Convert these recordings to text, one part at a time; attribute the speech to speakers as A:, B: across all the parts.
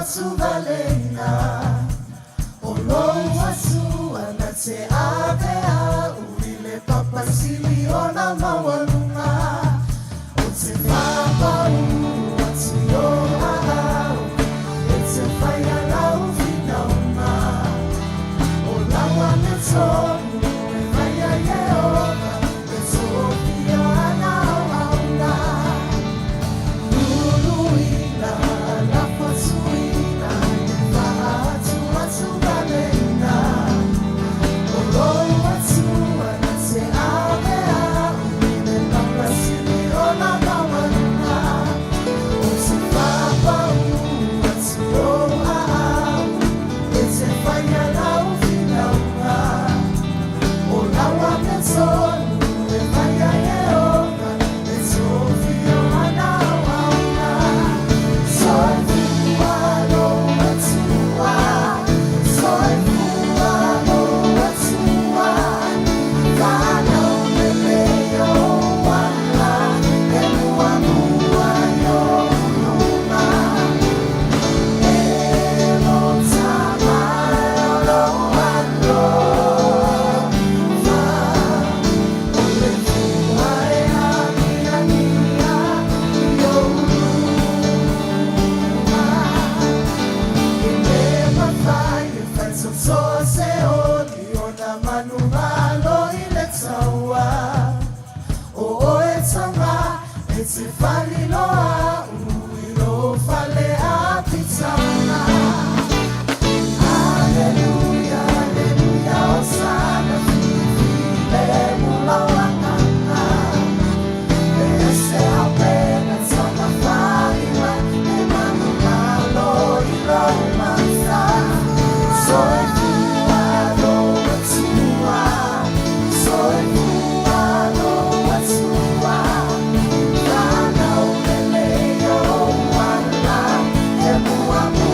A: Atuatuvalena O lou atua na te ave au i le papa sili ona maualuga Ou te faapau atu i ou aao E te faia lau finauga O lau amiotonu e vaia Ieova E tofia ana auauna Luluina, lafo atuina, faaatuatuvalena O lou atua na te ave au i le papa sili ona maualuga Ou te faapau atu i ou aao E te faia lau finauga O lau amiotonu e vaia Ieova E tofia ana auauna Soifua lou Atua Soifua lou Atua Valaulele i ou ala E muamua i ou luma E loto mai o lou alofa O le fua e agiagia i ou luma E le mafai e faitotoa se oli ona manumalo i le taua O oe tama e te faliloa au i lou fale apitaga Aleluia, aleluia, hosana, filemu lou agaga E ese auupega taumafaiga E manumalo i lou mata Soifua lou Atua Soifua lou Atua Valaulele i ou ala E muamua.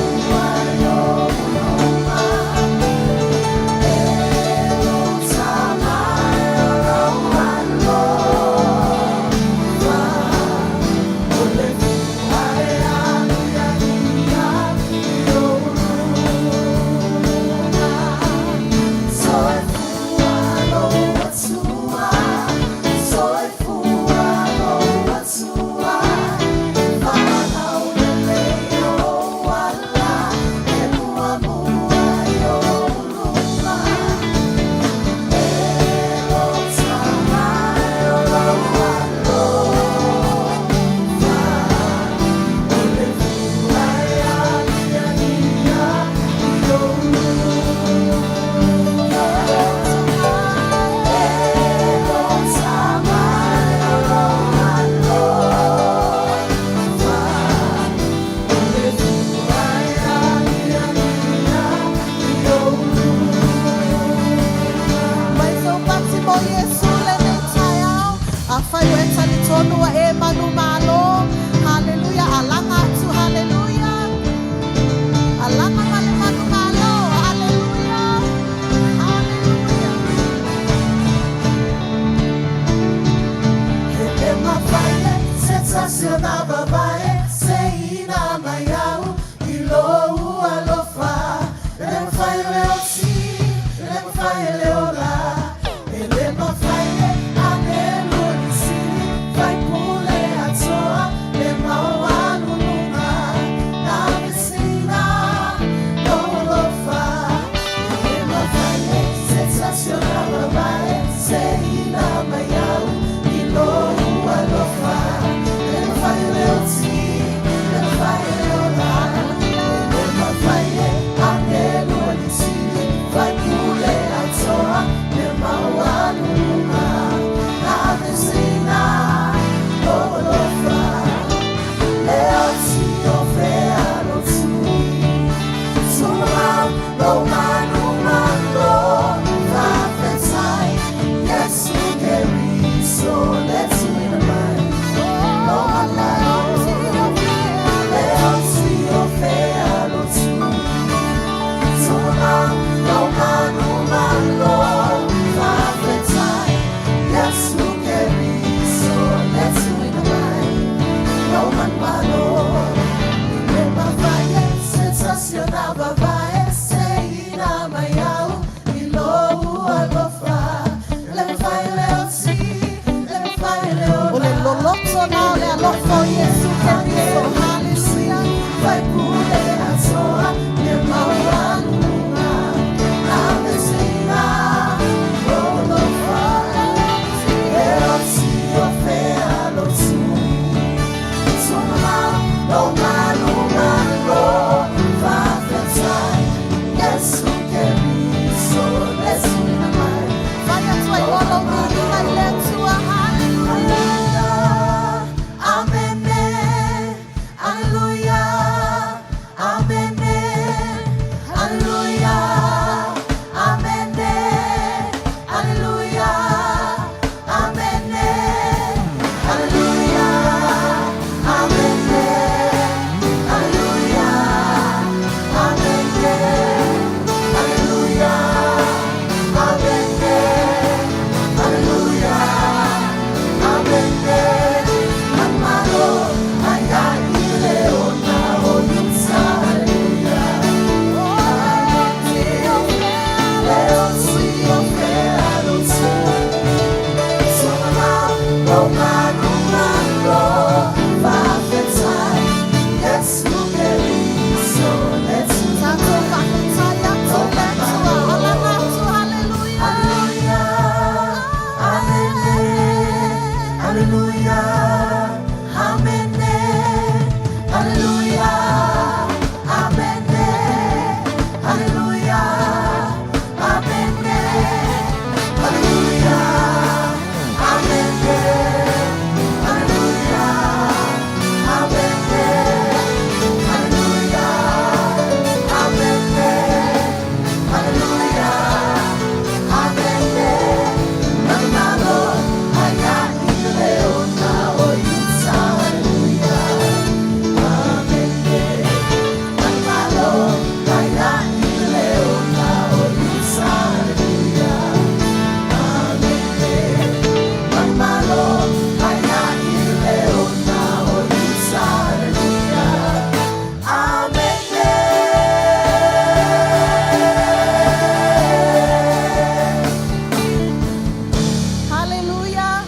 A: Haleluya.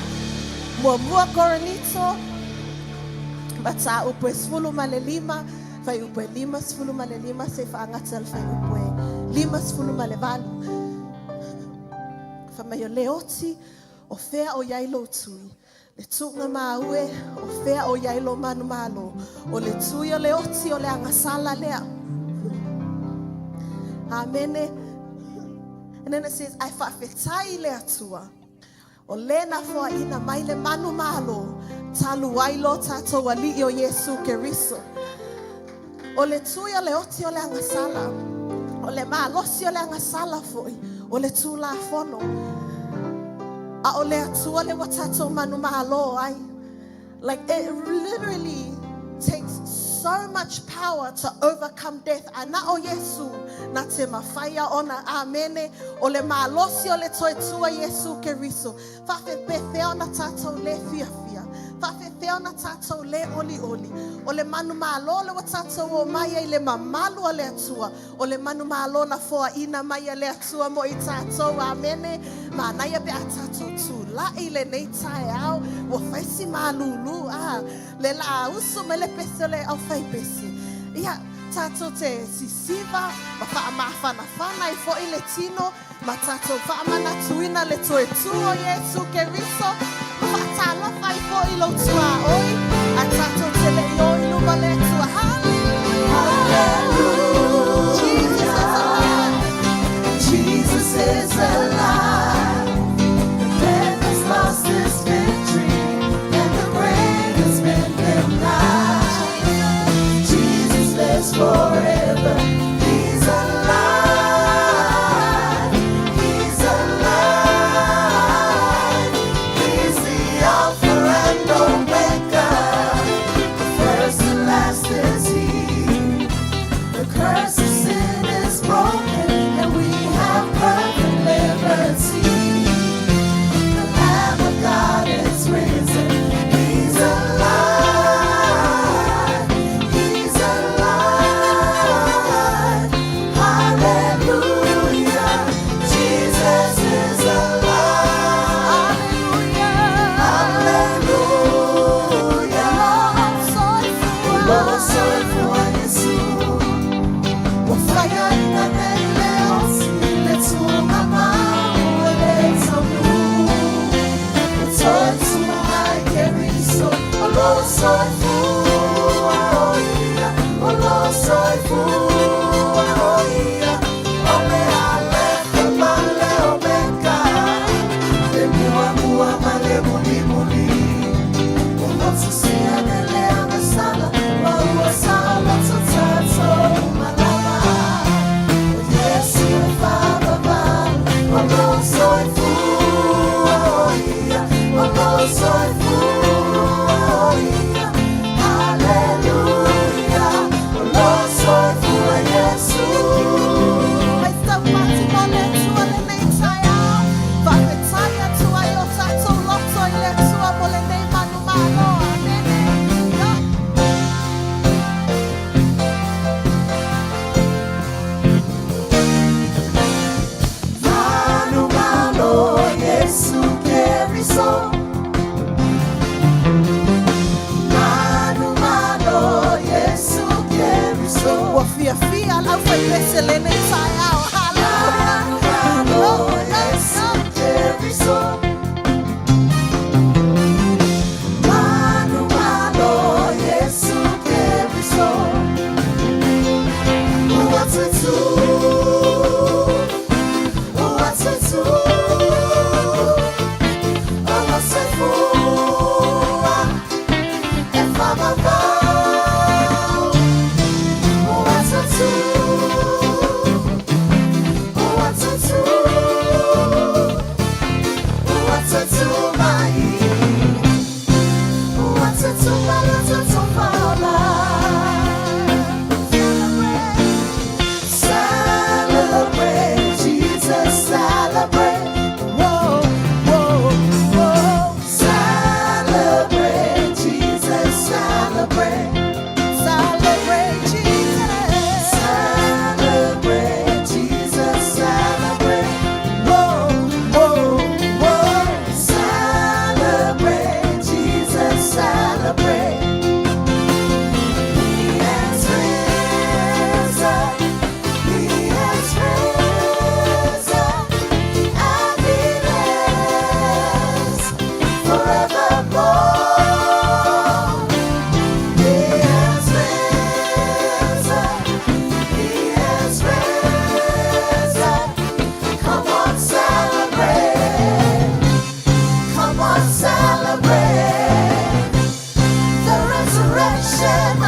A: Muamua Korinito mataupu e 15, fuaiupu e 55 seia faagata i le fuaiupu e 58. Fai mai o le oti, o fea o i ai lou tui? Le tuugamaue, o fea o i ai lou manumalo? O le tui o le oti o le agasala lea. Amene. And then it says, ae faafetai i le Atua. O le na foaina mai le manumalo, talu ai lo tatou Alii o Iesu Keriso. O le tui o le oti o le agasala. O le malosi o le agasala foi. O le Tulafono. A o le Atua le ua tatou manumalo ai. Like, it literally takes so much power to overcome death. A na o Iesu na te mafaia ona. Amene. O le malosi o le toe tua Iesu Keriso. Faapefea ona tatou le fiafia? Faapefea ona tatou le olioli? O le manumalo le ua tatou omai ai i le mamalu o le Atua. O le manumalo na foaina mai e le Atua mo i tatou. Amene. Manaia pe a tatou tulai lenei taeao. Ua fai si malulu. A, le la usu mai le pese o le aufaipese. Ia, tatou te sisiva ma faamafanafana ai foi le tino ma tatou faamanatuina le toe tu o Iesu Keriso ma faatalofa ai foi i lou tuaoi ae tatou te le i o i luma o le Atua. Hallelujah! Jesus is alive!
B: Jesus is alive. The death has lost its victory, and the grave has been denied. Jesus lives forever. He's alive. He's alive. He's the Alpha and Omega. The first and last is He. The curse of sin is broken, and we have perfect liberty. The Lamb of God is risen. He's alive. He's alive. Hallelujah. Jesus is alive. Hallelujah. Lo soifua Yesu. Ua faiaina nei le oti le tuugamau e le taunuu. Ua toe tu mai Keriso, o lo soifua o ia, o lo. Soifua o ia, o le Alefa ma le Omega, le muamua ma le mulimuli. Ua motusia le le agasala, ma ua saoloto tatou uma lava. O Iesu e faavavau, o lo o soifua o ia, o lo o soifua o ia. Haleluia, o lo o soifua Iesu.
A: Mai taumati mo le Atua lenei taeao. Faafetai atu ai o tatou loto i le Atua mo lenei manumalo. Amene. Ia.
B: Manumalo Iesu Keriso. Manumalo Iesu Keriso.
A: Ua fiafia le aufaipese lenei taeao. Haleluia.
B: Manumalo Iesu Keriso. Manumalo Iesu Keriso. Ua tutu, ua tutu, o lo soifua e faavavau. Ua tutu, ua tutu, ua tutu mai, ua tutu ma le tatou fala. Celebrate, Jesus, celebrate.
A: Whoa, whoa, whoa.
B: Celebrate, Jesus, celebrate.
A: Celebrate Jesus.
B: Celebrate, Jesus, celebrate.
A: Whoa, whoa, whoa.
B: Celebrate, Jesus, celebrate. He has risen. He has risen. And he lives forevermore. He has risen. He has risen. Come on, celebrate. Come on, celebrate the resurrection of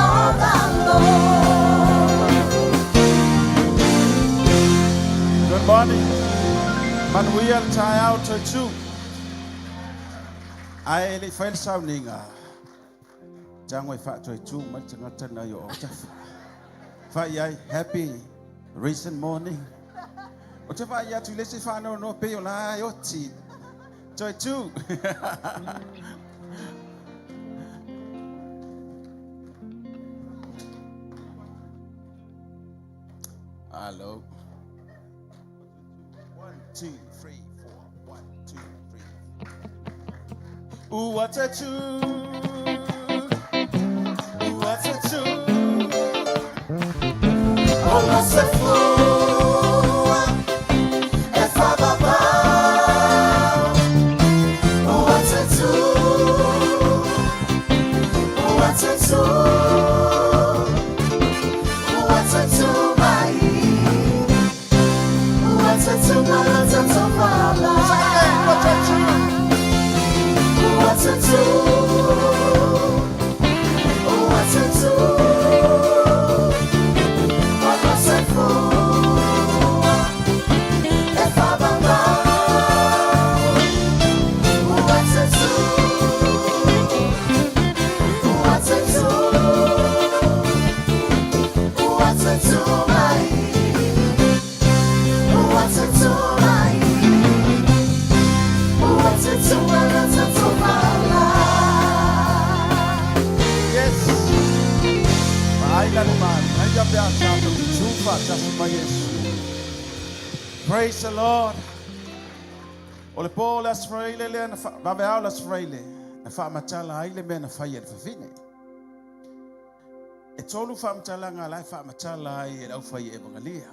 B: our Lord.
C: Good morning. Manuia le taeao toetu. Ae le i faia le sauniga. Tago e faatoetu mai le tagata na i o autafa. Fai ai, happy recent morning. O te vaai atu i le isi faanoanoa pei o la e oti. Toetu. Hello. One, two, three, four. One, two, three. Ua tutu. Ua tutu.
B: O lo soifua e faavavau. Ua tutu, ua tutu, ua tutu mai, ua tutu ma le tatou fala.
C: Ua tutu.
B: Ua tutu, ua tutu, o lo soifua e faavavau. Ua tutu, ua tutu, ua tutu mai, ua tutu mai, ua tutu ma le tatou fala.
C: Yes. Vaai la le manu. Ai pe a tatou tutu faatasi ma Iesu. Praise the Lord. O le po le Aso Faraile lea na vaveao le Aso Faraile na faamatala ai le mea na faia e le fafine. E tolu faamatalaga la e faamatala ai e le aufai evangelia.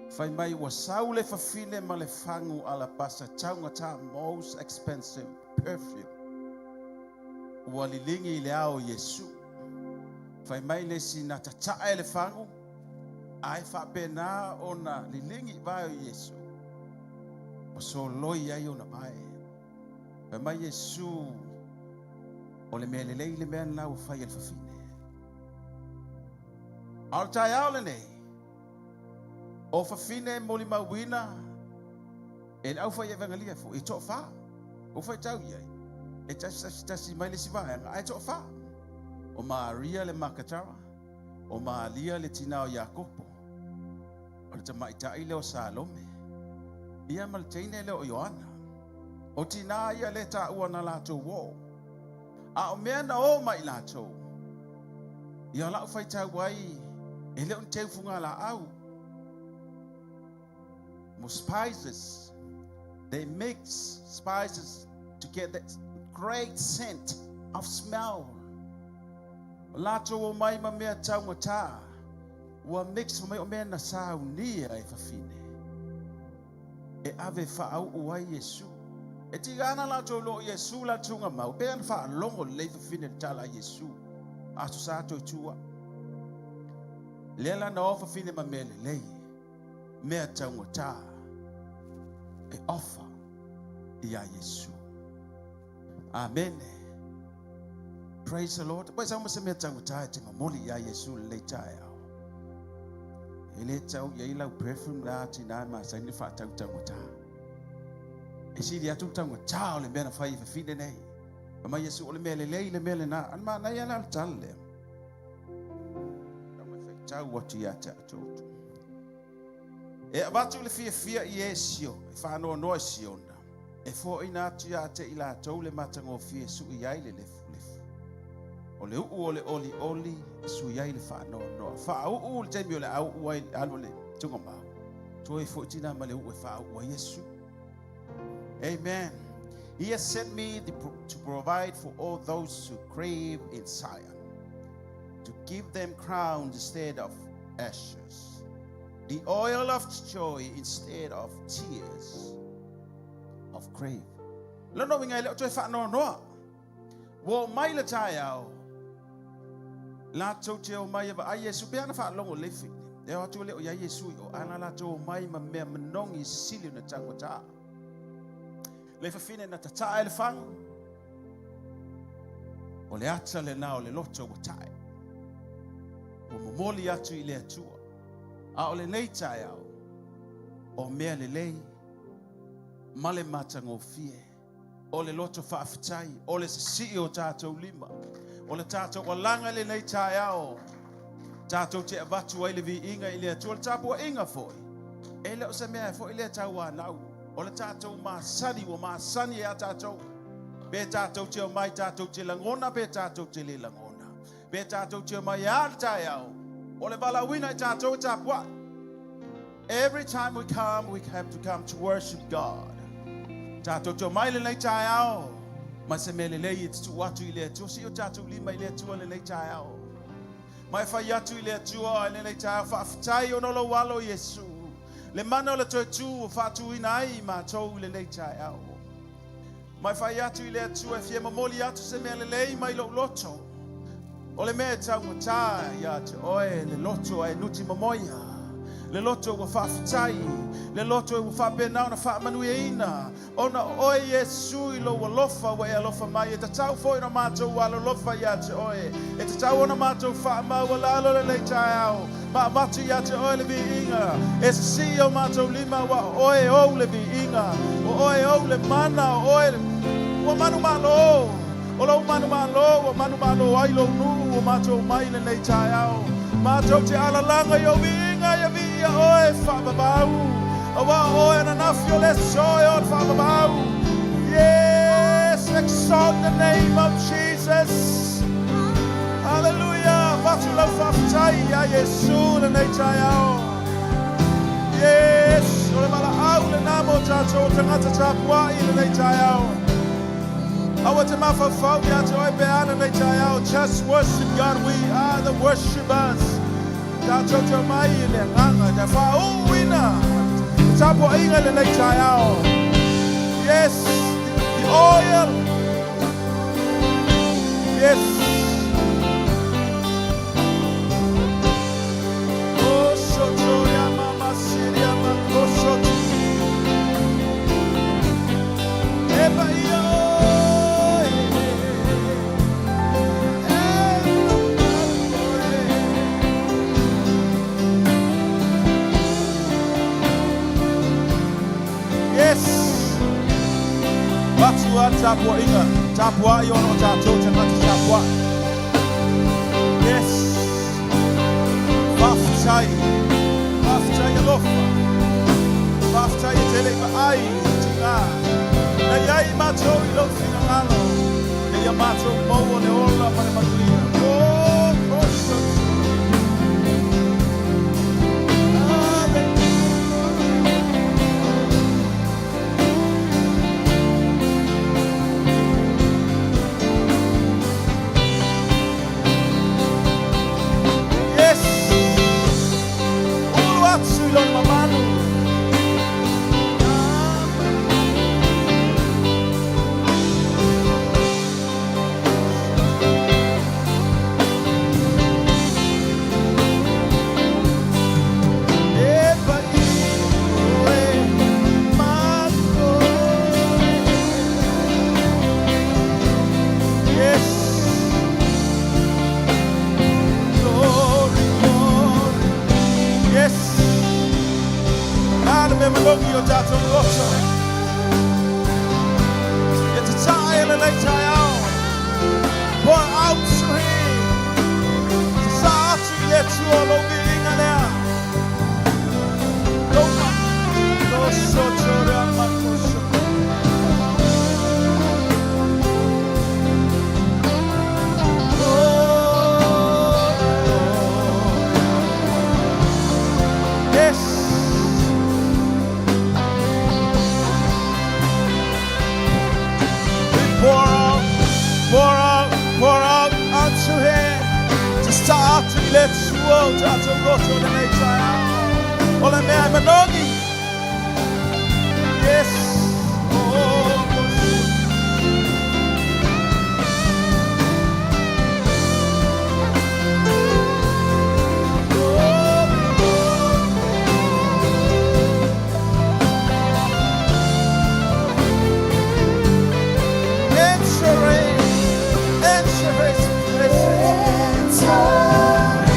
C: Fai mai ua sau le fafine ma le fagu alapasa taugata, most expensive perfume. Ua liligi i le ao o Iesu. Fai mai le isi na tatae e le fagu, ae faapena ona liligi i vae o Iesu, ma soloi ai ona vae. Fai mai Iesu, o le mea lelei le mea lena ua fai e le fafine. A o le taeao lenei, o fafine e molimauina e le aufai evangelia foi, e toafa. Ua faitau i ai, e tasi tasi tasi mai le isi vaega, ae toafa. O Maria le Makatara, o Malia le tina o Iakopo, o le tamaitai lea o Salome, ia ma le teine lea o Ioana. O tina ia le taua na latou o. A o mea na o mai latou, ia lau faitau ai, e le o ni teu fugalaau. Mo spices, they mix spices to get that great scent of smell. O latou o mai ma mea taugata, ua mix mai o mea na saunia e fafine. E ave faauu ai Iesu. E tiga ana latou lo Iesu la tunga mau, pe ana faalogo lelei fafine le tala a Iesu. Aso Sa toe tua. Lea la na o fafine ma mea lelei, mea taugata, e ofa iā Iesu. Amene. Praise the Lord. Pai sau ma se mea taugata e te momoli iā Iesu lenei taeao. E le tau i ai lau perfume la tina ma saini faatau taugata. E sili atu le taugata o le mea na fai e fafine nei. Fai mai Iesu o le mea lelei le mea lena. Ana manaia la le tala lea. Tau mai faitau atu ia te outou. E avatu le fiafia i e sio, e faanoanoa i Siona, e foaina atu ia te i latou le matagofie e sui ai le lefulefu. O le uu o le olioli e sui ai le faanoanoa. Faauu le taimi o le a uu ai alu le tugamau. Toe foi tina ma le uu e faauu ai Iesu. Amen. He has sent me to provide for all those who crave in Zion, to give them crowns instead of ashes, the oil of joy instead of tears of grief. Lona uiga e le o toe faanoanoa. Ua oo mai le taeao, latou te omai e vaai Iesu, pe ana faalogo lelei fili. E o atu e le o i ai Iesu i o, ana latou omai ma mea manogi e sili ona taugata. Le fafine na tataa e le fagu, o le ata lena o le loto ua tae. Ua momoli atu i le Atua. A o lenei taeao, o mea lelei ma le matagofie, o le loto faafetai, o le sisii o tatou lima, o le tatou alaga i lenei taeao, tatou te avatu ai le viiga i le Atua, le tapuaiga foi. E le o se mea foi lea tauanau, o le tatou masani, ua masani ia tatou. Pe tatou te omai tatou te lagona, pe tatou te le lagona. Pe tatou te omai a le taeao, o le valaauina i tatou e tapuai. Every time we come, we have to come to worship God. Tatou te omai lenei taeao, ma se mea lelei e tutuu atu i le Atua, si o tatou lima i le Atua lenei taeao. Ma e fai atu i le Atua i lenei taeao, faafetai ona o lou alo Iesu. Le mana o le toe tū o faatuina ai i matou i lenei taeao. Ma e fai atu i le Atua e fia momoli atu se mea lelei mai lou loto. O le mea e taugata ia te oe le loto ae nuti momoia. Le loto ua faafetai, le loto ua faapena ona faamanuiaina, ona o oe Iesu i lou alofa ua e alofa mai, e tatau foi ona matou alolofa ia te oe, e tatau ona matou faamaualalo lenei taeao, ma avatu ia te oe le viiga, e sisii o matou lima, ua o oe ou le viiga, o oe ou le mana, o oe ua manumalo, o lou manumalo ua manumalo ai lou nuu o matou mai lenei taeao. Matou te alalaga i ou viiga, ia viia oe faavavau, aua o oe ananafi o le aso e o le faavavau. Yes, exalt the name of Jesus. Hallelujah. Avatu lau faafetai ia Iesu lenei taeao. Yes, o le valaau lena mo tatou tagata tapuai lenei taeao. Aua te mafaufau ia te oe pe a lenei taeao. Just worship God. We are the worshipers. Tatou te omai i le agaga te faauuina le tapuaiga i lenei taeao. Yes, the oil. Yes. lava le tapuaiga, tapuai ona o tatou tagata tapuai. Yes. Faafetai. Faafetai alofa. Faafetai e te le i vaai i tiga. Na i ai matou i lou finagalo. Ina ia matou maua le ola ma le manuia. Oh, koso. Amen. Yes. Ulu atu i lona mamalu. Amen. E pai e mato. Yes. Glory, glory. Yes. Nana me manogi o tātou loto. Ia tatae le lei tai ao. Pour out to him. Sa atu i le Atua lou viiga lea. Loma. Lo soto rea makoso. Oh, yes. We pour out, pour out, pour out unto him. Sa atu i le Atua o tātou roto le nei taeao. O le mea e manogi. Yes. Oh, Enter in. Enter his presence.
B: Enter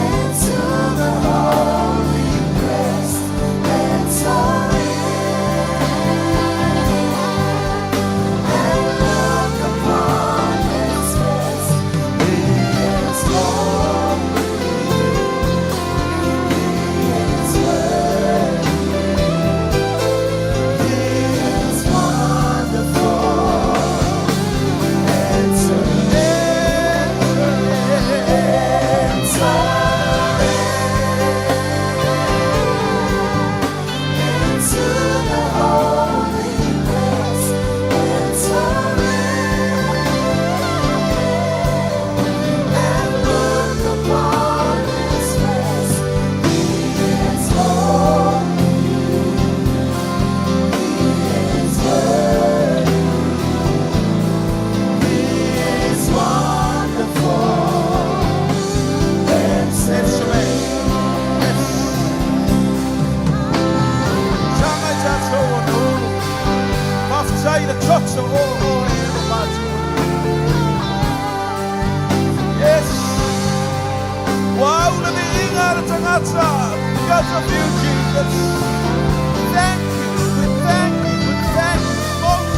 B: into the holy place. Enter in and look upon His face. He is holy. He is worthy. He is wonderful. Enter in, enter in, into the holy place. Enter in and look upon His face. He is holy. He is worthy. He is wonderful.
C: Enter in. Yes. Tanga i tātou o nuru. Faafetai le toto o o e o mātou. Yes. Ua au le viiga le tagata. Because of you, Jesus. Thank you. We thank you. We thank you. Most.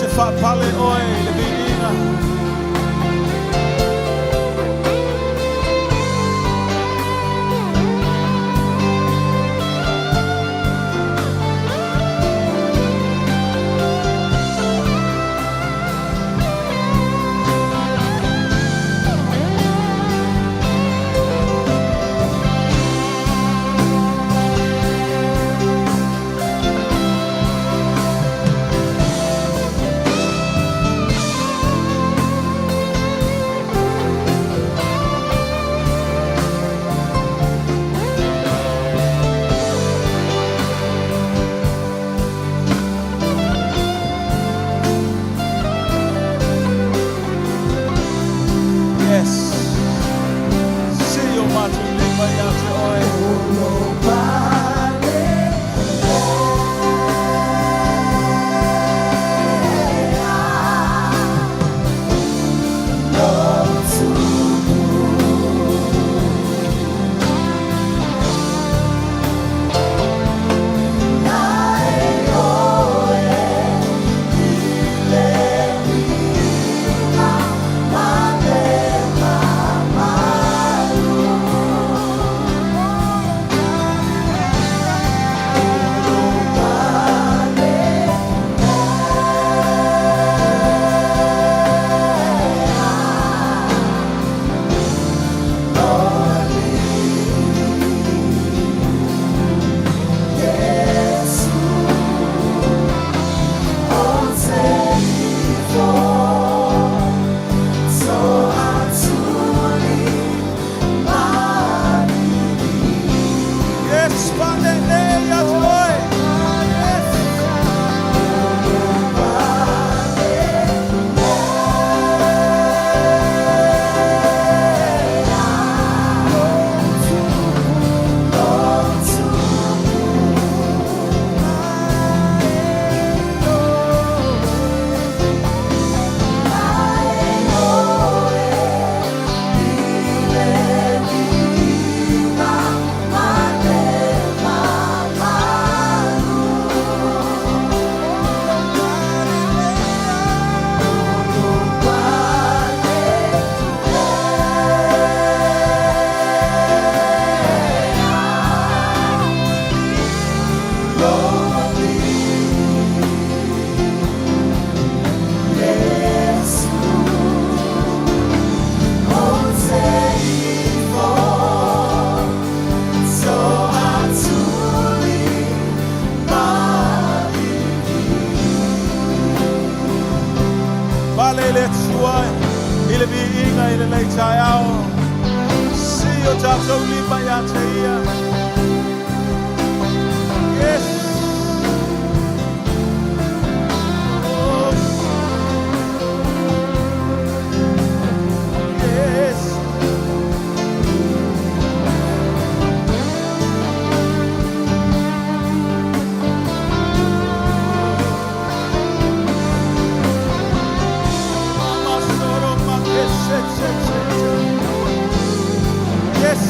C: te faapale oe i le viiga. Yes. Si o matou lima ia te oe. Yes, palele ia te oe. Yes. Palele tua i le viiga i lenei taeao. Si o tatou lima ia te ia. Yes. Oh. Yes. Mama soro ma ke se se se se. Yes.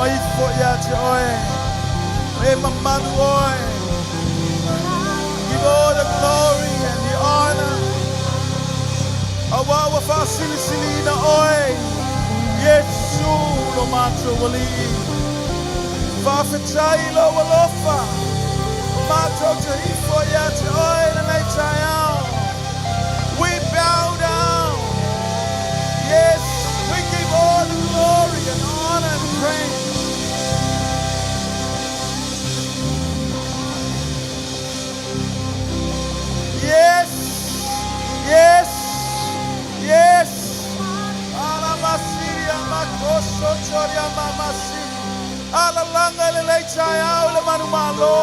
C: maifo ia te oe. E mamalu oe. Give all the glory and the honor. Auā ua faasilisiliina oe. Iesu lo matou Alii. Faafetai i lou alofa. Matou te ifo ia te oe lenei taeao. We bow down. Yes, we give all the glory and honor and praise. Yes, yes, yes. Alamasiria makoso toria mamasi. Alalaga i lenei taeao i le manumalo.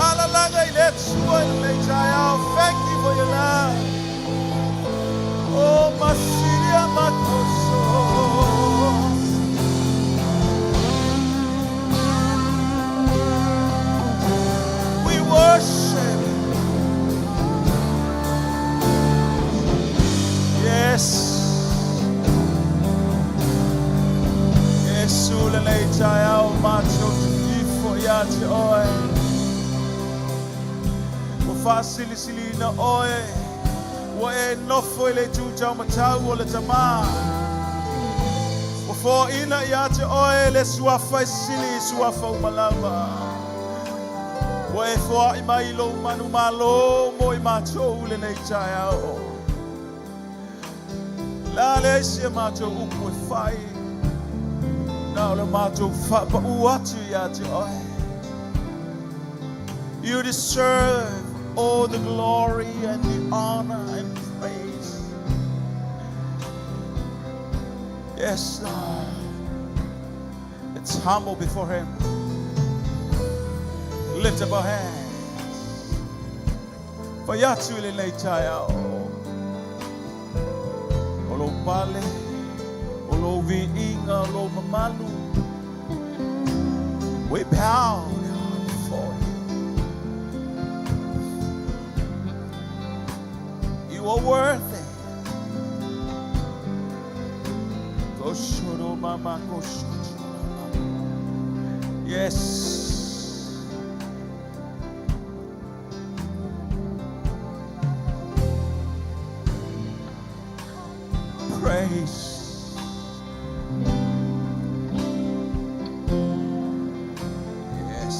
C: Alalaga i le Atua i lenei taeao. Thank you for your love. Oh, masiria makoso. We worship. Yes. Iesu lenei taeao matou te ifo ia te oe. Ua faasilisiliina oe. Ua e nofo i le itu taumatau o le Tamā. Ua foaina ia te oe le suafa e sili i suafa uma lava. Ua e foai mai lou manumalo mo i matou lenei taeao. La leai se matou upu e fai. Na o le matou faapaū atu ia te oe. You deserve all the glory and the honor and praise. Yes, Lord. Let's humble before Him. Lift up our hands. Fai atu i lenei taeao. O lou pale, o lou viiga, o lou mamalu. We bow down before you. You are worthy. Koshoro mama koshoro. Yes. Praise. Yes.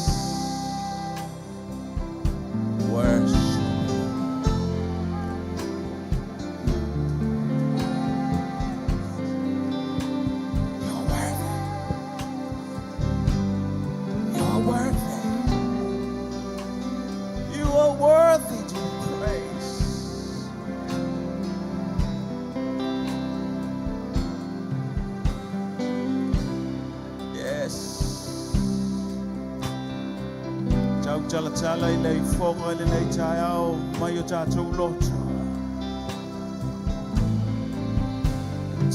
C: Worship. You're worthy. You're worthy. You are worthy to be praised. Yes. Tau talatala i le ifoga i lenei taeao mai o tatou loto.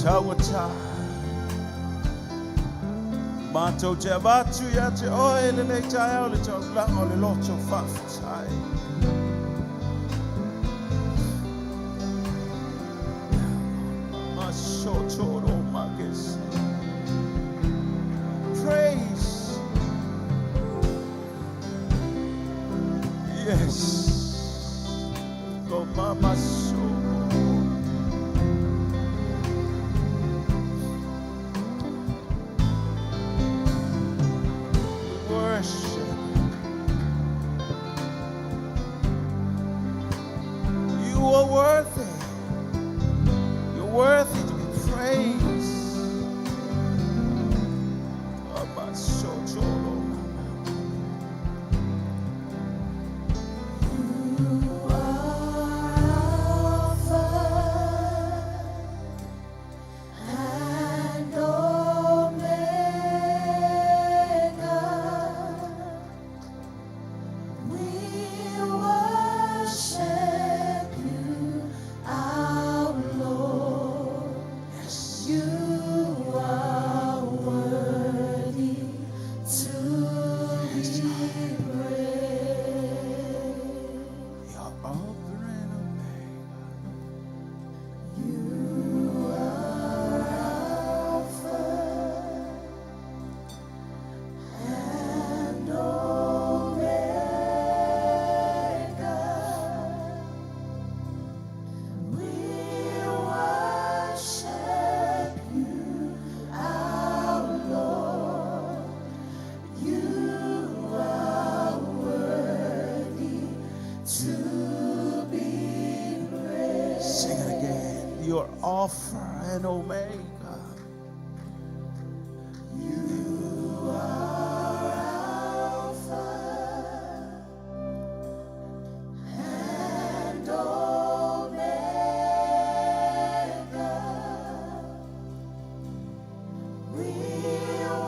C: Taugata. Matou te avatu ia te oe lenei taeao le taulaga o le loto faafetai. Masotoro makes. Praise. Yes. Go mama so. We worship. You are worthy. You're worthy to be praised. Amasotoro.
B: You are Alpha and Omega. We worship you,
C: You are Alpha and Omega.
B: You are Alpha and Omega. We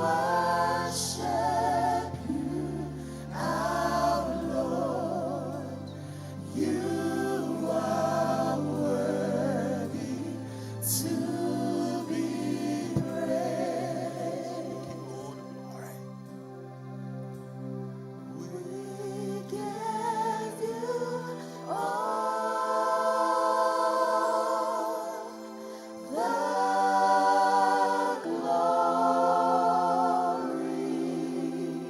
B: worship you, our Lord. You are worthy to be praised.
C: Give all the glory.
B: We give you all the glory.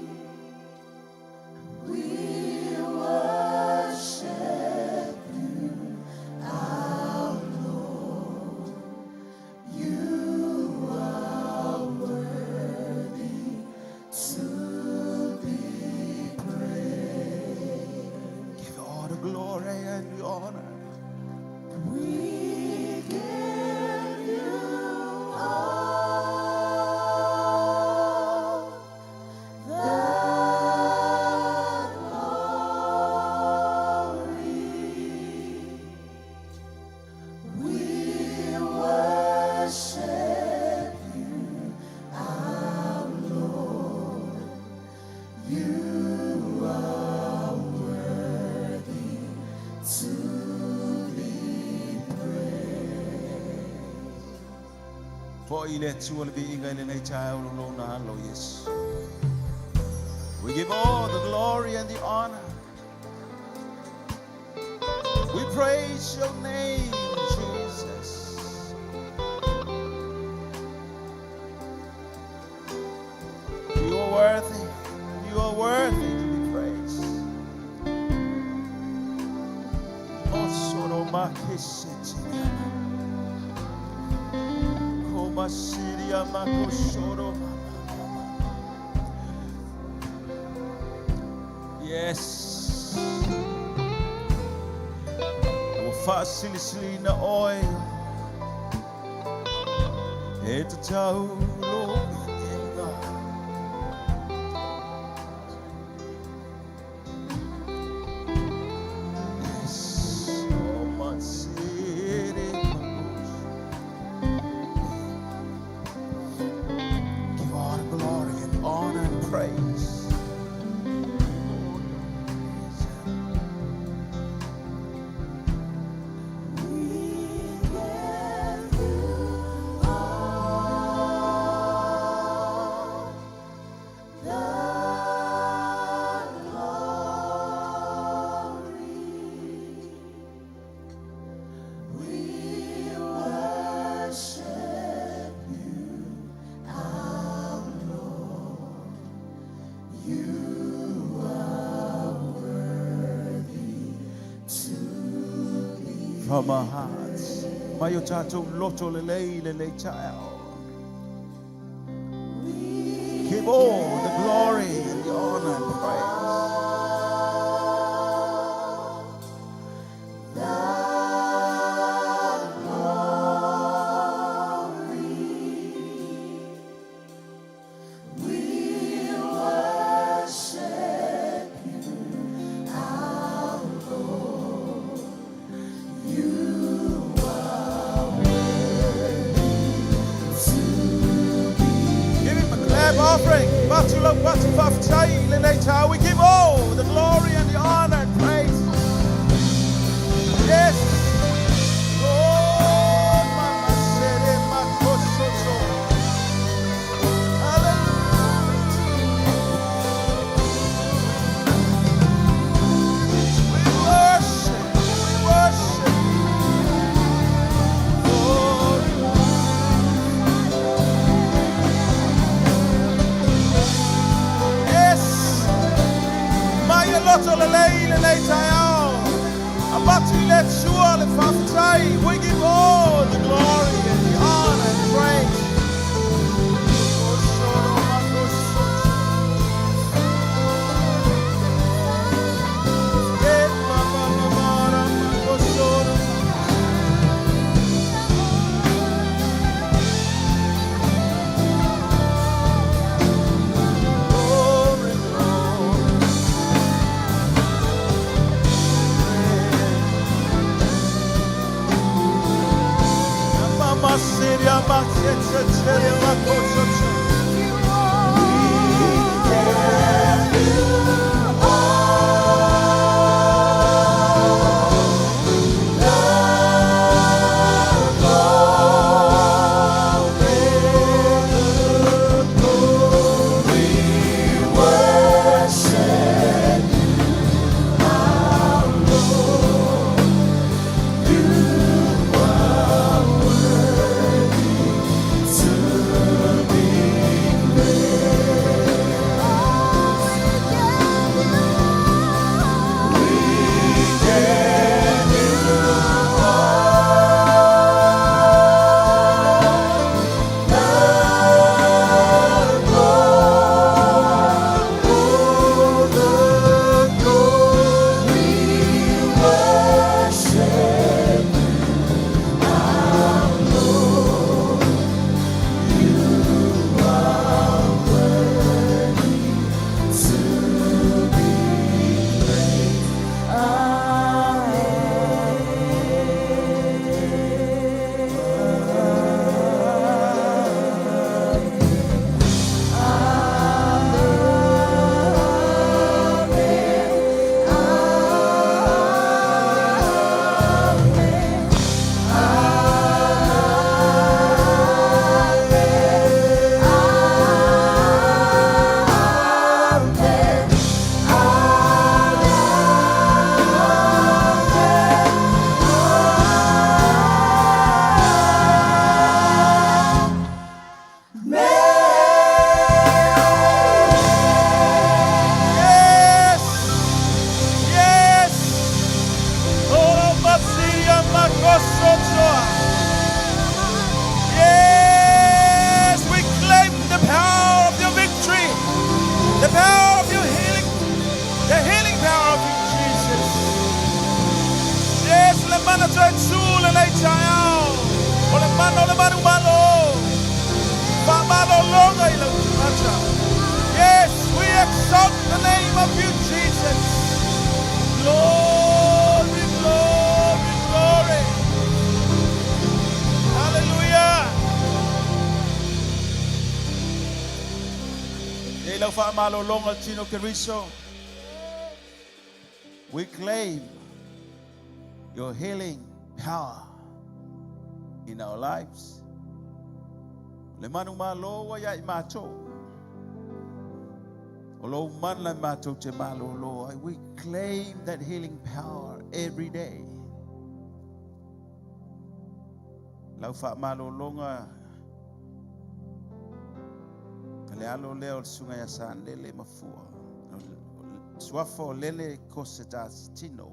B: We worship you, our Lord. You are worthy to be praised.
C: Give all the glory and the honor.
B: We give you all the glory. We worship you, our Lord. You are worthy to be praised.
C: Fo'i le Atua le viiga i lenei taeao i lona alo Iesu. We give all the glory and the honor. We praise your name, Jesus. You are worthy. You are worthy to be praised. Osoro makisete. Koma siria makoshoro mama. Yes. Ua faasilisiliina oe e tatau lou viiga. Yes. Oh, my city, Give all the glory and honor and praise. Lord,
B: We give you all the glory. We worship you, our Lord. You are worthy to be
C: From our hearts. Mai o tatou loto lelei lenei taeao. Give all the glory and the honor and praise.
B: The glory. We worship you, our Lord. You are worthy to be
C: Give him a clap offering. Batu lo batu faafetai lenei taeao. We give all the glory and the honor and praise. Yes. Oh, mama sere makososo. Hallelujah. We worship. We worship. Glory. Yes. Mai loto lelei lenei taeao. Avatu i le Atua le faafetai. We give all the glory and the honor and praise. Oh, soro makososo. Eh, ma, ma, ma, ma, ra, makosoro. Yes! Yes! Oh, Masiria Makosotoa. Yes! We claim the power of your victory, the power of your healing, the healing power of you, Jesus. Yes, le mana toe tū le lei taeao. O le mana o le manu malo. Fa malo longa i lau tangata. Yes, we exalt the name of you, Jesus. Glory, glory, glory. Hallelujah. E lau whaamalolonga le tino Keriso. We claim your healing power in our lives. Le manu malo wa ia i mātou. O lo mana mātou te malo loa. We claim that healing power every day. Lau whaamalolonga le alo lea o le sunga ia sa lele mafua. Suafa o lele ko se tā tino.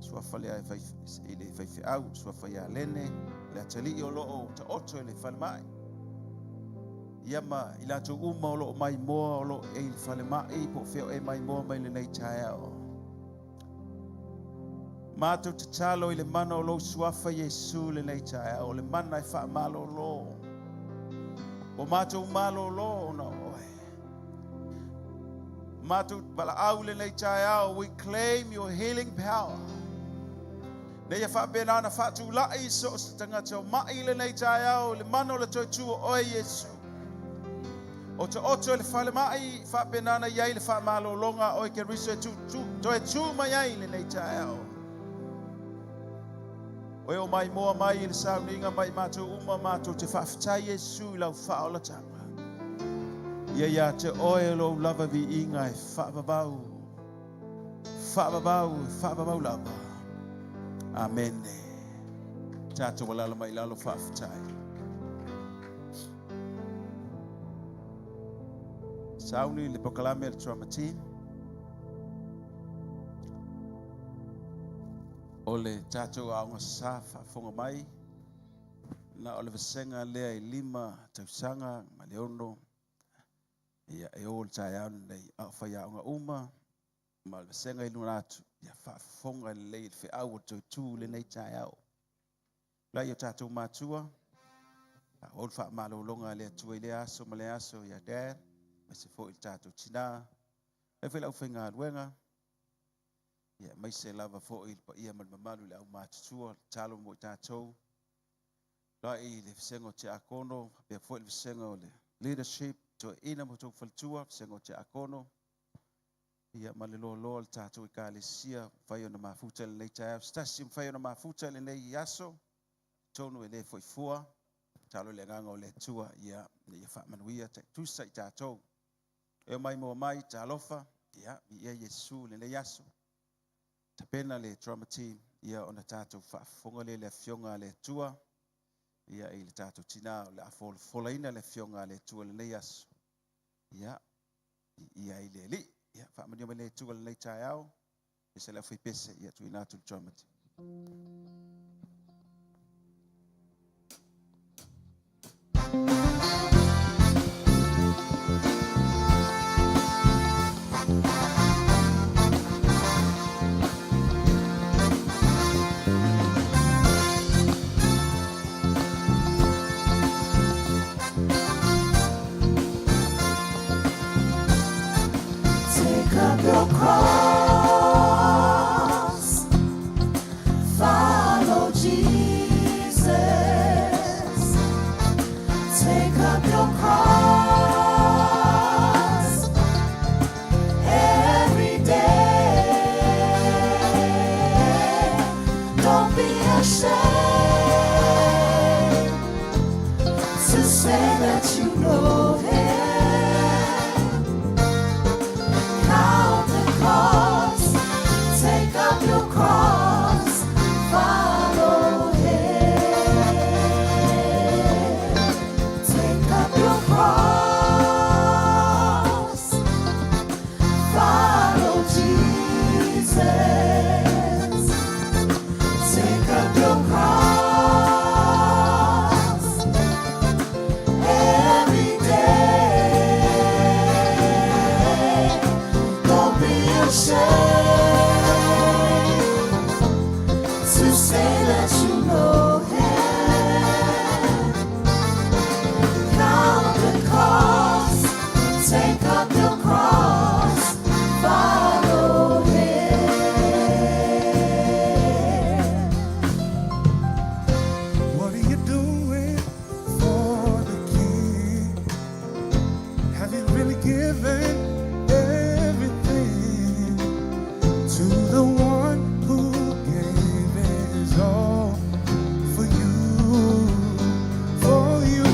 C: Suafa lea e whai, i le whaiwhiau, suafa ia lene, le atali o loo ta oto i le whalemai. Ia ma i lātou uma o loo mai moa o loo e i le whalemai, po feo e mai moa mai le nei taeao. Mātou te talo i le mana o lou suafa Iesu le nei taeao, o le mana e whaamalolo. O mātou malolo ona oe. Mātou walaau le nei taeao, we claim your healing power. Nei e whaapena ana whaatulai so o se tangata o mai le nei taeao, le mana o le toi tū o oe Iesu. O te oto e le whale mai, whaapena ana iai le whaamalolonga oe ke riso e tū, tū, toe tū mai ai le nei taeao. Oe o mai moa mai i le sauninga mai mātou uma mātou te whaawhitai Iesu i lau whaolatanga. Ia ia te oe lo lava vi inga e whaavavau. Whaavavau, whaavavau lava. Amen. Tātou walala mai lalo whaawhitai. Sauni le pokalame le drama team. O le tātou aonga sa whaafonga mai. Na o le vasenga lea i lima tausanga ma le ono. Ia e o le taeao nei a o whai aonga uma. Ma le vasenga i luna atu. Ia whaafonga le lei le whiau o toi tū le nei taeao. Lai o tātou mātua. A o le whaamalolonga le atua i le aso ma le aso ia dad. Ma se fo i le tātou tina. E whai lau whainga aluenga. Ia mai se lava fo i le paia ma le mamalu le au mātutua. Talo mo i tātou. Faafeiloai i le vasega o Tiakono, faapea foi le vasega o le leadership, toeaiina ma outou faletua, vasega o Tiakono, ia ma le loaloa o le tatou ekalesia, mafai ona mafuta i lenei taeao. Se tasi mafai ona mafuta i lenei aso, tonu e le foi fua, talo le agaga o le Atua, ia, ia faamanuia taitusa i tatou. E mai moa mai, talofa, ia, viia Iesu i lenei aso. Tapena le drama team, ia ona tatou faafofoga lea i le afioga a le Atua, ia i le tatou tina o le a folafolaina le afioga a le Atua i lenei aso. Ia, ia i le Alii. Ia, faamanuia mai le Atua i lenei taeao. E se le aufaipese, ia tuuina atu le drama team.
B: Take up your cross, follow Jesus. Take up your cross every day. Don't be ashamed to say that you know Him. Count the cost, take up your cross, follow Him. Take up your cross, follow Jesus. Take up your cross every day. Don't be ashamed to say that you know Him. Count the cost, take up your cross, follow Him.
D: What are you doing for the King? Have you really given everything to the one who gave his all for you? For you.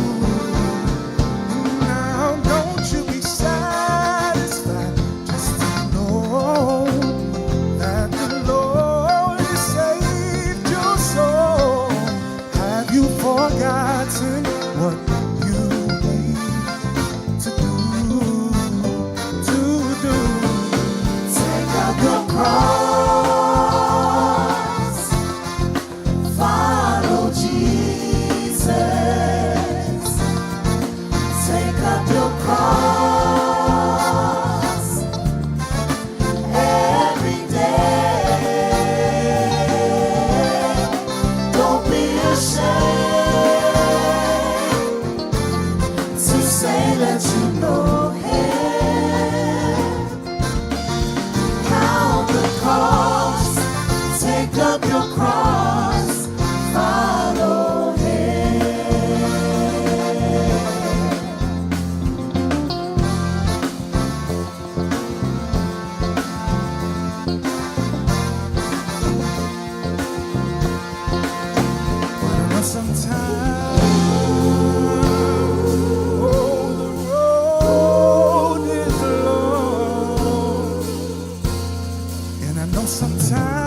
D: Now, don't you be satisfied just to know that the Lord has saved your soul. Have you forgotten what you need to do? To do?
B: Take up your cross, follow Jesus. Take up your cross every day. Don't be ashamed to say that you know Him. Count the cost, take up your cross, follow Him.
D: But I know sometimes, oh, the road is long, and I know sometimes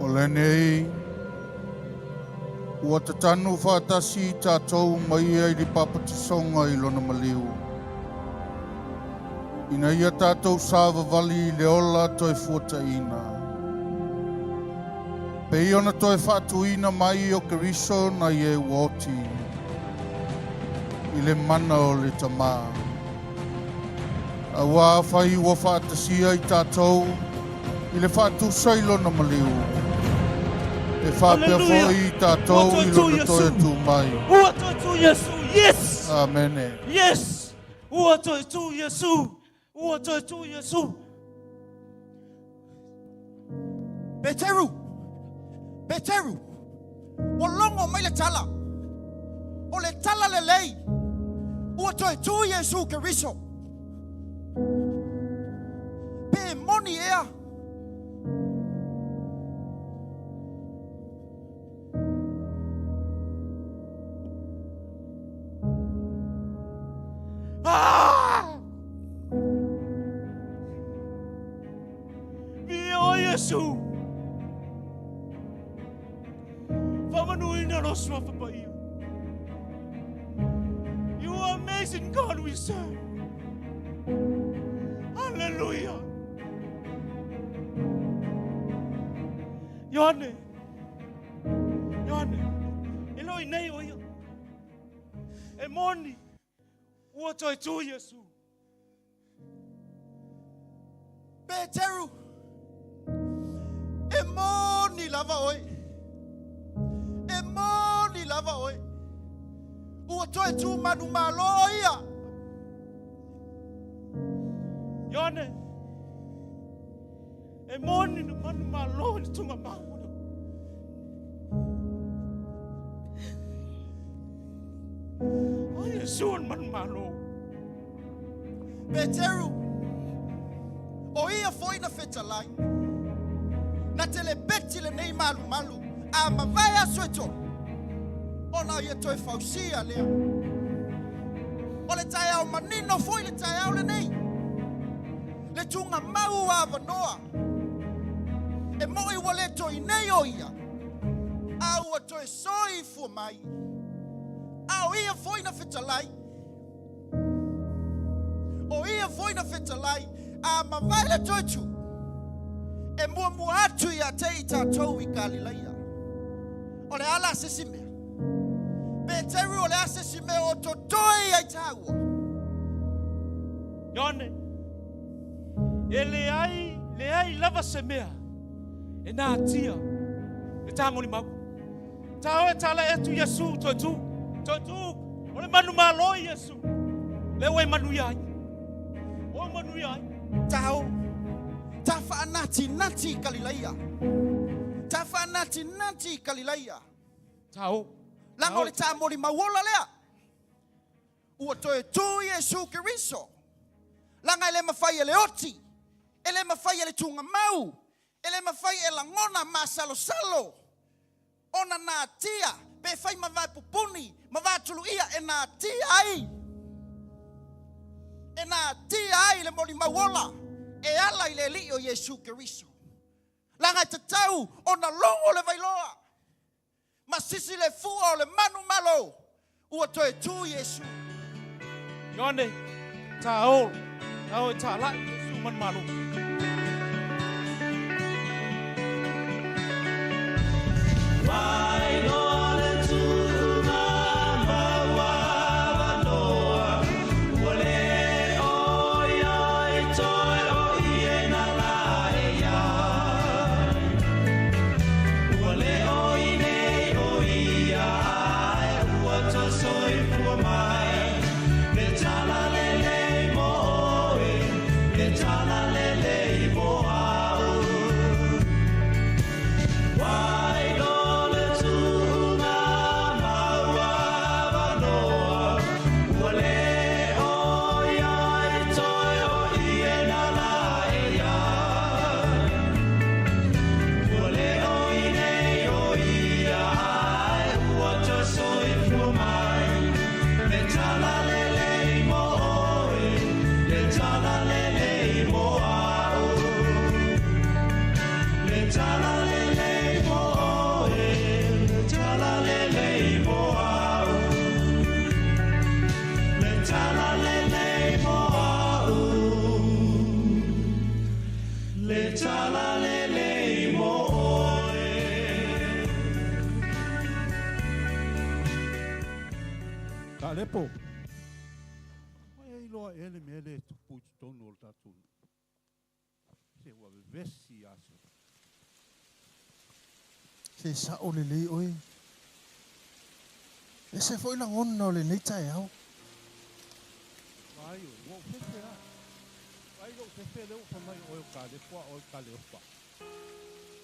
E: O lenei, ua tatanu whaatasi i tātou mai ai li papatisoga i lona maliu. Ina ia tātou sāwawali i le ola toe fuataina. Pe i ona toe whaatuina mai o Keriso na i e uoti. I le mana o le tamā. A ua whai ua whaatasia i tātou i le whaatusa i lona maliu. E whapea
F: Hallelujah.
E: foi i tātou
F: Ua
E: i
F: toe tū
E: lona toe
F: Iesu.
E: tū mai.
F: Ua toe tū Iesu. Yes.
E: Amene.
F: Yes. Ua toe tū Iesu. Ua toe tū Iesu.
G: Peteru, Peteru, ua logo mai le tala. O le tala lelei. Ua toe tū Iesu Keriso. Pe moni ea.
F: Ah! Via o Iesu. Whamanuina ro swafa pa ia. You are amazing God we serve. Hallelujah. Ioane. Ioane. E loi nei o ia. E moni. Ua toe tū Iesu.
G: Peteru, e moni lava oe. E moni lava oe. Ua toe tū manu malo ia.
F: Ioane. E moni na manu malo i le tunga mau. O Iesu o le manu malo.
G: Peteru, o ia foi na fetalai. Na te le beti le nei malu malu. A mavae aso e tolu. Ona ia toe fausia lea. O le tae au manino foi le tae au le nei. Le tunga mau a wanoa. E moi ua le toi nei o ia. A ua toe soi fua mai. A o ia foi na fetalai. O ia foi na fetalai. A mavae le toe tu. E mua mua atu ia te i tātou i Galileia. O le ala se si mea. Peteru o le ase si mea o totoi ai tāua.
F: Ioane. E le ai lava se mea. E nā tia. E tāngoli mau. Tā oe tāla e tu Iesu, toe tū. Toe tū. O le manu malo i Iesu. Le oe manu iai. O manu iai.
G: Tau. Tā whaanati nati i Galileia. Tā whaanati nati i Galileia.
F: Tau.
G: Langa o le tā mori mauola lea. Ua toe tū Iesu Keriso. Langa e le mawhai e le oti. E le mawhai e le tunga mau. E le mawhai e langona ma salo salo. Ona nā tia. Pe whai mawai pupuni. Mawai tulu ia e nā tia ai. E nā tia ai le mori mauola. E ala i le li o Iesu Keriso. Langa e te tau ona longo le vailoa. Ma sisi le fua o le manu malo. Ua toe tū Iesu.
F: Ioane. Tā olo. Tā oe tā lai Iesu manu malo.
B: Le tala le le mo oe, le tala le le.
F: Le tala lelei mo oe.
H: Kalepo. Mai ai loa e le mea le tupu i totonu o le tatou nuu. Se ua vevesi aso.
E: Se sao lelei oe. Ese foi lagona o lenei taeao.
H: Vaai oe, ua ou fefe a. Vaai lou fefe lea ua fai mai o oe o Kalepo a o oe o Kaleopa.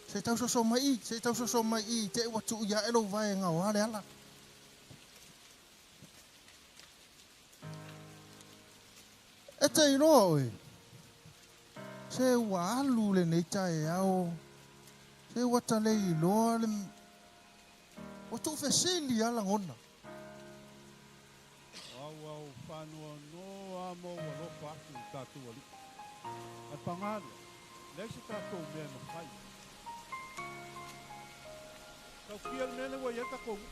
E: Se tau soso mai i, se tau soso mai i, te i ua tuu ia e lou vae e gaoa le ala. E te iloa oe, se ua alu lenei taeao, se ua ta le iloa le, ua tuufesili lava lagona.
H: O au au faanoanoa ma ou alofa atu i lo tatou Alii. Ae paga lea, leai se tatou mea e mafai. Tautia le mea lea ua i ai le tatou nuu.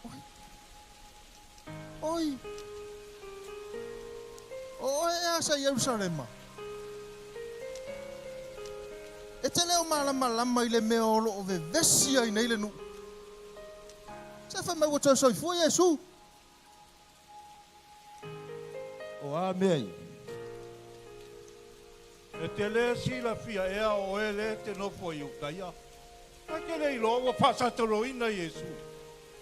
E: Oi! Oi! O oe ea sa Ierusalema? E te le o malamalama i le mea o lo o vevesi ai nei le nuu. Se fai mai ua toe soifua Iesu.
G: O a mea ia?
H: E te le silafia ea o oe lea e te nofo i Iutaia? E te le iloa ua faasatoloina Iesu.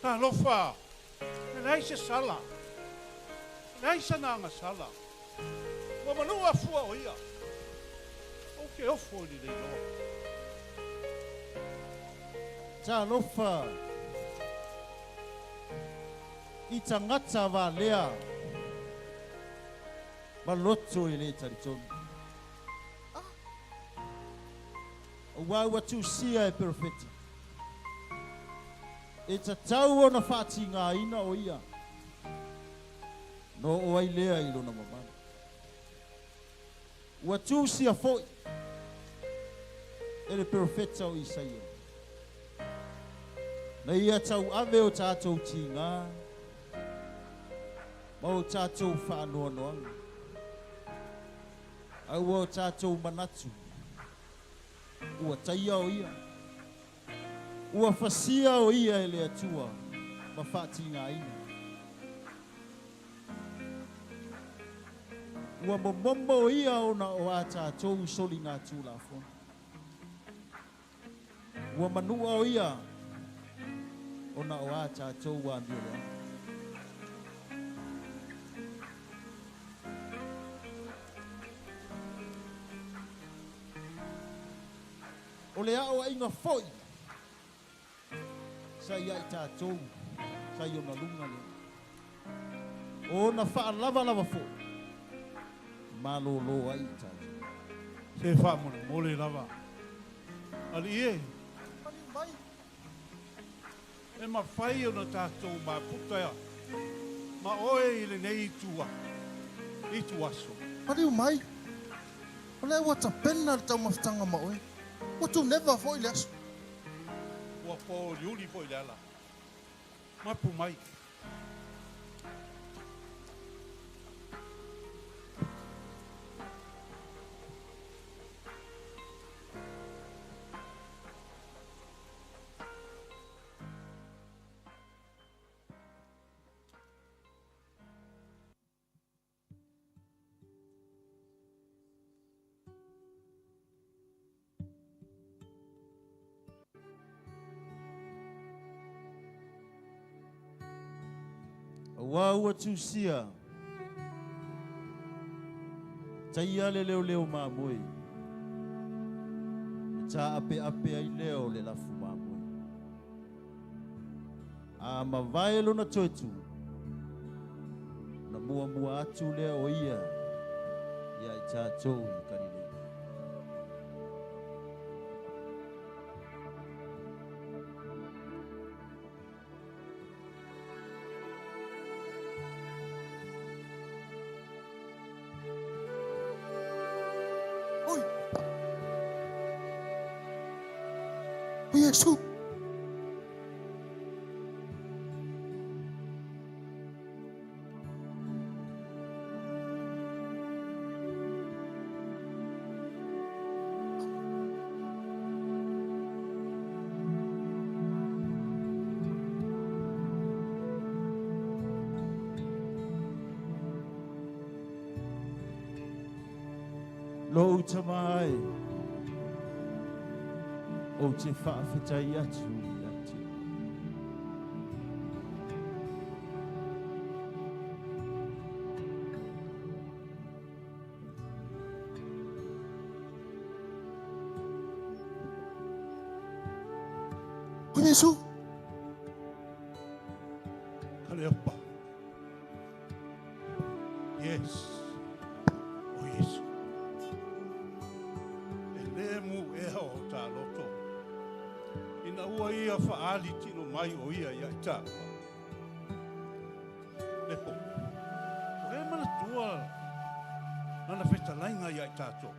H: Talofa! E leai se sala. E leai sana agasala. Ua manua fua o ia. Ou te ofo i le leiloa.
G: Talofa! I tagata valea ma loto e le talitonu. Aua ua tusia e perofeta, e tatau ona faatigaina o ia, na oo ai lea i lona mamalu. Ua tusia foi e le perofeta o Isaia, na ia tauave o tatou tiga ma o tatou faanoanoaga, a ua o tatou manatu ua taia o ia, ua fasia o ia e le Atua ma faatigaina. Ua momomo o ia ona o a tatou soligatulafono. Ua manua o ia ona o a tatou amioleaga. O le aoaiga foi sa ia i tatou sa i ona luga lea. O ona faalavalava foi malolo ai i tatou.
H: Se faamolemole lava, Alii e.
E: Maliu mai.
H: E mafai ona tatou mafuta ma oe i lenei itu itu aso.
E: Maliu mai. O lea ua tapena le taumafataga ma oe. Ua tuneva foi le aso.
H: Ua pōuliuli foi le ala. Mapu mai.
G: Aua ua tusia taia le leoleo mamoe, e taapeape ai lea o le lafu mamoe. A mavae lona toe tu, ona muamua atu lea o ia ia i tatou i Kalilei.
E: Oi! O Iesu!
I: Lou tama e, ou te faafetai atu ia te oe.
E: O Iesu.
H: Kaleopa. Yes. O Iesu. E le mu ea o ta loto. Ina ua ia whaali tino mai o ia ia i tāua. Lepo. O e mana tua nana whetalainga ia i tātou.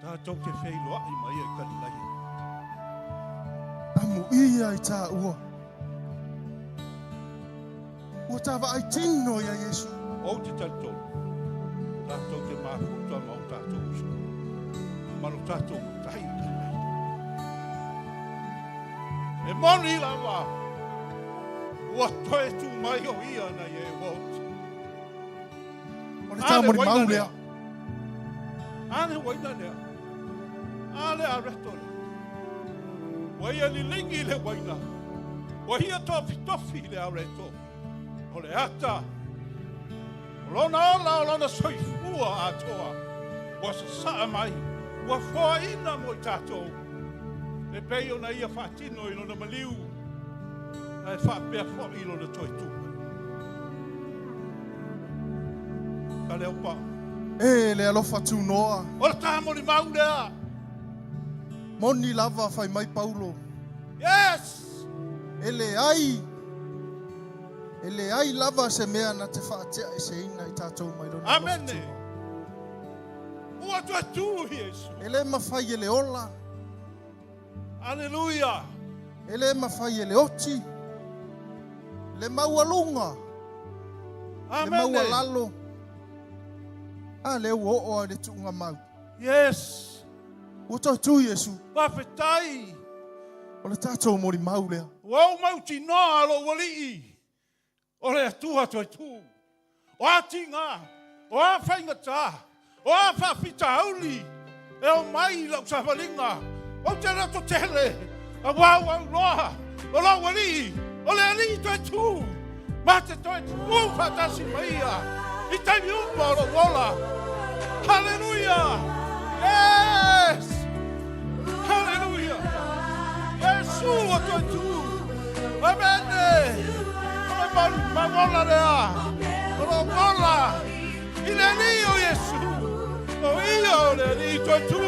H: Tātou te wheiloai mai ia i Kalilaia.
E: Amu ia i tā ua. Ua tā vaai tino ia Iesu.
H: Ou te talitonu, tātou te māfuta ma o tātou uso. Ma lo tātou matai i Kalilaia. E moni lava, ua toe tū mai o ia na ia e ua oti.
E: O le tā moni mau lea.
H: A le waina lea. A le areto lea. Ua ia lilingi le waina. Ua ia tofitofi le areto. O le ata. O lona ola o lona soifua atoa. Ua sasaa mai. Ua foaina mo i tātou. E pei ona ia faatino i lona maliu. Ae faapea foi i lona toe tu mai. Kaleopa.
E: E le alofa tunoa.
H: O le tā molimau lea.
E: Moni lava fai mai Paulo.
H: Yes!
E: E leai, e leai lava se mea na te faatea eseina i tātou mai lona alofa
H: Amene.
E: tunoa.
H: Ua toe tu Iesu.
E: E le mafai e le ola.
H: Aleluia.
E: E le mafai e le oti. Le maualuga. Le
H: Amene.
E: maualalo. A le ua oo ai le tuuga mau.
H: Yes.
E: Ua toe tu Iesu.
H: Faafetai.
E: O le tātou molimau lea.
H: Ua ou mautinoa lou alii. O le Atua toe tu. O a tiga, o a faigata, o a faafitauli e o mai i lau savaliga. Ou te loto tele, auā ua ou iloa, o lou alii, o le alii toe tu. Ma te toe tu faatasi ma ia i taimi uma o lou ola. Haleluia! Yes! Haleluia! Iesu ua toe tu. Amene! O le mau ola lea. O lou ola i le Alii o Iesu. O ia o le Alii toe tu.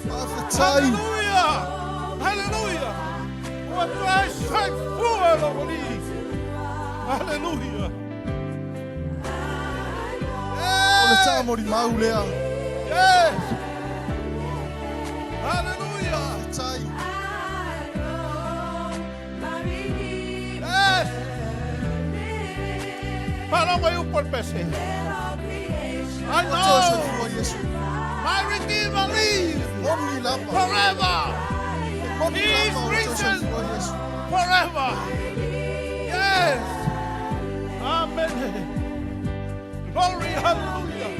E: Faafetai.
H: Haleluia! Haleluia! Ua toe soifua lou Alii. Haleluia!
E: O le tā molimau lea.
H: Yes! Haleluia!
E: Faafetai.
H: Yes! Faalogo i upu a le pese. I
E: Ua toe
H: know
E: soifua Iesu.
H: my Redeemer lives
E: Moni lava.
H: forever.
E: Moni
H: He is
E: lava ua toe
H: risen
E: soifua Iesu.
H: forever. Yes. Amen. Glory, hallelujah.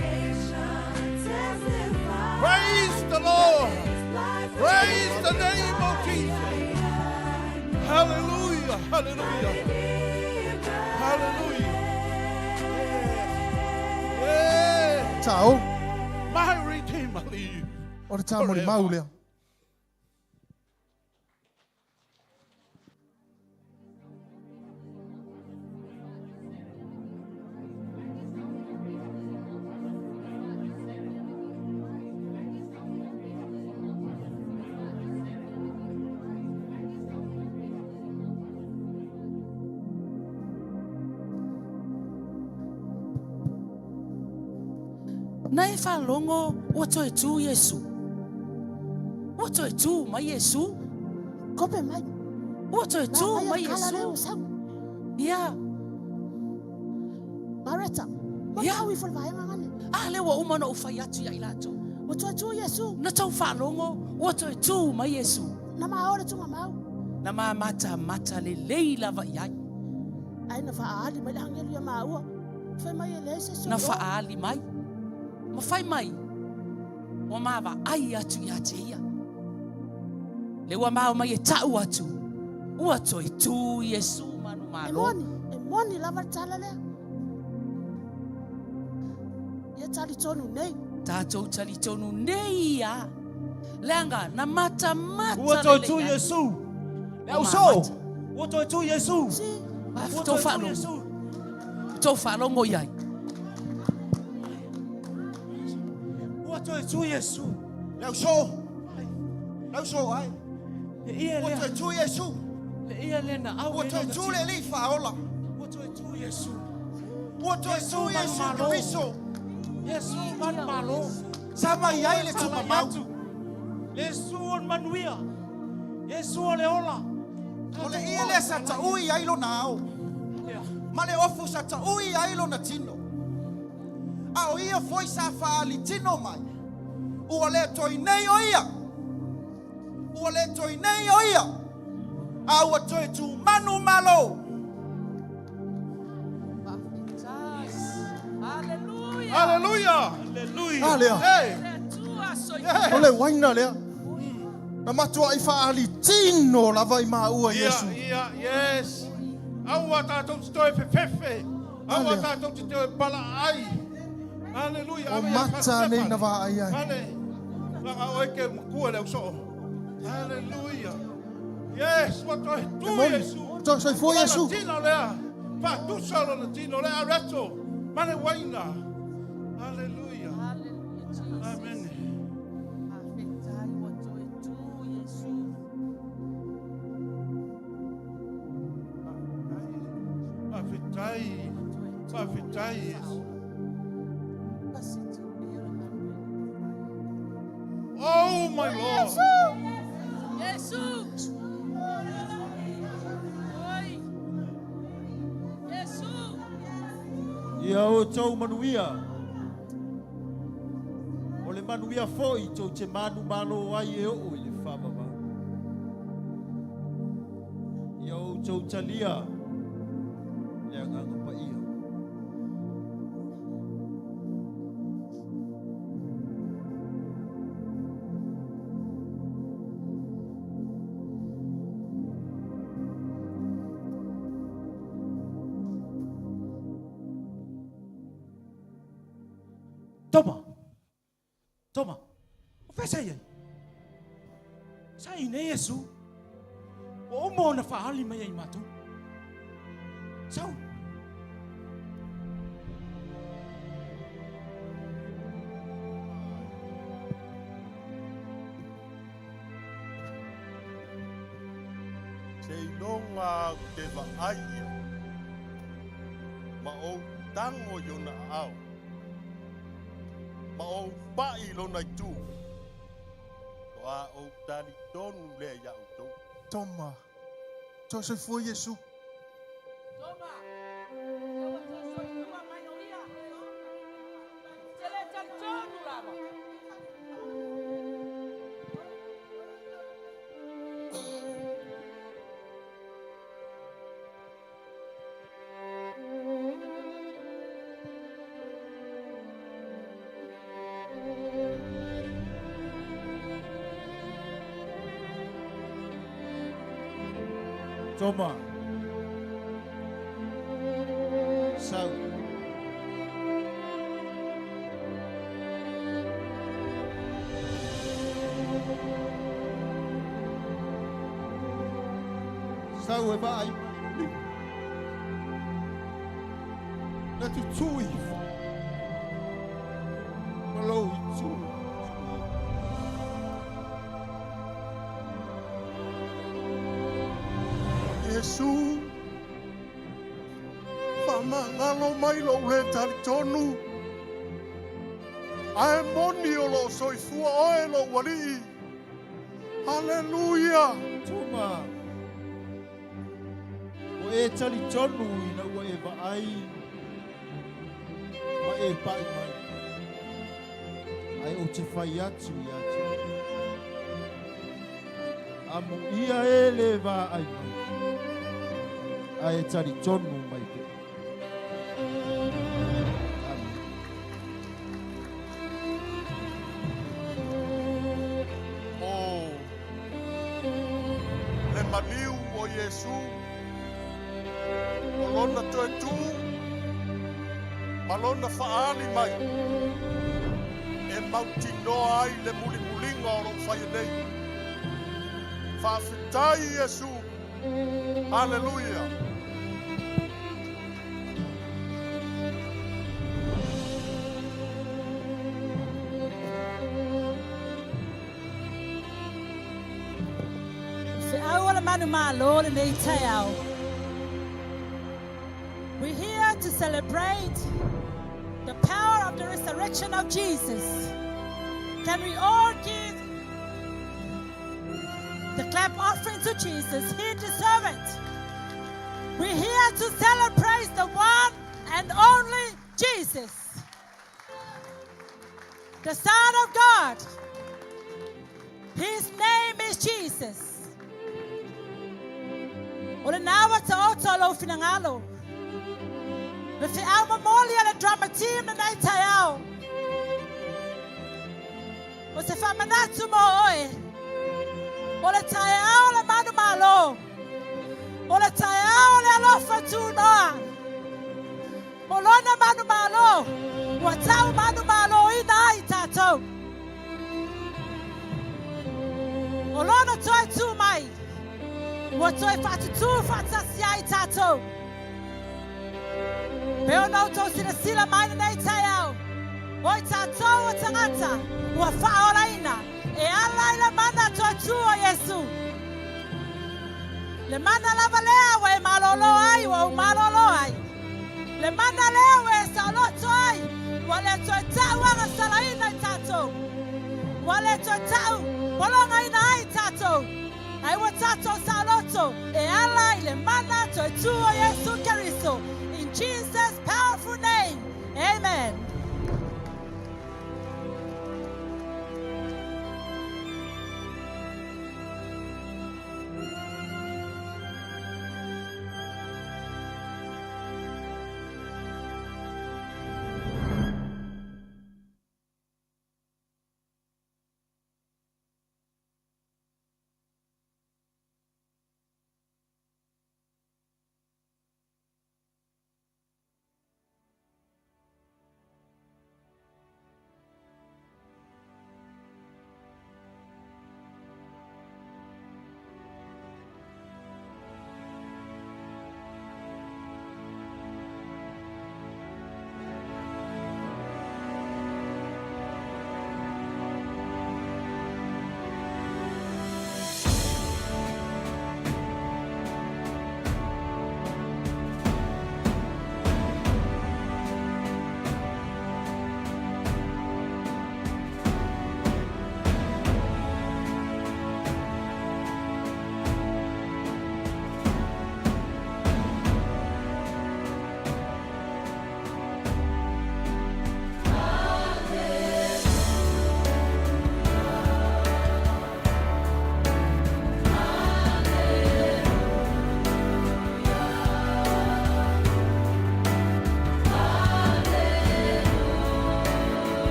H: Praise the Lord. Praise the name of Jesus. Hallelujah. Hallelujah. Hallelujah. Yes.
E: Tao.
H: My Redeemer lives.
E: O le tā molimau lea.
J: Na e faalogo ua toe tu Iesu. Ua toe tu mai Iesu.
A: Kope mai.
J: Ua toe tu
A: La,
J: mai
A: mai kala leo
J: Iesu.
A: sau.
J: Ia.
A: Mareta. Ma
J: Ia.
A: kau i fo le vaega ngane.
J: A le ua uma ona ou fai atu ia i latou.
A: Ua toe tu Iesu.
J: Na tau faalogo ua toe tu mai Iesu.
A: Na ma ore tunga mau.
J: Na mamatamata lelei lava i ai.
A: Ai na faaali mai le angelu ia maua. Fai mai e le se
J: Na faaali mai. Ma fai mai. Ua maavaai atu ia te ia. Le ua ma omai e ta'u atu, ua toe tu Iesu
A: E
J: manumalo.
A: moni, e moni lava le tala lea. Ia talitonu nei.
J: Tatou talitonu nei ia. Leaga na matamata
F: Ua toe
J: lelei
F: tu
J: ai.
F: Iesu. Le
J: Ua
F: au so.
J: mamata.
F: Ua toe tu Iesu.
J: Ma
F: Ua
J: tou
F: toe tu
J: faalogo.
F: Iesu.
J: Tou faalogo i ai.
F: Ua toe tu Iesu.
G: Le au so. Le au so ai.
F: Le ia
G: Ua
F: lea.
G: toe tu Iesu.
F: Le ia lea na au
G: Ua
F: e
G: toe
F: lona
G: tu
F: tino.
G: le alii faaola.
F: Ua toe tu Iesu.
G: Ua toe tu Iesu
F: manumalo.
G: Keriso.
F: Iesu manumalo.
G: Sa mai ai le tumamau.
F: Iesu o le manuia. Iesu o le ola.
G: O le ia lea sa taui ai lona ao. Ma le ofu sa taui ai lona tino. A o ia foi sa faali tino mai. Ua le toi nei o ia. Ua le toi nei o ia. A ua toe tu manu malo.
J: Hallelujah.
H: Hallelujah.
F: Hallelujah.
E: A lea.
H: Hey.
J: Le Atua soifua.
E: O le waina lea. Na matua'i fa'aalitino lava i maua
H: Ia,
E: Iesu.
H: ia, yes. Aua tātou te toe fefefe. Aua
E: Alea.
H: tātou te toe pala ai. Hallelujah.
E: O mata nei na vaai ai.
H: Ale. Langa oe ke makua le uso. Hallelujah. Yes, ua toe tu
E: E moni.
H: Iesu.
E: Toe soifua Iesu.
H: Lona tino lea. Faatusa lona tino lea areto. Mane waina. Hallelujah.
J: Hallelujah, Jesus.
H: Amen.
J: Faafetai ua toe tu Iesu.
H: Faafetai. Faafetai Iesu. Oh my Lord.
J: Iesu. Oi. Iesu.
I: Ia o tau manuia. O le manuia foi tou te manu malo ai e oo i le whamama. Ia o tau talia le anganga paia.
F: Toma. Toma. O fea sa i ai? Sa i nei Iesu. Ua uma ona faali mai ai matou. Sau.
K: Se iloga au te vaai ia, ma ou tago i ona aao, ma ou pa'i i lona itu, toā ou talitonu lea iā outou.
E: Toma. Toe soifua Iesu.
J: Toma. Ua toe soifua mai o ia. Te le talitonu lava.
I: Toma. Sau. Sau e vaai mai. Na tutui. Ma lou itu.
K: Iesu, faamagalo mai lou lē talitonu. Ae moni o loo soifua oe lou alii. Aleluia.
I: Toma. O e talitonu ina ua e vaai ma e pa'i mai. Ai o te fai atu ia te. Amu ia e le vaai mai. Ae talitonu mai pea. Amen.
K: maliu o Iesu, o lona toe tu, ma lona faali mai, e mautinoa ai le mulimuliga o lou faia nei. Faafetai Iesu. Haleluia.
L: Feau o le manu malo lenei taeao. We're here to celebrate the power of the resurrection of Jesus. Can we all give the clap offering to Jesus? He deserves it. We're here to celebrate the one and only Jesus, the Son of God. His name is Jesus. O lena ua taoto lou finagalo. Le feau momoli a le drama team lenei taeao. O se faamanatu mo oe. O le taeao o le manumalo. O le taeao o le alofa tunoa. O lona manumalo. Ua tau manumaloina ai tatou. O lona toe tu mai. Ua toe faatutū faatasi ai tatou. Pe ona outou silasila mai lenei taeao. O i tatou o tagata ua faaolaina e ala i le mana toe tu o Iesu. Le mana lava lea ua e malolo ai ua ou malolo ai. Le mana lea ua e saoloto ai ua le toe tau agasalaina i tatou. Ua le toe tau pologaina ai tatou. Ai ua tatou saoloto e ala i le mana toe tu o Iesu Keriso. In Jesus' powerful name. Amen.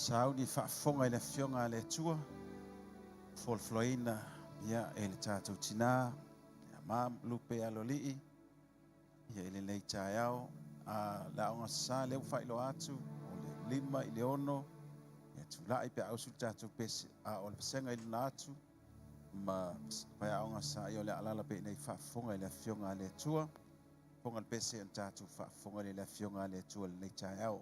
C: Sauni faafofoga i le Afioga a le Atua, folafolaina ia e le tatou tinā, ia ma Lupe Aloalii, ia i lenei taeao. A le Aoga Sasā lea ua faailoa atu, o le 5 i le 6, ia tulai pe a ausu le tatou pese, a o le vasega i luna atu, ma Faiaoga Sasā, ia o le a alaala pea i inei e faafofoga i le Afioga a le Atua. Fofoga le pese ona tatou faafofoga lea i le Afioga a le Atua i lenei taeao.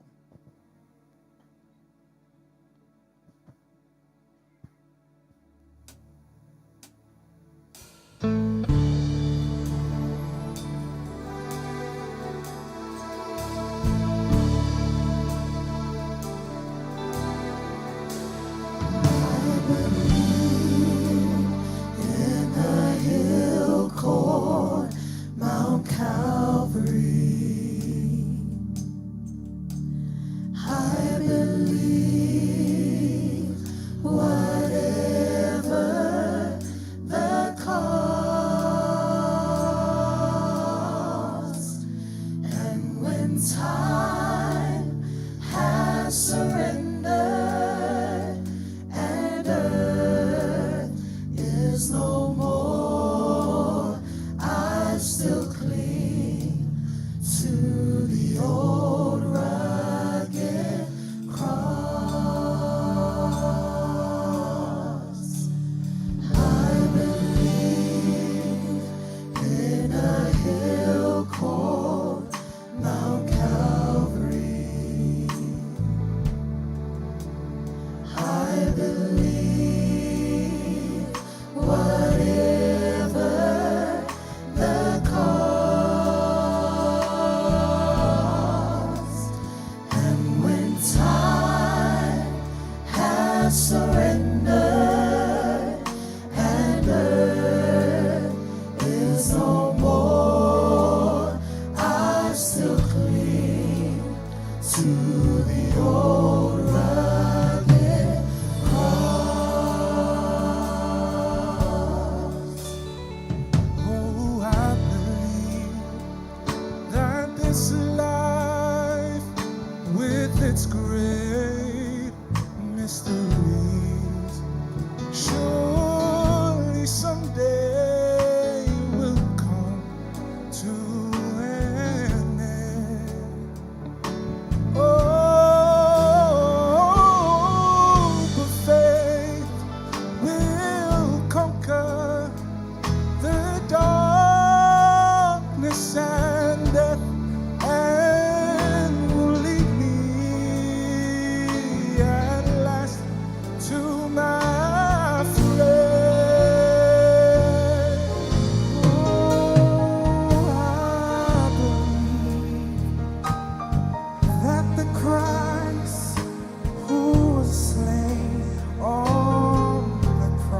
B: In the hill called Mount Calvary, I believe whatever the cost, and when time has surrendered and earth is no more, I still cling to the old rugged cross. I believe in a hill called Mount Calvary. I believe whatever the cost, and when time has surrendered and earth is no more, I still cling to the old rugged cross.
D: Oh, I believe that this life with its great mysteries surely someday will come to an end. Oh, but faith will conquer the darkness and death, and will lead me at last to my friend. Oh, I believe that the Christ who was slain on the cross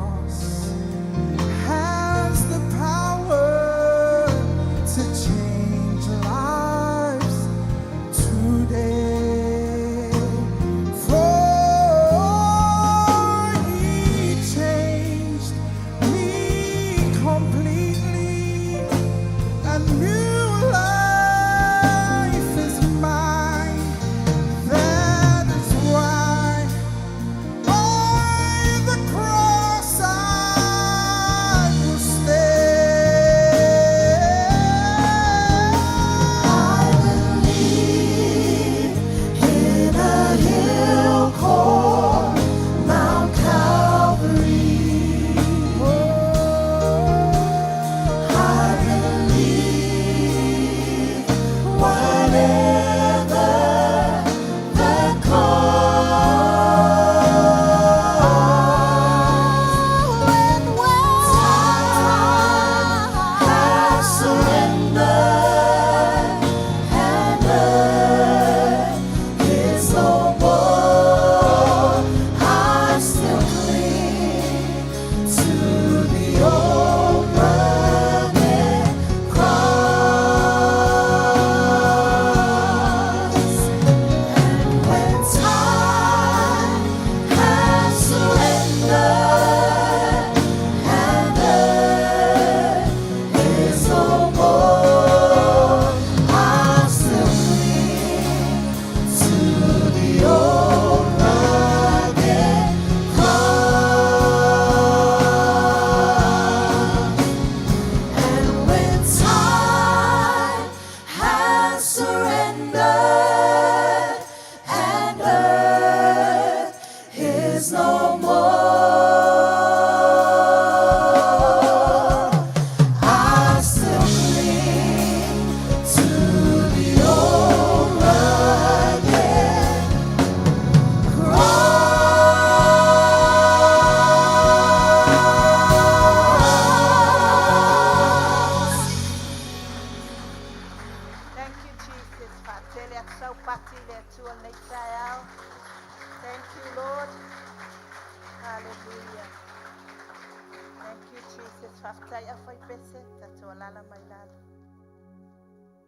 A: Faafetai aufaipese, tatou alala mai lalo.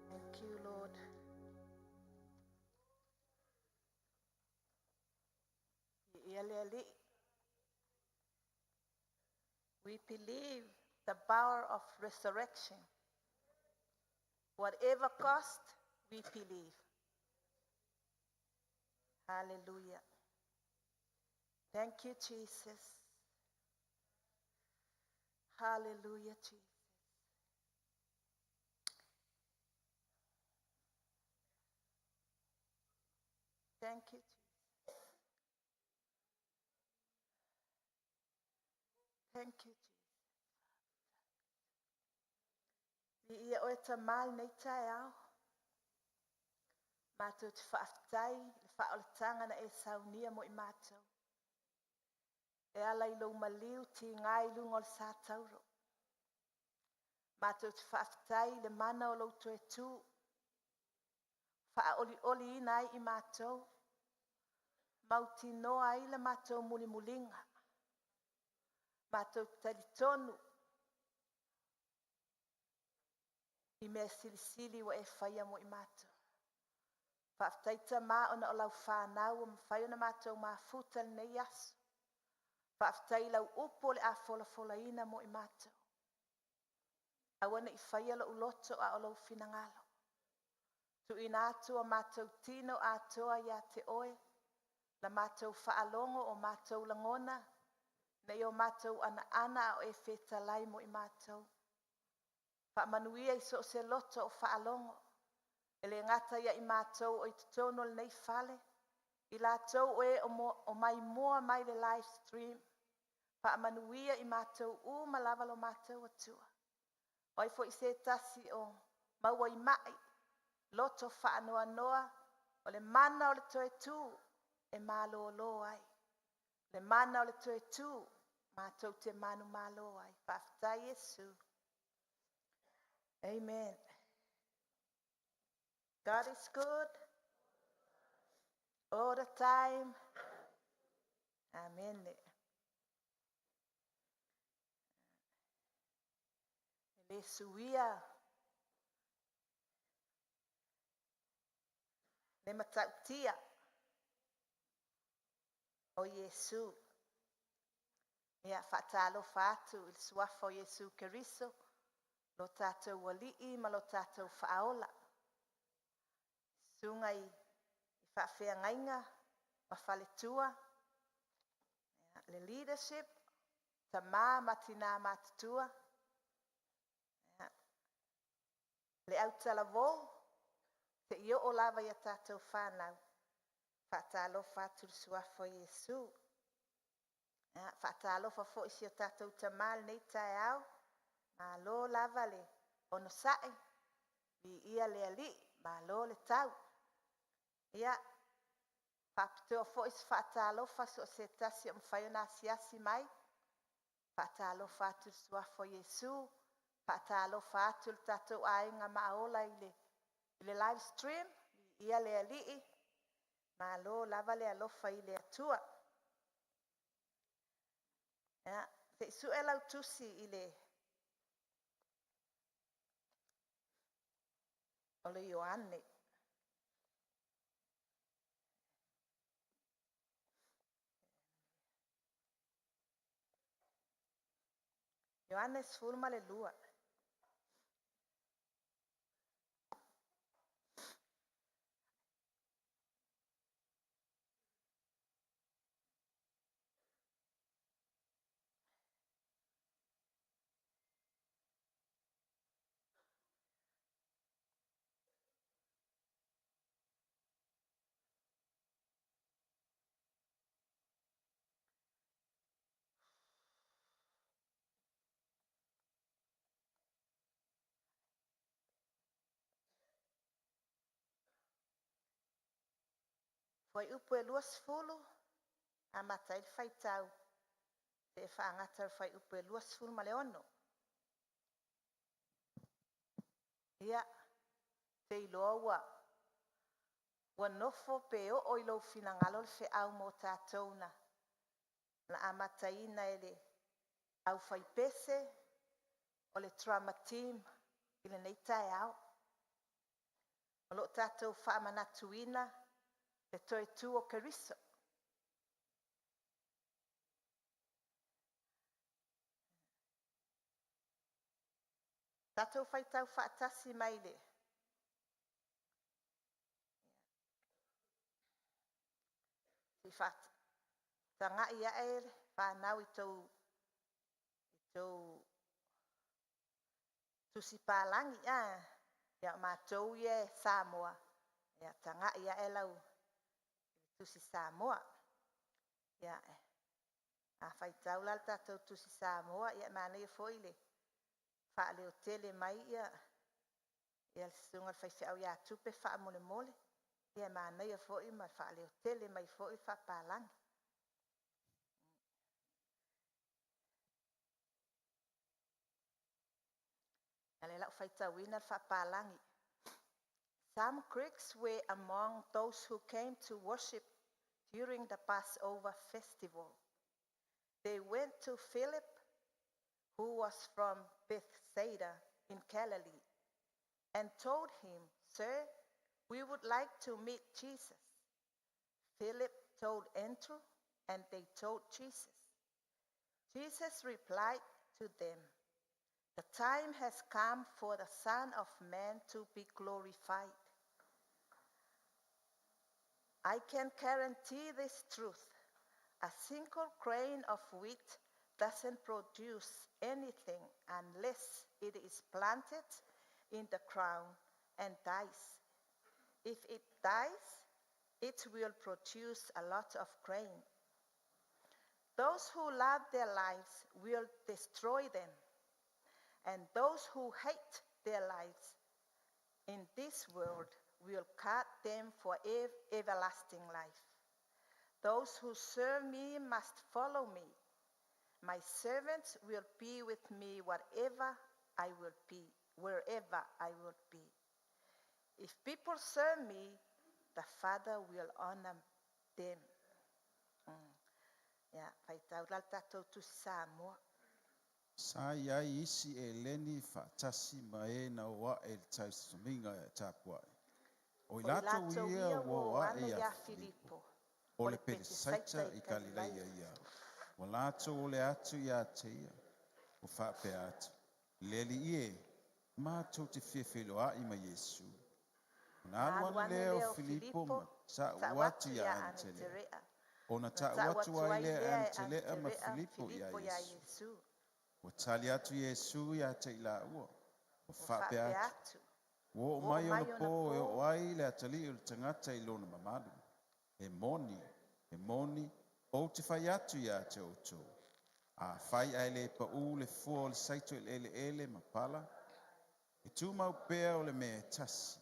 A: Thank you, Lord. Ia le Alii. We believe the power of resurrection. Whatever cost, we believe. Hallelujah. Thank you, Jesus. Hallelujah, Jesus. Thank you, Jesus. Thank you, Jesus. Ia oe ta mal nei taeao. Mātou te whaaftai, le whaolatanga na e saunia mo i mātou. E ala i lou maliu ti ngai lunga o le sa tauro. Mātou te whaaftai le mana o lou toe tū. Whaoli oli ina ai i mātou. Mautinoa ai le mātou mulimulinga. Mātou te talitonu. I mea silisili ua e whaia mo i mātou. Whaaftaita mā ona o lau whānau o mwhai ona mātou mafuta le nei aso. Whaaftai lau upo le a fola fola ina mo i mātou. Awana i whaia lo uloto a o lau finangalo. Tu ina atu o mātou tino atoa ia te oe. La mātou whaalongo o mātou langona. Nei o mātou ana ana o e whetalai mo i mātou. Whaamanuia i so se loto o whaalongo. E le ngata ia i mātou o i totonu o lenei fale. I lātou o e o, mo, o mai mua mai le live stream. Whaamanuia i mātou u malava lo mātou atua. O ai fo i se tasi o maua i mai. Loto whaanoa noa. O le mana o le toe tū e malo lo ai. Le mana o le toe tū mātou te manu malo ai. Whaaftai Yesu. Amen. God is good all the time. Amen. Le suia le matautia o Yesu. Ia whaatalofa atu i le suafa o Yesu Keriso, lo tātou wali'i ma lo tātou whaola. Sunga i whaafeangaiga ma faletua, ia, le leadership, ta mā matina matutua, ia, le autalavō, te i o lava ia tātou whānau, whaatalofa atu le suafa o Yesu. Ia, whaatalofa fo i si o tātou tamal nei taeao, malo lava le ono sae, vi ia le ali, malo le tau. Ia, whaapitoa fo i se whaatalofa so se tasi o mwhai o nā siasi mai, whaatalofa atu le suafa o Yesu, whaatalofa atu le tātou aiga maola i le live stream, ia le ali'i, malo lava le alofa i le atua. Ia, te isu e lau tusi i le o le Ioane. Ioane 12. Foi upu e 20, a mata i le faitau, te e whaangata le fai upu e 26. Ia, te iloa ua nofo pe o i lou finangalo le wheau mō tātou na amataina e le au whaipese,
M: o le drama team i lenei taeao. O lo o tatou faamanatuina le toe tu o Keriso. Tatou faitau faatasi mai le Se i faatagai ae le fanau i tou tusi palagi. Ia, o matou ia e Samoa, ia tagai ae lau tusi Samoa. Ia, a faitau la le tatou tusi Samoa, ia e manaia foi le faaleotele mai ia le susuga i le faifeau ia Tupe faamolemole. Ia e manaia foi ma faaleotele mai foi le faapalagi. O lea o le a ou faitauina le faapalagi. Some Greeks were among those who came to worship during the Passover festival. They went to Philip, who was from Bethsaida in Galilee, and told him, Sir, we would like to meet Jesus. Philip told Andrew, and they told Jesus. Jesus replied to them, The time has come for the Son of Man to be glorified. I can guarantee this truth. A single grain of wheat doesn't produce anything unless it is planted in the ground and dies. If it dies, it will produce a lot of grain. Those who love their lives will destroy them, and those who hate their lives in this world will cut them for everlasting life. Those who serve me must follow me. My servants will be with me whatever I will be, wherever I will be. If people serve me, the Father will honor them. Ia, faitau la le tatou Tusi Samoa.
C: Sa i ai isi Eleni faatasi ma e na o ae i le tausomiga e tapuai. O i latou ia ua o ae ia Filipo, o le Petesaita i Kalileia ia. Ua latou ole atu ia te ia, ua faapea atu, Le Alii e, matou te fia feiloai ma Iesu. Ona alu ane lea o Filipo ma ta'u atu iā Anitelea. Ona ta'u atu ai lea e Anitelea ma Filipo iā Iesu. Ua tali atu Iesu ia te i laua, ua faapea atu, Ua oo mai ona pō e oo ai le atalii o le tagata i lona mamalu. E moni, e moni, ou te fai atu ia te outou, afai ae le paū le fua o le saito i le eleele ma pala, e tumau pea o le mea e tasi,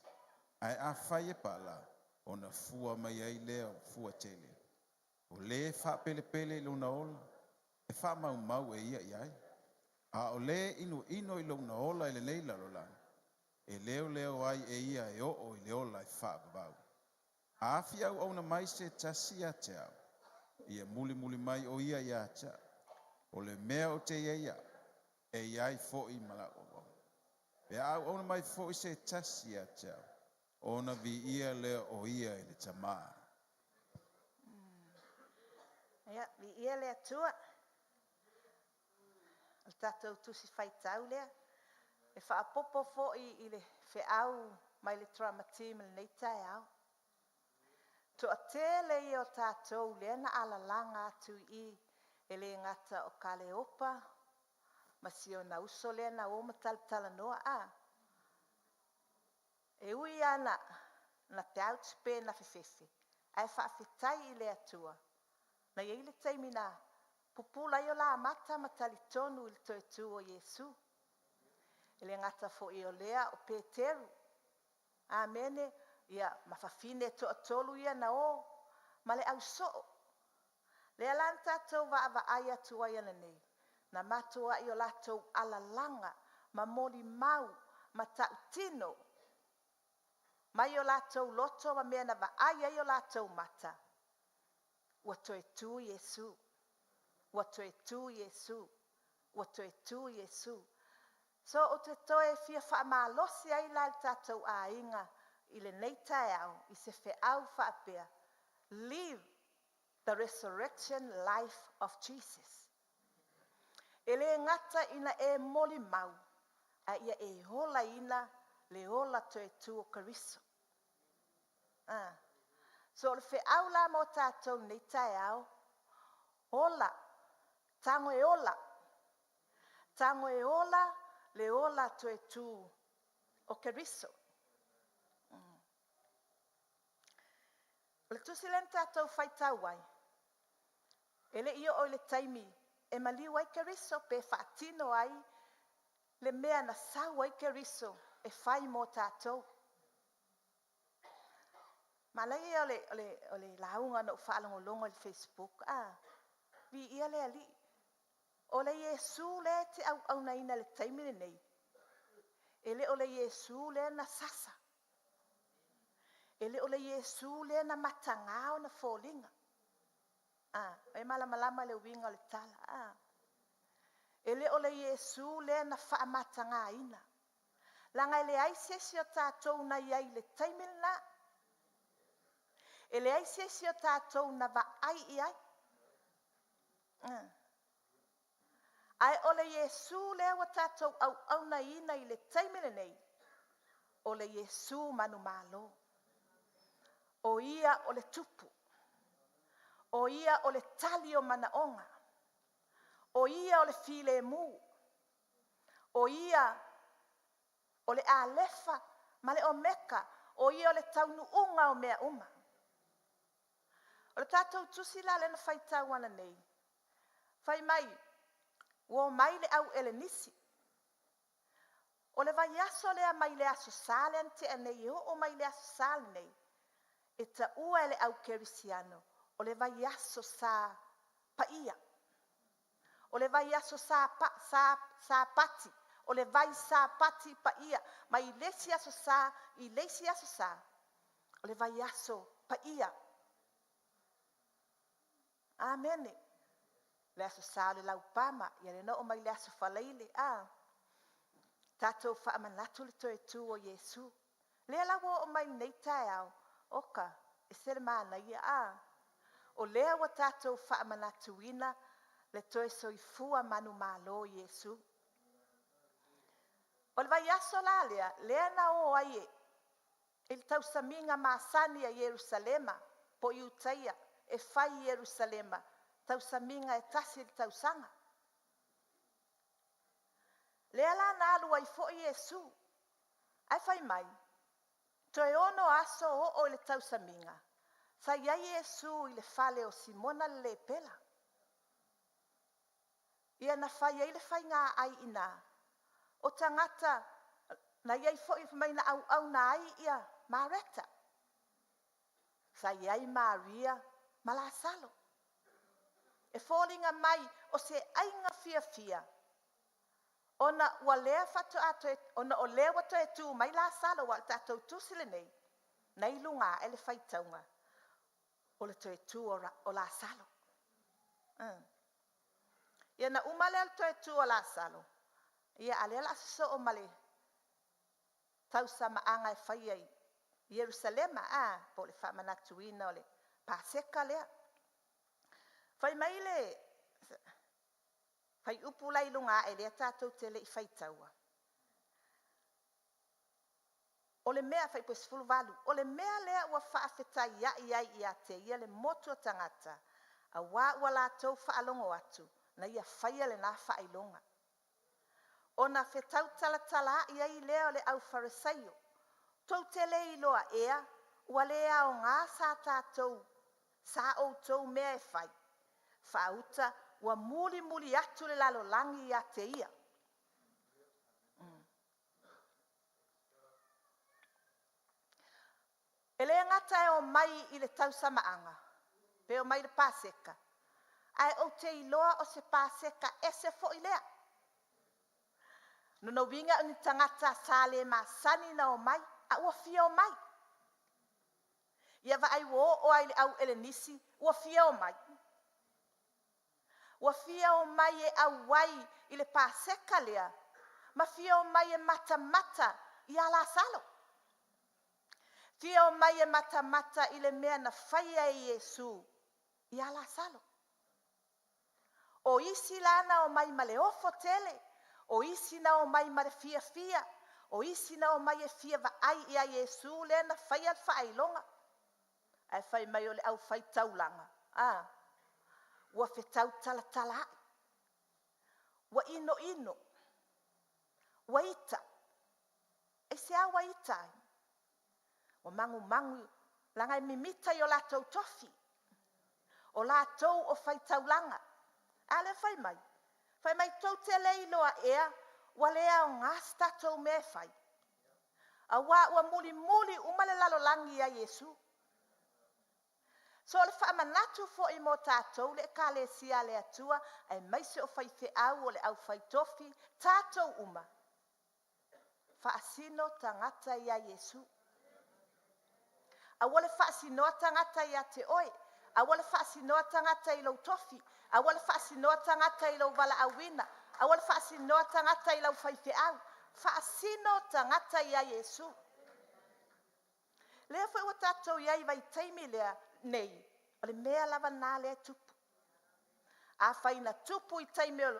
C: ae afai e pala, ona fua mai ai lea o fua tele. O le faapelepele i lona ola, e faamaumau e ia i ai. A o le inoino i lona ola i lenei lalolagi, e leoleo ai e ia e oo i le ola e faavavau. A fia auauna mai se tasi ia te au, ia mulimuli mai o ia ia te au. O le mea ou te i ai au, e i ai foi ma lau auauna. Pe a auauna mai foi se tasi ia te au, ona viia lea o ia e le Tamā.
M: Ia, viia le Atua. O le tatou tusi faitau lea. E faaopoopo foi i le feau mai le drama team i lenei taeao. Toatele ia o tatou lea na alalaga atu i i, e le gata o Kaleopa ma si ona uso lea na o ma talatalanoa a. E ui lava na doubt pe na fefefe, ae faafetai i le Atua, na i ai le taimi na pupula ai o la mata ma talitonu i le toe tu o Iesu. E le gata foi o lea o Peteru, amene, ia ma fafine toatolu ia na o ma le ausoo. Lea la na tatou vaavaai atu ai ananei, na matuai o latou alalaga ma molimau ma tautino mai o latou loto ma mea na vaai ai o latou mata, ua toe tu Iesu, ua toe tu Iesu, ua toe tu Iesu. So ou te toe fia faamalosi ai la le tatou aiga i lenei taeao i se feau faapea, live the resurrection life of Jesus. E le gata ina e molimau, a ia e olaina le ola toe tu o Keriso. Ah. So o le feau la mo tatou nei taeao, ola, tago e ola, tago e ola le ola toe tu o Keriso. O le tusi lea na tatou faitau ai, e le i oo i le taimi e maliu ai Keriso pe faatino ai le mea na sau ai Keriso e fai mo tatou. Manaia ia o le lauga na ou faalogologo i le Facebook, a, viia le Alii. O le Iesu lea e te auaunaina i le taimi lenei, e le o le Iesu lea na sasa, e le o le Iesu lea na mataga ona foliga. A, e malamalama le uiga o le tala. A, e le o le Iesu lea na faamatagaina, leaga e leai se isi o tatou na i ai i le taimi lena. E leai se isi o tatou na vaai i ai. Ae o le Iesu lea ua tatou auaunaina i le taimi lenei, o le Iesu manumalo. O ia o le tupu. O ia o le tali o manaoga. O ia o le filemu. O ia o le Alefa ma le Omeka. O ia o le taunuuga o mea uma. O le tatou tusi la lea na faitau ananei, fai mai, ua omai le au Elenisi. O le vaiaso lea mai le Aso Sa lea na tea nei e oo mai le Aso Sa lenei, e taua e le au kerisiano o le vaiaso sa paia. O le vaiaso sapati, o le vai sapati paia, mai le isi Aso Sa i le isi Aso Sa, o le vaiaso paia. Amene. Le Aso Sa o le Laupama, ia lea na oo mai le Aso Faraile, a tatou faamanatu le toe tu o Iesu. Lea la ua oo mai lenei taeao, oka, e ese le manaia, a o lea ua tatou faamanatuina le toe soifua manumalo o Iesu. O le vaiaso la lea, lea na o ai i le tausamiga masani a Ierusalema po o Iutaia e fai i Ierusalema, tausamiga e tasi i le tausaga. Lea la na alu ai foi Iesu, ae fai mai, toe 6 aso oo i le tausamiga, sa i ai Iesu i le fale o Simona le lepera. Ia na fai ai le faiga ai i ina, o tagata na i ai foi fai mai na auauna ai ia Mareta. Sa i ai Maria ma Lasalo. E foliga mai o se aiga fiafia ona ua lea faatoa toe, ona o lea ua toe tu mai Lasalo, aua o le tatou tusi lenei, na i luga ae le faitauga o le toe tu o Lasalo. Ia na uma lea o le toe tu o Lasalo, ia a lea o le a sosoo ma le tausamaaga e faia i Ierusalema, po o le faamanatuina o le Paseka lea. Fai mai le faiupu la i luga ae lea tatou te le i faitaua. O le mea, fuaiupu 18, o le mea lea ua faafetaiai ai ia te ia le motu o tagata, auā ua latou faalogo atu na ia faia lena faailoga. Ona fetautalatalaai ai lea o le aufarisaio, tou te le iloa ea ua le aoga sa outou mea e fai, faauta ua mulimuli atu le lalolagi ia te ia. E le gata e omai i le tausamaaga, pe omai i le Paseka, ae ou te iloa o se Paseka ese foi lea. Lona uiga o ni tagata sa le masani ona omai, a ua fia omai. Ia vaai ua oo lava i le au Elenisi ua fia omai. Ua fia omai e auai i le Paseka lea Ma fia omai e matamata ia Lasalo. Fia omai e matamata i le mea na faia e Iesu ia Lasalo. O isi la na omai ma le ofo tele, o isi na omai ma le fiafia, o isi na omai e fia vaai ia Iesu lea na faia le faailoga. Ae fai mai o le aufaitaulaga, a, ua fetau talatala ai, ua inoino, ua ita. Aisea ua ita ai? Ua magumagu leaga e mimita i o latou tofi. O latou o faitaulaga. A lea fai mai, fai mai tou te le iloa ea ua le aoga se tatou mea e fai, aua ua mulimuli uma le lalolagi ia Iesu. So o le faamanatu foi mo tatou le Ekalesia a le Atua aemaise o faifeau o le aufaitofi, tatou uma, faasino tagata ia Iesu. Aua le faasinoa tagata ia te oe. Aua le faasinoa tagata i lou tofi. Aua le faasinoa tagata i lou valaauina. Aua le faasinoa tagata i lau faifeau. Faasino tagata ia Iesu. Lea foi ua tatou i ai i vaitaimi lea nei, o le mea lava lena lea e tupu. Afai na tupu i taimi o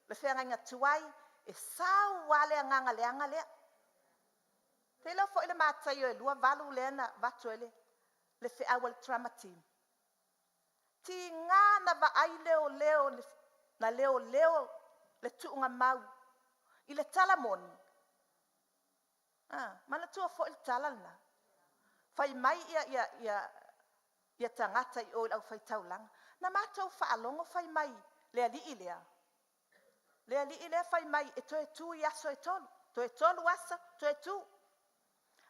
M: le feagaiga tuai, e sau lava le agaga leaga lea. Ou te iloa foi le Mataio e 28 lea na avatu ai le feau a le drama team. Tiga na vaai leoleo, na leoleo le tuugamau i le tala moni. Manatua foi le tala lena. Fai mai ia tagata i o i le aufaitaulaga, na matou faalogo fai mai le alii lea, le alii lea fai mai e toe tu i aso e 3, toe 3 aso toe tu.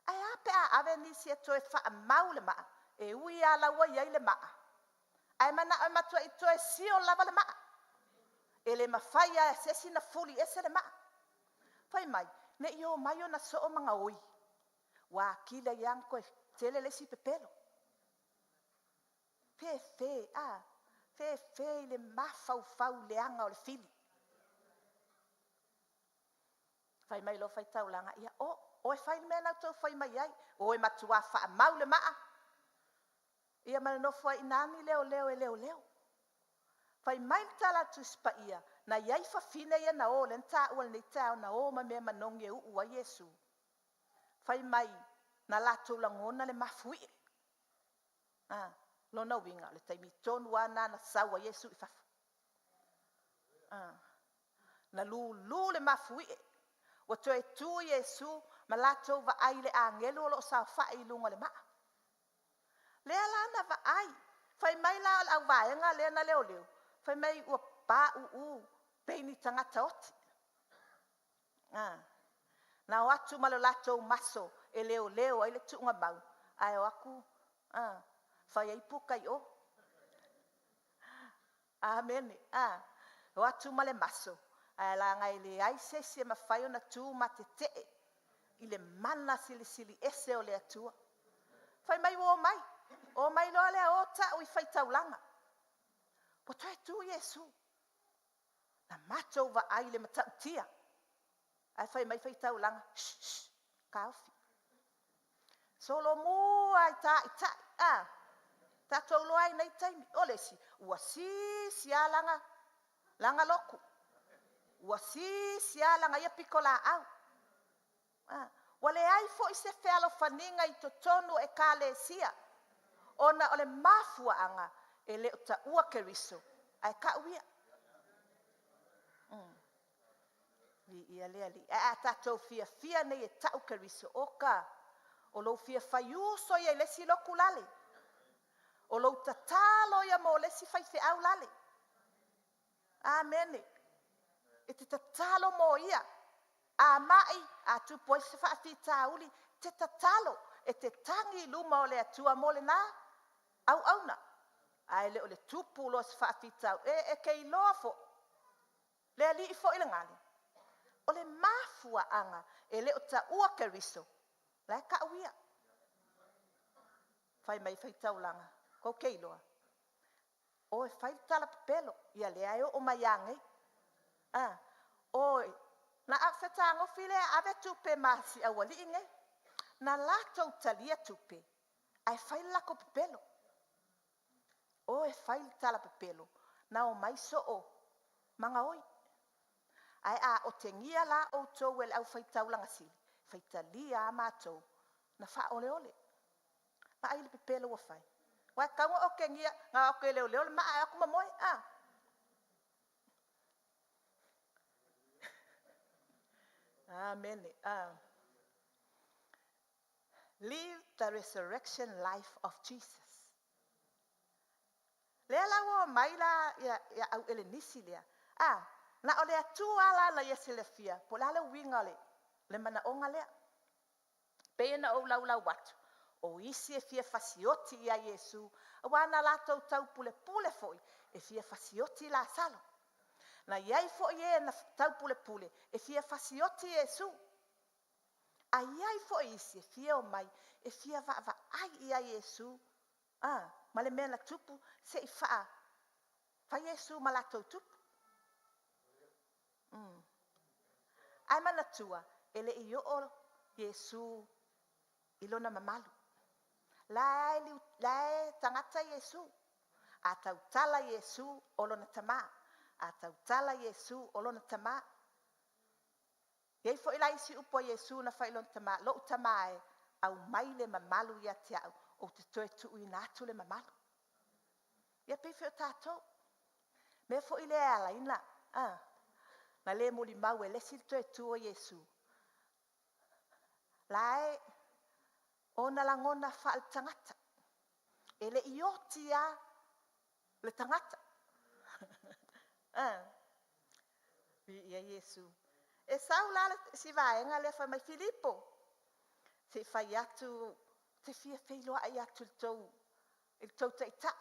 M: Ae a pe a ave nisi e toe faamau le maa, e ui lava o la ua i ai le maa, ae manao e matuai toe sio lava le maa. E le mafai lava e se isi ona fuli ese le maa. Fai mai, ne i omai ona soo ma gaoi, ua atili ai lava ona toe tele le isi pepelo. Fefe, a, fefe i le mafaufau leaga o le fili. Fai mai loa faitaulaga, ia o, o e fai le mea la outou fai mai ai. O e matua faamau le maa, ia ma le nofo ai i ina ni leoleo e leoleo. Fai mai le tala a le Tusi Paia, na i ai fafine ia na o, lea na taua i lenei taeao, na o ma mea manogi e uu ai Iesu. Fai mai, na latou lagona le mafuie. A, lona uiga, o le taimi tonu lava lena na sau ai Iesu i fafo. A, na lulu le mafuie, ua toe tu Iesu ma latou vaai i le agelu o lo o saofai i luga o le maa. Lea la na vaai, fai mai la o le auvaega lea na leoleo, fai mai ua pauu pei ni tagata oti. Na o atu ma le latou maso e leoleo ai le tuugamau, ae o atu fai ai puka i o. Amene. O atu ma le maso, ae leaga e leai se isi e mafai ona tu ma tetee i le mana silisili ese o le Atua. Fai mai ua omai, omai loa lea o tau i faitaulaga. Ua toe tu Iesu. Na matou vaai i le matautia. Ae fai mai faitaulaga, shh, shh, taofi. Solomua i taitai, a, tatou iloa ai nei taimi. O le isi, ua sisi lava lana lotu. Ua sisi lava lana ia pitolaau. Ua leai foi se fealofaniga i totonu o ekalesia, ona o le mafuaaga e le o taua Keriso, ae tau ia. Viia le Alii. Ae a tatou fiafia nei e tau Keriso, oka, o lou fia faiuso ia i le isi lotu lale, o lou tatalo ia mo le isi faifeau lale. Amene. E te tatalo mo ia. A mai, a tupu ai se faafitauli, te tatalo, e te tagi i luma o le Atua mo lena auauna. Ae le o le tupu loa o se faafitauli, e te iloa foi, le alii foi lena, o le mafuaaga e le o taua Keriso, la e tau ia. Fai mai faitaulaga, tou te iloa, o e fai le tala pepelo, ia lea e oo mai lava nei. O, na fetagofi lea ave tupe ma si aualii nei. Na latou talia tupe, ae fai le latou pepelo. O e fai le tala pepelo, na omai soo magaoi. Ae a otegia la outou e le aufaitaulaga sili, faitalia lava matou na faaoleole. Vaai le pepelo ua fai. Aua e tatau ona otegia, na o atu e leoleo le maa ae o atu momoe. A? Amene. A. Live the resurrection life of Jesus. Lea la ua omai la ia au Elenisi lea, a, na o le Atua lava la na ia silafia po o le a le uiga o le manaoga lea. Pei ona ou laulau atu, o isi e fia fasioti ia Iesu, aua na latou taupulepule foi e fia fasioti Lasalo. Na i ai foi e na taupulepule e fia fasioti Iesu. Ae i ai foi isi e fia omai e fia vaavaai ia Iesu ma le mea na tupu, se i fai Iesu ma latou tupu. Ae manatua, e le i oo Iesu i lona mamalu. La e tagata Iesu. A tautala Iesu, o lona tama. A tautala Iesu, o lona tama. E i ai foi la isi upu a Iesu na fai i lona tama, lou tama e, aumai le mamalu ia te au, ou te toe tuuina atu le mamalu. Ia pei foi o tatou. Mea foi lea e ala ai ona le molimau e le isi le toe tu o Iesu, la e ona lagona faaletagata. E le i oti lava le tagata. Viia Iesu. E sau la si vaega lea fai mai, Filipo, se i fai atu, ou te fia feiloai atu i le tou taitai.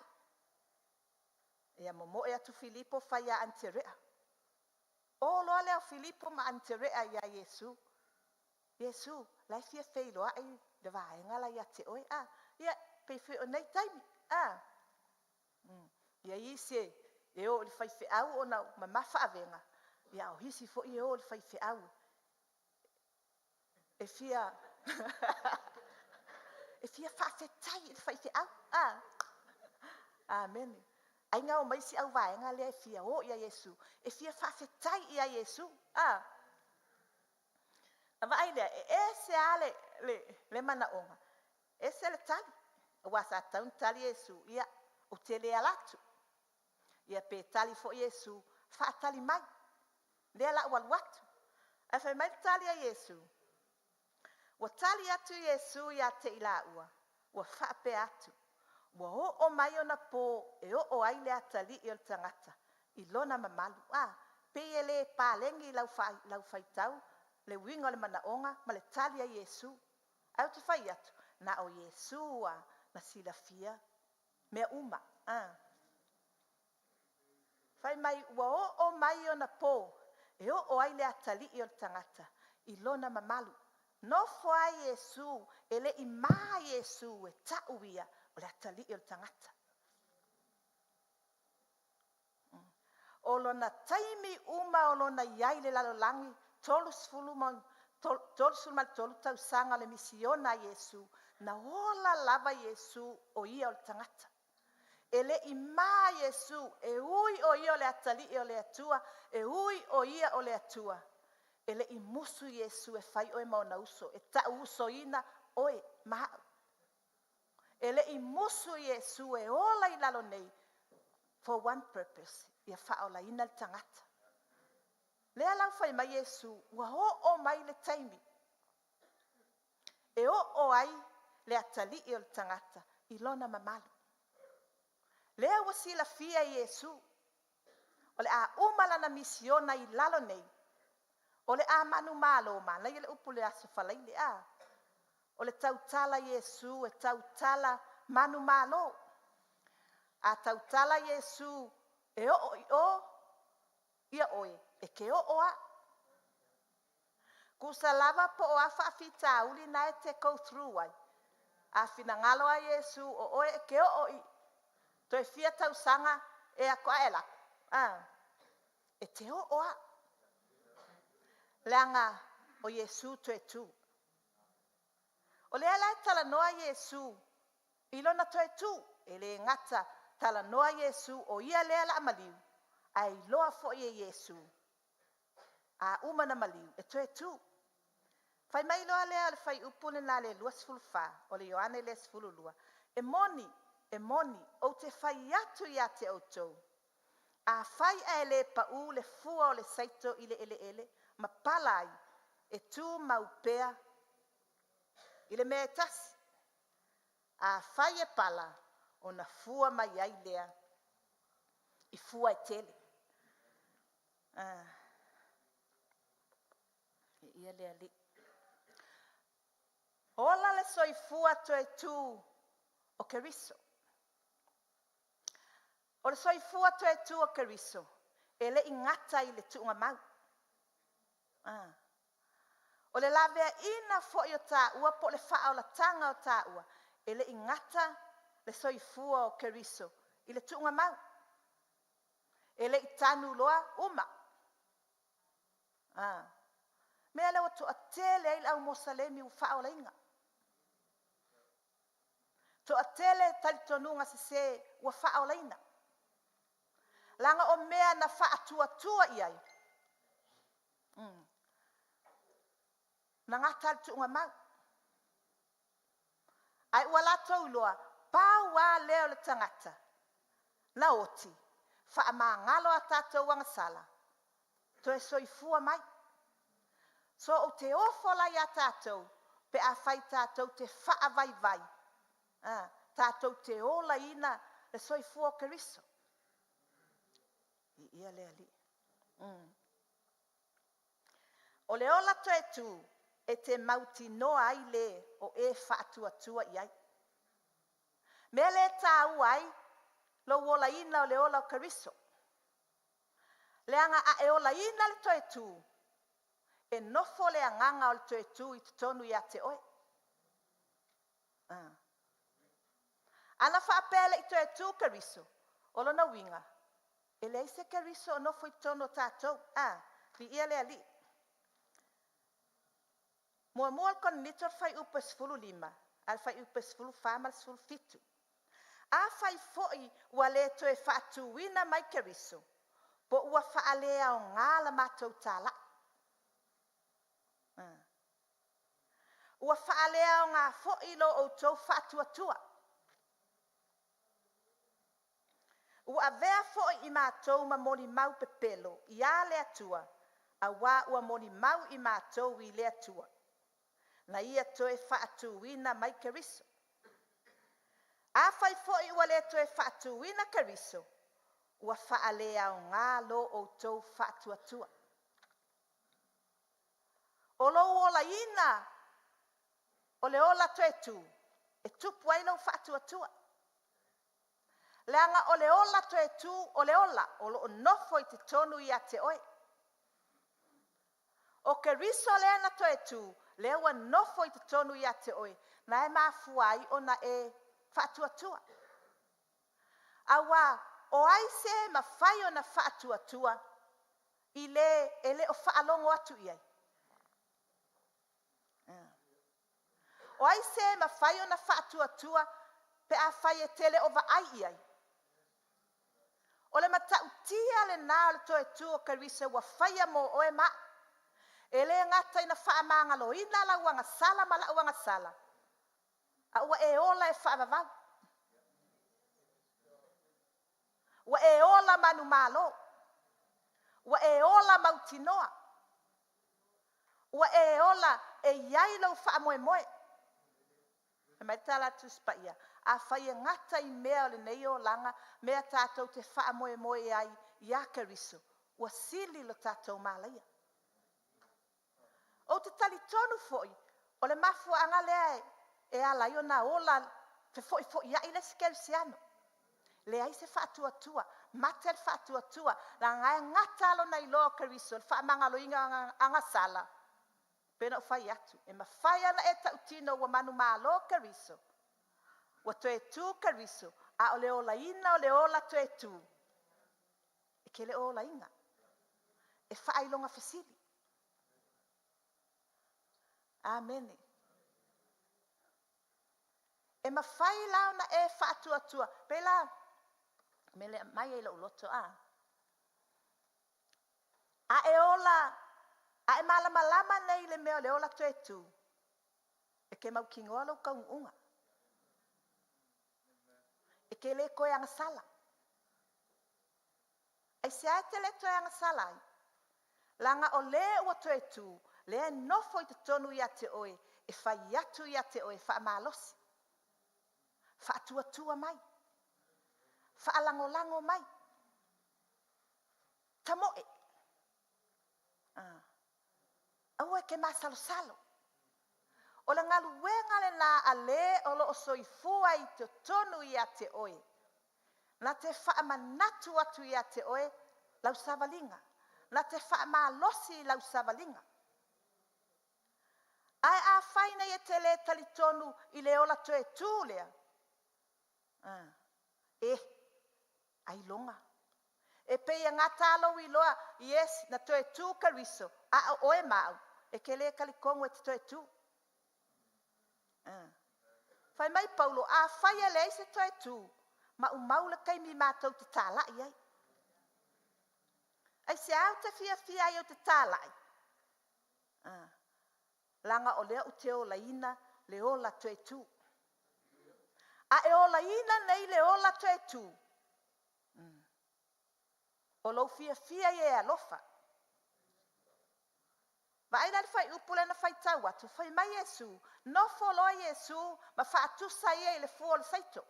M: Ia momoe atu Filipo fai ia Aneterea. O loa lea o Filipo ma Aneterea ia Iesu. Iesu, o la e fia feiloai le vaega la e ia te oe. A, ia, pei foi o nei taimi. A, e i ai isi e o i le faifeau ona ua mamafa avega, a o isi foi e o i le faifeau e fia faafetai i le faifeau. Amene. Ai na omai si auvaega lea e fia o ia Iesu, e fia faafetai ia Iesu. Na vaai lea, e ese lava le manaoga, ese le tali. Aua sa tatau ona tali Iesu, ia, ou te le ala atu. Ia pe tali foi Iesu, faatali mai, o lea o le a ou alu atu. Ae fai mai le tali a Iesu, ua tali atu Iesu ia te i laua, ua faapea atu, ua oo mai ona po e oo ai le atalii o le tagata i lona mamalu. A, pei e le paleni lau faitau le uiga o le manaoga ma le tali a Iesu. Ae ou te fai atu, na o Iesu lava na silafia mea uma. Fai mai ua oo mai ona po e oo ai le atalii o le tagata i lona mamalu. Nofo ai Iesu, e le i ma Iesu e tau ia o le atalii o le tagata. O lona taimi uma o lona i ai i le lalolagi, 33 tausaga o le misiona a Iesu, na ola lava Iesu o ia o le tagata. E le i ma Iesu, e ui o ia o le atalii o le Atua, e ui o ia o le Atua, e le i musu Iesu e fai oe ma ona uso, e tau usoina oe ma au. E le i musu Iesu e ola i lalo nei for one purpose, ia faaolaina le tagata. Lea la ua fai mai Iesu, ua oo mai le taimi e oo ai le atalii o le tagata i lona mamalu. Lea ua silafia e Iesu o le a uma lana misiona i lalo nei, o le a manumalo, manaia le upu i le aso Faraile a, o le tautala Iesu e tautala manumalo. A tautala Iesu e oo i o ia oe, e te oo lava. Tusa lava po o a faafitauli na e te go through ai, a finagalo lava Iesu o oe e te oo i, toe fia tausaga ea faatoa e alu atu, e te oo lava. Leaga o Iesu toe tu. O lea la e talanoa Iesu i lona toe tu. E le gata talanoa Iesu o ia lea o le a maliu, ae iloa foi e Iesu a uma ona maliu e toe tu. Fai mai loa lea o le fuaiupu lena le 24 o le Ioane lea 12, e moni, e moni, ou te fai atu ia te outou, afai ae le pau le fua o le saito i le eleele ma pala ai, e tumau pea i le mea e tasi. Afai e pala, ona fua mai ai lea i fua e tele. Ah. Viia le Alii. Ola le soifua toe tu o Keriso. O le soifua toe tu o Keriso, e le i gata i le tuugamau. Ah. O le laveaiina foi o taua po o le faaolataga o taua, e le i gata le soifua o Keriso i le tuugamau. E le i tanu loa uma. A. Mea lea ua toatele ai le au Musalemi ua faaolaina. Toatele talitonuga sese ua faaolaina. Leaga o mea na faatuatua i ai, na gata lava i le tuugamau. Ae ua latou iloa, pau lava lea o le tagata na oti, faamagalo a tatou agasala, toe soifua mai. So ou te ofo la ia tatou pe afai tatou te faavaivai, tatou te olaina le soifua o Keriso. Viia le Alii. O le ola toe tu e te mautinoa ai le o e faatuatua i ai. Mea lea e taua ai lou olaina o le ola o Keriso. Leaga a e olaina le toe tu, e nofo le agaga o le toe tu i totonu ia te oe. Ana faapea e le i toe tu Keriso, o lona uiga, e leai se Keriso o nofo i totonu o tatou. A, viia le Alii. Muamua Korinito fuaiupu e 15 a le fuaiupu e 14 ma le 17. Afai foi ua le toe faatuina mai Keriso, po ua faaleaoga la matou talai. Ua faaleaoga foi lo outou faatuatua. Ua avea foi i matou ma molimau pepelo ia le Atua, auā ua molimau i matou i le Atua, na ia toe faatuina mai Keriso. Afai foi ua le toe faatuina Keriso, ua faaleaoga lo outou faatuatua. O lou olaina o le ola toe tu, e tupu ai lou faatuatua. Leaga o le ola toe tu o le ola o lo o nofo i totonu ia te oe. O Keriso lea na toe tu, lea ua nofo i totonu ia te oe, na e mafua ai ona e faatuatua. Aua o ai se e mafai ona faatuatua i le e le o faalogo atu i ai? O ai se e mafai ona faatuatua pe afai e te le o vaai i ai? O le matautia lena o le toe tu o Keriso ua faia mo oe ma au. E le gata ina faamagaloina lau agasala ma lau agasala, a ua e ola e faavavau. Ua e ola manumalo. Ua e ola mautinoa. Ua e ola e i ai lou faamoemoe. Fai mai le tala a le Tusi Paia, afai e gata i mea o lenei olaga mea tatou te faamoemoe ai ia Keriso, ua sili lo tatou malaia. Ou te talitonu foi, o le mafuaaga lea e ala ai ona ola fefoifoiai le isi kerisiano. Leai se faatuatua, mate le faatuatua, leaga e gata lava lona iloa o Keriso i le faamagaloina o agasala. E pei ona ou fai atu, e mafai lava ona e tautino ua manumalo Keriso, ua toe tu Keriso, a o le olaina o le ola toe tu, e te le o olaina. E faailoga fesili. Amene. E mafai la ona e faatuatua, pei la, mele mai ai lou loto, a. A e ola, a e malamalama nei i le mea o le ola toe tū, e ke mautinoa lou taunuuga. E ke le toe agasala. Aisea e te le toe agasala ai? Leaga o le ua toe tu, lea e nofo i totonu ia te oe, e fai atu ia te oe, faamalosi, faatuatua mai, faalagolago mai, tamoe. Ah. Aua e te masalosalo. O le galuega lena a le o lo o soifua i totonu ia te oe. Na te faamanatu atu ia te oe lau savaliga. Na te faamalosi i lau savaliga. Ae afai nei e te le talitonu i le ola toe tū lea, ah, e, ailoga. E pei e gata lou iloa, yes, na toe tū Keriso, a o oe ma au, e te le talitonu e te toe tū. Ah. Fai mai Paulo, afai e leai se toe tū, maumau le taimi matou te tālai ai. Aisea ou te fiafia ai ou te tālai? Ah. Leaga o lea ou te olaina le ola toe tū. A e olaina nei le ola toe tū, o lou fiafia ia e alofa. Vaai la le fuaiupu lea na faitau atu, fai mai Iesu, nofo loa Iesu ma faatusa ia i le fua o le saito.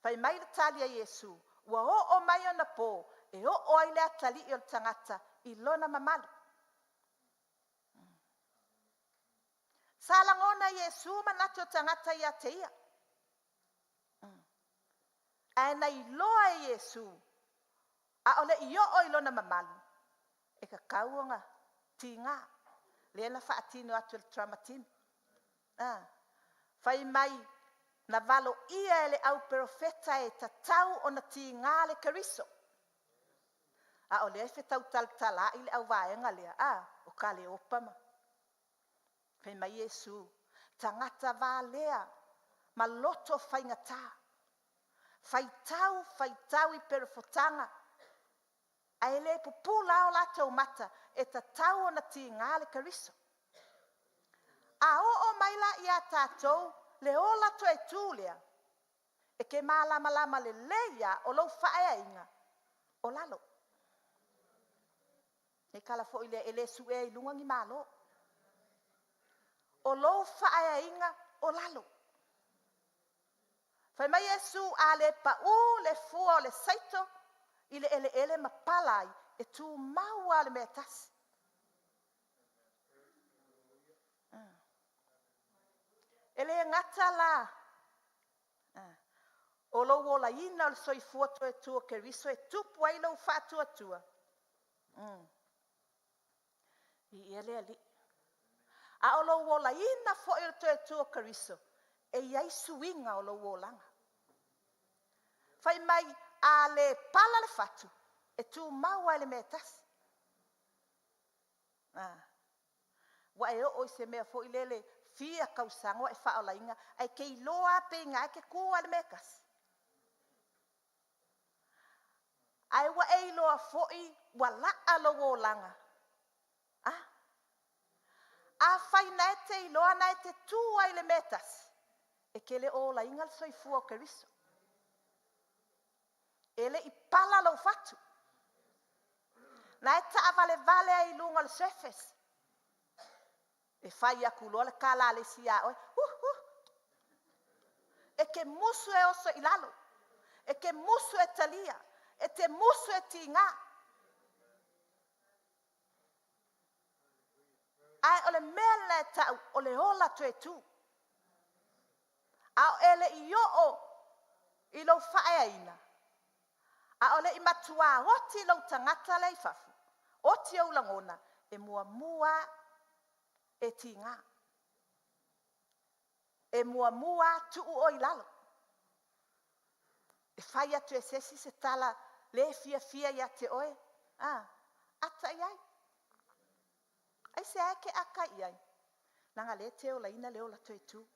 M: Fai mai le tali a Iesu, ua oo mai ona po e oo ai le atalii o le tagata i lona mamalu. Sa lagona e Iesu manatu o tagata ia te ia. Ae na iloa e Iesu, ʻaʻole i oo i lona mamalu, e tatau ona tiga. Lea na faatino atu e le drama team. Ah. Fai mai, na valoia e le au perofeta e tatau ona tiga le Keriso. A o lea e fetautalatalaai le auvaega lea, a, o Kaleopa ma... Fai mai Iesu, tagata valea ma loto faigata, faitau, faitau i perefotaga, ae le pupula o latou mata, e tatau ona tiga le Keriso. A oo mai la ia tatou le ola toe tū lea, e ke malamalama lelei lava o lou faaeaina o lalo. E tala foi lea, e le suea i luga ni malo. O lou faaeaina o lalo. Fai mai Iesu, a le pau le fua o le saito i le eleele ma pala ai, e tumau lava le mea e tasi. E le gata la o lou olaina o le soifua toe tū o Keriso e tupu ai lou faatuatua. Viia le Alii. A o lou olaina foi o le toe tū o Keriso, e i ai suiga o lou olaga. Fai mai, a le pala le fatu, e tumau lava i le mea e tasi. Ah. Ua e oo i se mea foi lele fia tausaga ua e faaolaina, ae te iloa lava pe ina e te tu lava i le mea e tasi. Ae ua e iloa foi ua laa lou olaga. Ah. Afai na e te iloa na e te tu ai i le mea e tasi, e te le o olaina le soifua o Keriso. E le i pala lou fatu. Na e taavalevale ai i luga o le surface. E fai atu loa le tala a le isi ia oe. Uh, uh. E te musu e oso i lalo. E te musu e talia. E te musu e tiga. Ae o le mea lena e tau o le ola toe tū. A o e le i oo i lou faaeaina, a o le i matuā oti lou tagata lea i fafo, oti ou lagona, e muamua e tiga. E muamua tuu oe i lalo. E fai atu e se isi se tala le fiafia ia te oe. Ah, ata i ai. aisea e te aka i ai? Leaga o lea e te olaina le ola toetu.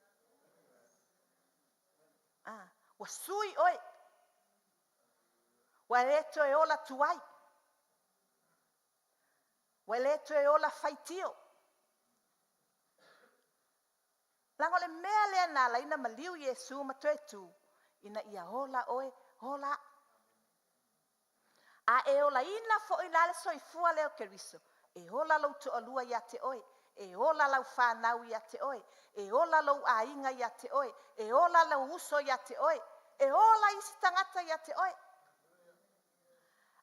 M: Ah, ua sui oe. Ua le toe ola tuai. Ua le toe ola faitio. Leaga o le mea lea na ala ai ona maliu Iesu ma toe tu, ina ia ola oe, ola au. A e olaina foi la le soifua lea o Keriso, e ola lou toalua ia te oe, e ola lau fanau ia te oe, e ola lou aiga ia te oe, e ola lou uso ia te oe, e ola isi tagata ia te oe.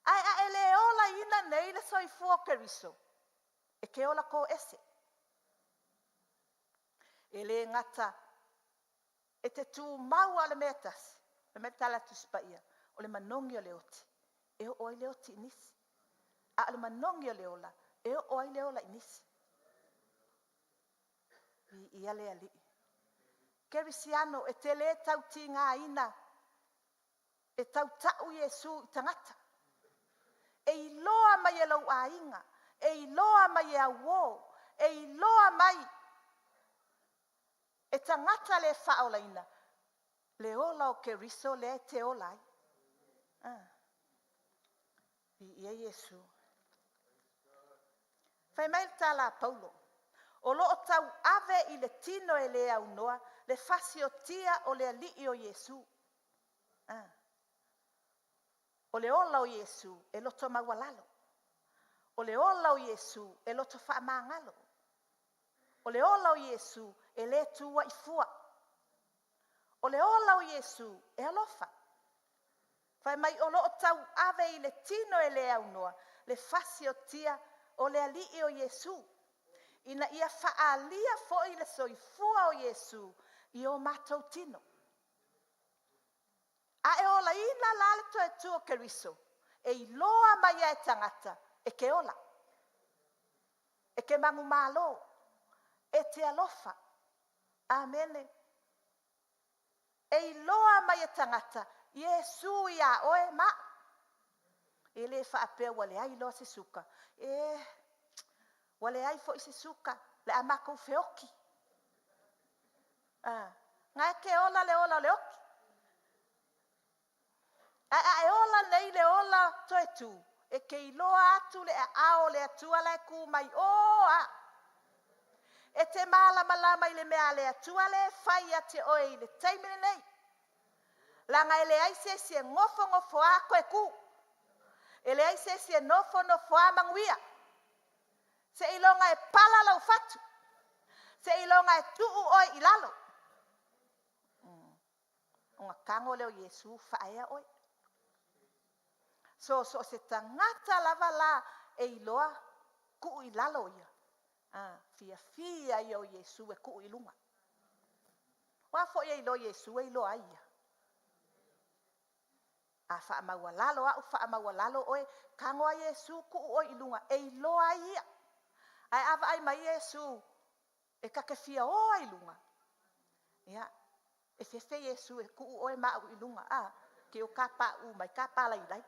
M: Ae a e le olaina nei le soifua o Keriso, e te ola toese. E le gata e te tumau lava i le mea e tasi, fai mai le tala a le Tusi Paia, o le manogi o le oti, e oo ai le oti i nisi. A o le manogi o le ola, e oo ai le ola i nisi. Viia le Alii. Kerisiano, e te le tau tigaina e tautau Iesu i tagata. E iloa mai e lou aiga, e iloa mai e au uo, e iloa mai e tagata le faaolaina le ola o Keriso lea e te ola ai. Ah. Viia Iesu. Fai mai le tala a Paulo, o lo o tauave i le tino e le aunoa le fasiotia o le Alii o Iesu. Ah. O le ola o Iesu e loto maualalo. O le ola o Iesu e loto faamagalo. O le ola o Iesu e le tuuai fua. O le ola o Iesu e alofa. Fai mai o lo o tauave i le tino e le aunoa le fasiotia o le Alii o Iesu, ina ia faaalia foi le soifua o Iesu i o matou tino. A e olaina la le toe tu o Keriso, e iloa mai e tagata e te ola, e te manumalo, e te alofa. Amene. E iloa mai e tagata Iesu ia oe ma e le faapea ua leai loa se suka. E, ua leai foi se suka, le a matou feoti. Ah, na e te ola le ola o le oti. Ae a e ola nei le ola toe tu, e te iloa atu le aao o le Atua la e tu mai o a. E te malamalama i le mea a le Atua lea e fai ia te oe i le taimi lenei. Leaga e leai se isi e nofonofo a toe tu. E leai se isi e nofonofo a manuia. Seiloga e pala lou fatu. Seiloga e tuu oe i lalo. Ona tago lea o Iesu faaea oe. So, so o se tagata lava la e iloa tuu i lalo ia. Ah, fiafia ia o Iesu e tuu i luga. O a foi e iloa Iesu e iloa ai ia. A faamaualalo au, faamaualalo oe, tago a Iesu tuu oe i luga, e iloa ai ia. Ae a vaai mai Iesu e ta te fia o ai i luga, ia, e fefe Iesu e tuu oe ma au i luga, a, ke o ka pa'u mai, ka palailai.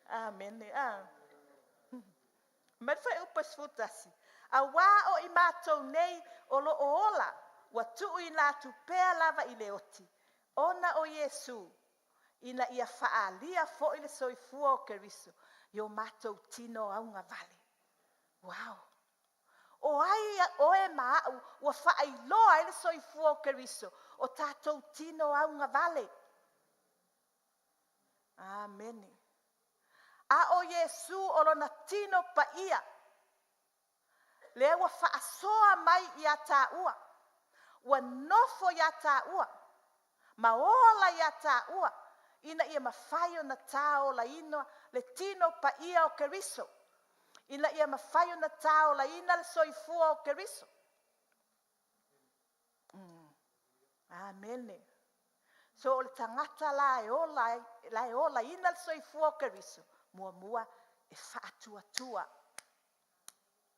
M: Amene, a. Mai le fuaiupu e 11. Auā o i matou nei o lo o ola, ua tuuina atu pea lava i le oti, ona o Iesu, ina ia faaalia foi le soifua o Keriso i o matou tino augavale. Wow! O ai oe ma au ua faailoa ai le soifua o Keriso, o tatou tino augavale. Amene. A o Iesu o lona tino paia, lea ua faasoa mai ia tāua, ua nofo ia tāua, ma ola ia tāua, ina ia mafai ona tāolaina le tino paia o Keriso, ina ia mafai ona tāolaina le soifua o Keriso. Amene. So o le tagata la e ola ai, la e olaina le soifua o Keriso, muamua e faatuatua.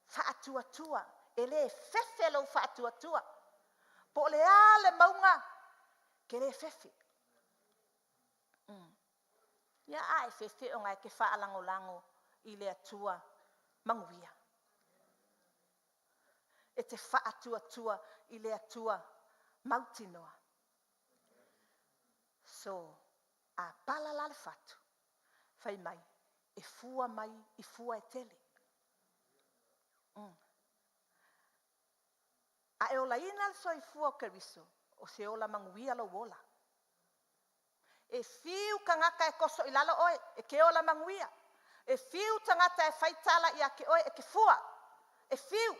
M: Faatuatua. E le fefe lou faatuatua. Po o le a le mauga, ke le fefe. Ia a e fefe ona e te faalagolago i le Atua. manuia. E te faatuatua i le Atua mautinoa. So, a pala la le fatu, fai mai, e fua mai i fua e tele. A e olaina le soifua o Keriso, o se ola manuia lou ola. E fiu tagata e toso i lalo oe, e te ola manuia. E fiu tagata e fai tala ia te oe, e te fua. E fiu.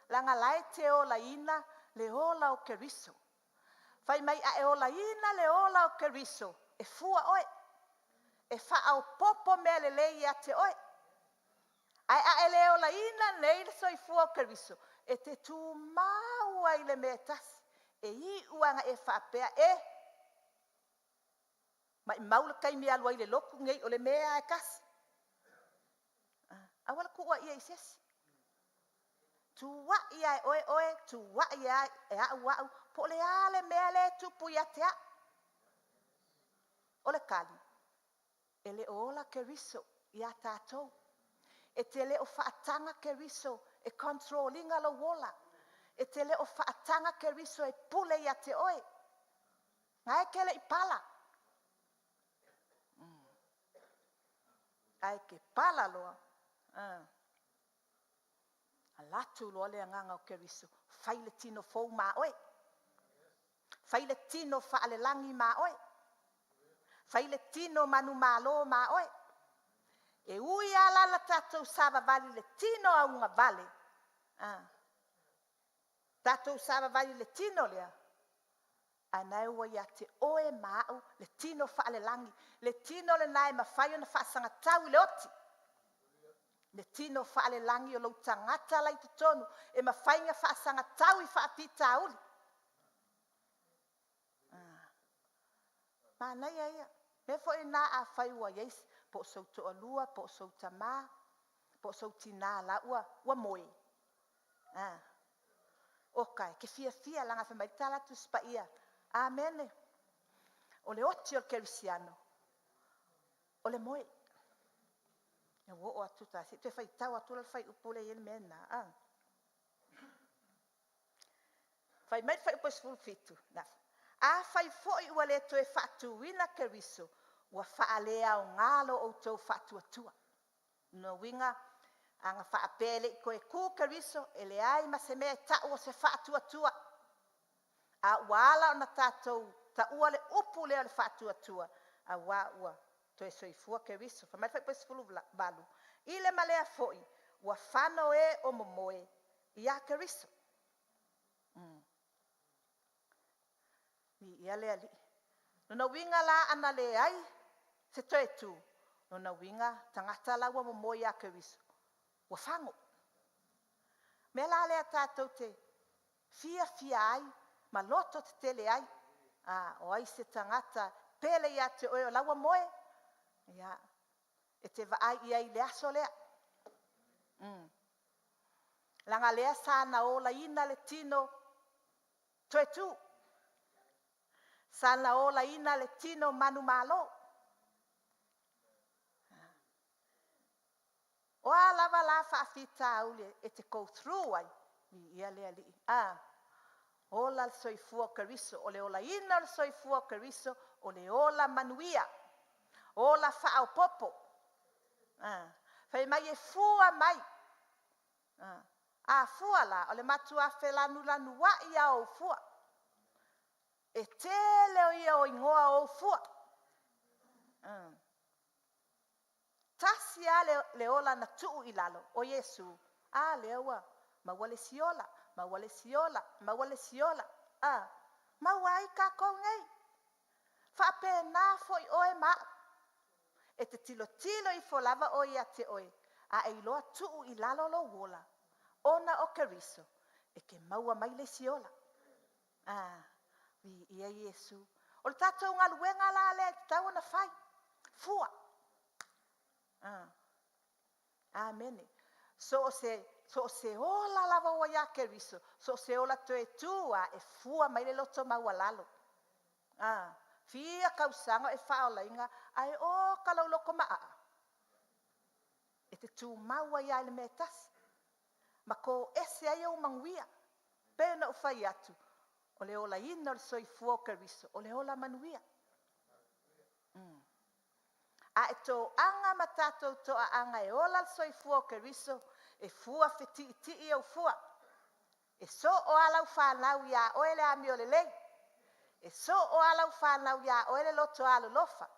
M: Leaga la e te olaina le ola o Keriso. Fai mai a e olaina le ola o Keriso, e fua oe. E faaopoopo mea lelei ia te oe. Ae a e le olaina nei le soifua o Keriso, e te tumau ai i le mea e tasi. E iu lava ina e faapea e, maumau le taimi e alu ai i le lotu lenei o le mea lava e tasi. Aua le tuuaia i se isi. Tuuai lava e oe oe, tuuai lava e au au, po o le a le mea lea e tupu ia te au. O le tali, e le o ola Keriso ia tatou. E te le o faataga Keriso e control ina lou ola. E te le o faataga Keriso e pule ia te oe. Na e te le i pala. Ae te pala loa. Alu atu loa le agaga o Keriso, fai le tino fou ma oe. Fai le tino faalelagi ma oe. Fai le tino manumalo ma oe. E ui lava la ina tatou savavali i le tino augavale, tatou savavali i le tino lea, a o lena ua ia te oe ma au le tino faalelagi, le tino lena e mafai ona faasagatau i le oti, le tino faalelagi o lou tagata la e i totonu e mafai ona faasagatau i faafitauli. Manaia ia. O le mea foi lena afai ua i ai po o sou toalua po o sou tama po o sou tina o la e ua moe, oka e te fiafia leaga fai mai le tala a le Tusi Paia, Amene. O le oti o le kerisiano, o le moe. Ua oo atu ta, se i toe faitau atu la le fuaiupu lea e i ai le mea lena. Fai mai le fuaiupu 17, afai foi ua le toe faatuina Keriso, ua faaleaoga lo outou faatuatua. O lona uiga ana faapea e le i toe tu Keriso, e leai ma se mea e tau o se faatuatua. A ua ala ona tatou taua le upu lea o le faatuatua, aua ua toe soifua Keriso. Fai mai le fuaiupu 18, i le ma lea foi, ua fano e o momoe ia Keriso. Viia le Alii. O lona uiga la ana leai se toe tu, o lona uiga o tagata la ua momoe ia Keriso, ua fano. O le mea la lea tatou te fiafia ai ma lototetele ai, a, o ai se tagata e pele ia te oe o la e ua moe, ia, e te vaai i ai i le aso lea. Leaga o lea sa na olaina le tino toe tu, sa na olaina le tino manumalo. O a lava la faafitauli e te go through ai, viia le Alii, ola le soifua o Keriso. O le olaina o le soifua o Keriso o le ola manuia, ola faaopoopo. Fai mai e fua mai. A fua la, o le matua felanulanuai lava o ou fua. E tele ia o igoa o ou fua. Tasi lava le ola na tuu i lalo o Iesu, a lea ua maua le isi ola, maua le isi ola, maua le isi ola, a, maua ai tatou nei. E faapena foi oe ma au, e te tilotilo ifo lava oe ia te oe, a e iloa tuu i lalo lou ola ona o Keriso, e te maua mai le isi ola. Viia Iesu. O le tatou galuega la lea e tatau ona fai, fua. Amene. So o se ola lava ua ia Keriso, so o se ola toe tu lava, e fua mai le loto maualalo. Fia tausaga o e faaolaina, ae oka lou loto maaa. te tumau ai lava i le mea e tasi, ma toese ai ou manuia. E pei ona ou fai atu, o le olaina o le soifua o Keriso, o le ola manuia. A e toaga ma tatou toaaga e ola le soifua o Keriso, e fua fetiitii ou fua, e soo lava lau fanau ia oe le amio lelei, e soo lava lau fanau ia oe le loto alolofa.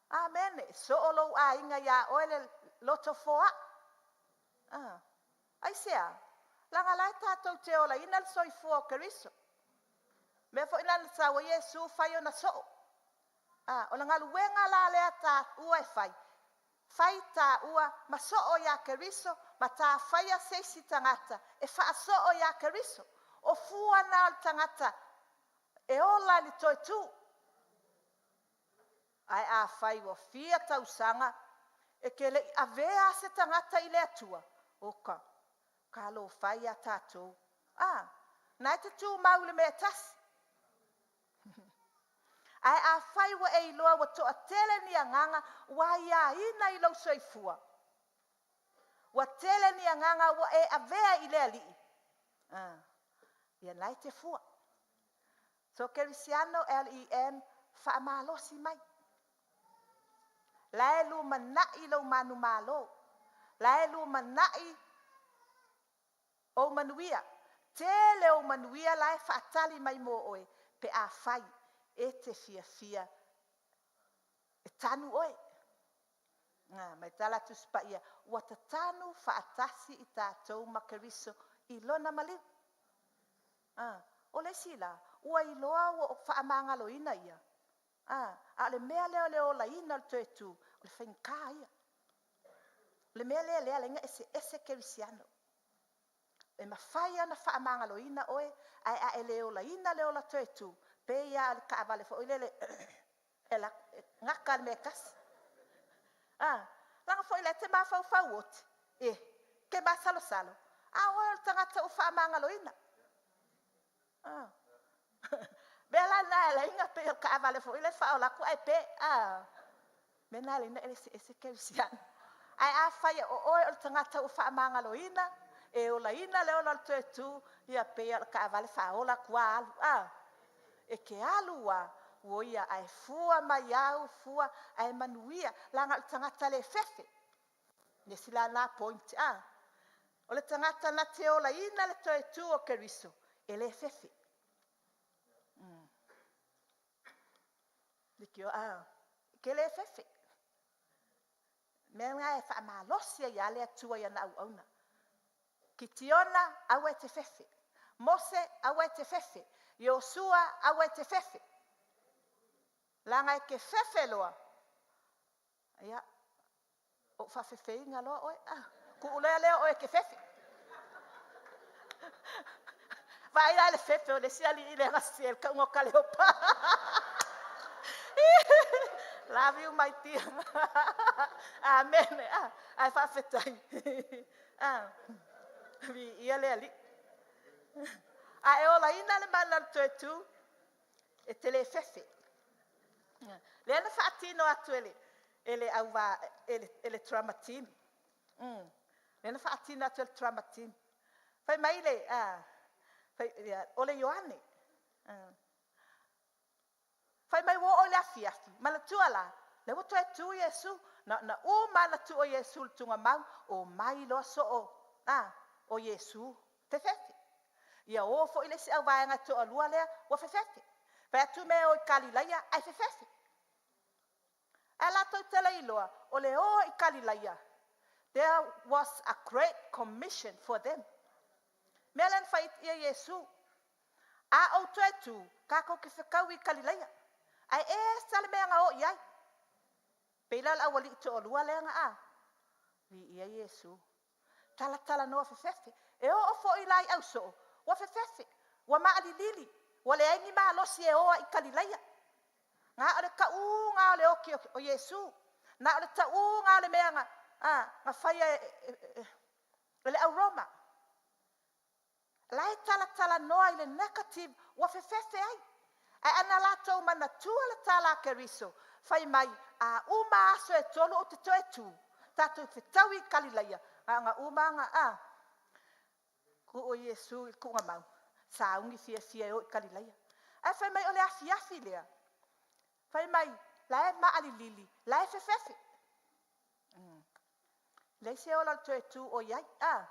M: Amene. E soo lou aiga ia oe le loto foai. Aisea? Leaga o la e tatou te olaina le soifua o Keriso. O le mea foi lena na sau ai Iesu fai ona soo. O le galuega la lea a taua e fai, fai taua ma soo ia Keriso ma ta faia se isi tagata e faasoo ia Keriso. O fua na o le tagata e ola i le toe tu. Ae afai ua fia tausaga e te le i avea lava se tagata i le Atua, oka, talofa e ia tatou. A, na e te tumau i le mea e tasi. Ae afai ua e iloa ua toatele ni agaga ua aiaina i lou soifua, ua tele ni agaga ua e avea i le Alii, ia o la e te fua. So kerisiano LEM, faamalosi mai. La e lumanai lou manumalo, la e lumanai ou manuia. Tele ou manuia la e faatali mai mo oe pe afai e te fiafia e tanu oe. Ma e tala atu Tusi Paia, ua tatanu faatasi i tatou ma Keriso i lona maliu. O le isi la, ua iloa ua faamagaloina ia, a o le mea lea o le olaina o le toe tu, o le faigata ia. O le mea lea e ala ai ona eseese kerisiano. E mafai lava ona faamagaloina oe, ae a e le olaina le ola toe tu, e pei lava o le taavale foi lele e gata lava i le mea e tasi. Leaga foi o la e te mafaufau oti, e te masalosalo, a o oe o le tagata ua faamagaloina. O le mea la lena e ala ai ona pei o le taavale foi lea e faaola atu ae pe. O le mea lena e ala ai ona eseese kerisiano. Ae afai o oe o le tagata ua faamagaloina, e olaina le ola o le toe tu, ia pei lava o le taavale e faaola atu lava alu. E te alu lava o ia, ae fua mai au fua ae manuia, leaga o le tagata le fefe. O le isi la lena point. O le tagata na te olaina le toe tu o Keriso, e le fefe. E te le fefe. O le mea lena e faamalosi ai lava le Atua i ana auauna. Kitiona, aua e te fefe. Mose, aua e te fefe. Iosua, aua e te fefe, leaga e te fefe loa, ia, ou faafefeina loa oe, tuu loa lea o oe e te fefe. Vaai la i le fefe o le isi alii lea na sese ai le tauga o Kaleopa. Love you my dear. Amene. Ae faafetai. Viia le Alii. A e olaina le mana o le toe tu, e te le fefe. Lea na faatino atu e le e le drama team. Lea na faatino atu e le drama team. Fai mai le, fai, ia, o le Ioane. Fai mai ua oo i le afiafi, manatua la, lea ua toe tu Iesu. Na uma lava ona tuu o Iesu i le tuugamau, omai loa soo o Iesu, fefefe. Ia o foi le isi auvaega e toalua lea, ua fefefe. Fai atu mea e o i Kalilaia ae fefefe. Ae latou te le iloa, o le o i Kalilaia, there was a great commission for them. Mea lea na fai atu ai Iesu, a ou toe tu, tatou te fetaui i Kalilaia. Ae ese le mea na o i ai. Pei la o le aualii toalua lea na a, viia Iesu. Talatalanoa fefefe. E oo foi la i ausoo, ua fefefe, ua maalilili, ua leai ni malosi e o ai i Kalilaia. Na o le tauga lava o le oti o Iesu, na o le tauga lava o le mea na faia e le au Roma. O la e talatalanoa i le negative ua fefefe ai. Ae ana latou manatua le tala a Keriso, fai mai, a uma aso e 3 ou te toe tu, Tatou fetaui i Kalilaia, na ona uma ona, a, tuu Iesu i le tuugamau, sauni fiafia e o i Kalilaia. Ae fai mai o le afiafi lea, fai mai, la e maalilili, la e fefefe. Leai se ola o le toe tu o i ai, a?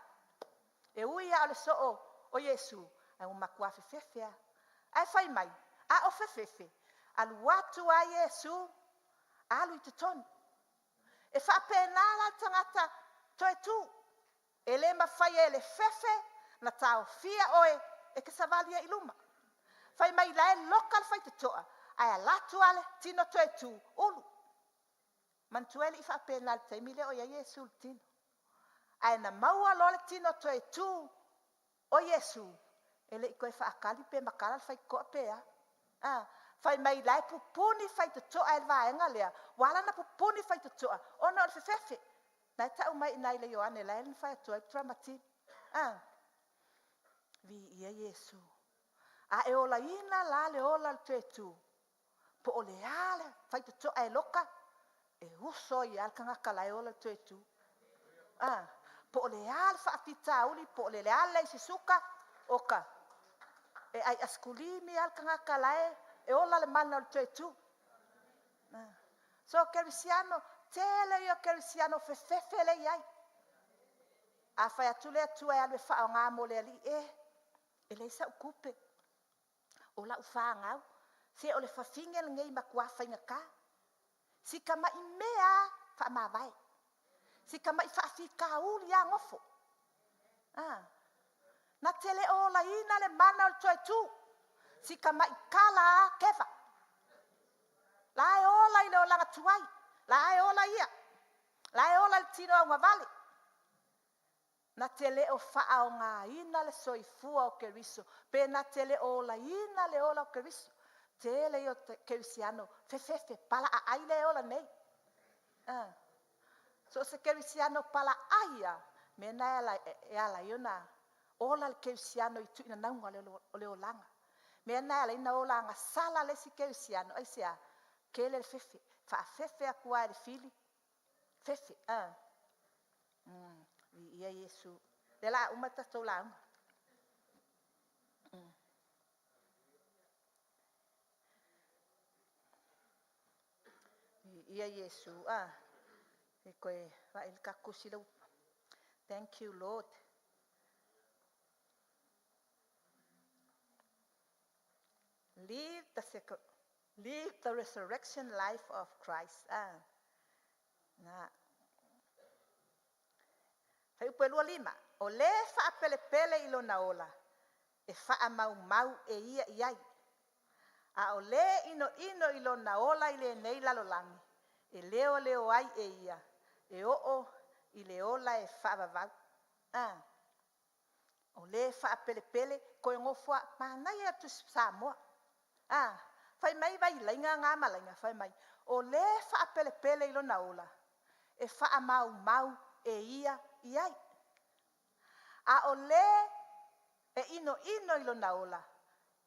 M: E ui lava o le soo o Iesu, ae ua matua fefefe lava. Ae fai mai, a o fefefe, alu atu lava Iesu, alu i totonu. E faapena la le tagata toe tu. E le mafai e le fefe ona taofia oe e te savali ai i luma. Fai mai la e loka le faitotoa, ae alu atu lava le tino toe tu, ulu. Manatua e le i faapena i le taimi lea o i ai Iesu i le tino. Ae na maua loa le tino toe tu o Iesu, e le i toe faatali pe matala le faitotoa pe a. A, fai mai la e pupuni faitotoa e le vaega lea, ua ala ona pupuni faitotoa ona o le fefefe. O lena e tau mai i ina i le Ioane la na fai atu ai le dramatiki. A, viia Iesu. A e olaina la le ola o le toe tu, po o le a le faitotoa e loka, e uso ai lava le tagata la e ola le toe tu. A, po o le a le faafitauli, po o le a le leai o se suka, oka, e ai asikulimi lava le tagata la e ola le mana o le toe tu. So, kerisiano, tele ia o kerisiano fefefe le i ai. A fai atu le Atua e alu e faaaoga mo le Alii, e, e leai sau tupe, o lau fanau, se o le fafine lenei e matua faigata. Si tamai mea lava faamavae, si tamai faafitauli lava nofo. A, na te le o olaina le mana o le toe tu, si tamai tala lava keva. La e ola i le olaga tuai, la e ola ia, la e ola i le tino augavale. Na te le o faaaogaina le soifua o Keriso, pe na te le o olaina le ola o Keriso. Tele ia o kerisiano fefefe palaaai le ola nei. So o se kerisiano palaaai lava, mea lena e ala ai ona ola le kerisiano i tuuinanauga o le olaga. Mea lena e ala ai ona ola agasala le isi kerisiano, aisea? Tele le fefe, faafefe atu lava e le fili, fefe. Viia Iesu. O lea o le a uma le tatou lauga. Viia Iesu. A, e toe vaai le tatou tusi lea. Thank you, Lord. Live the, live the resurrection life of Christ. Ah. Na. Fuaiupu e 25, o le faapelepele i lona ola, e faamaumau e ia i ai. A o le inoino i lona ola i lenei lalolagi, e leoleo ai e ia, e oo i le ola e faavavau. A, o le faapelepele, toe nofo a, manaia le Tusi Samoa. A, fai mai vailaina na ma laina, fai mai, o le faapelepele i lona ola, e faamaumau e ia i ai. A o le e inoino i lona ola,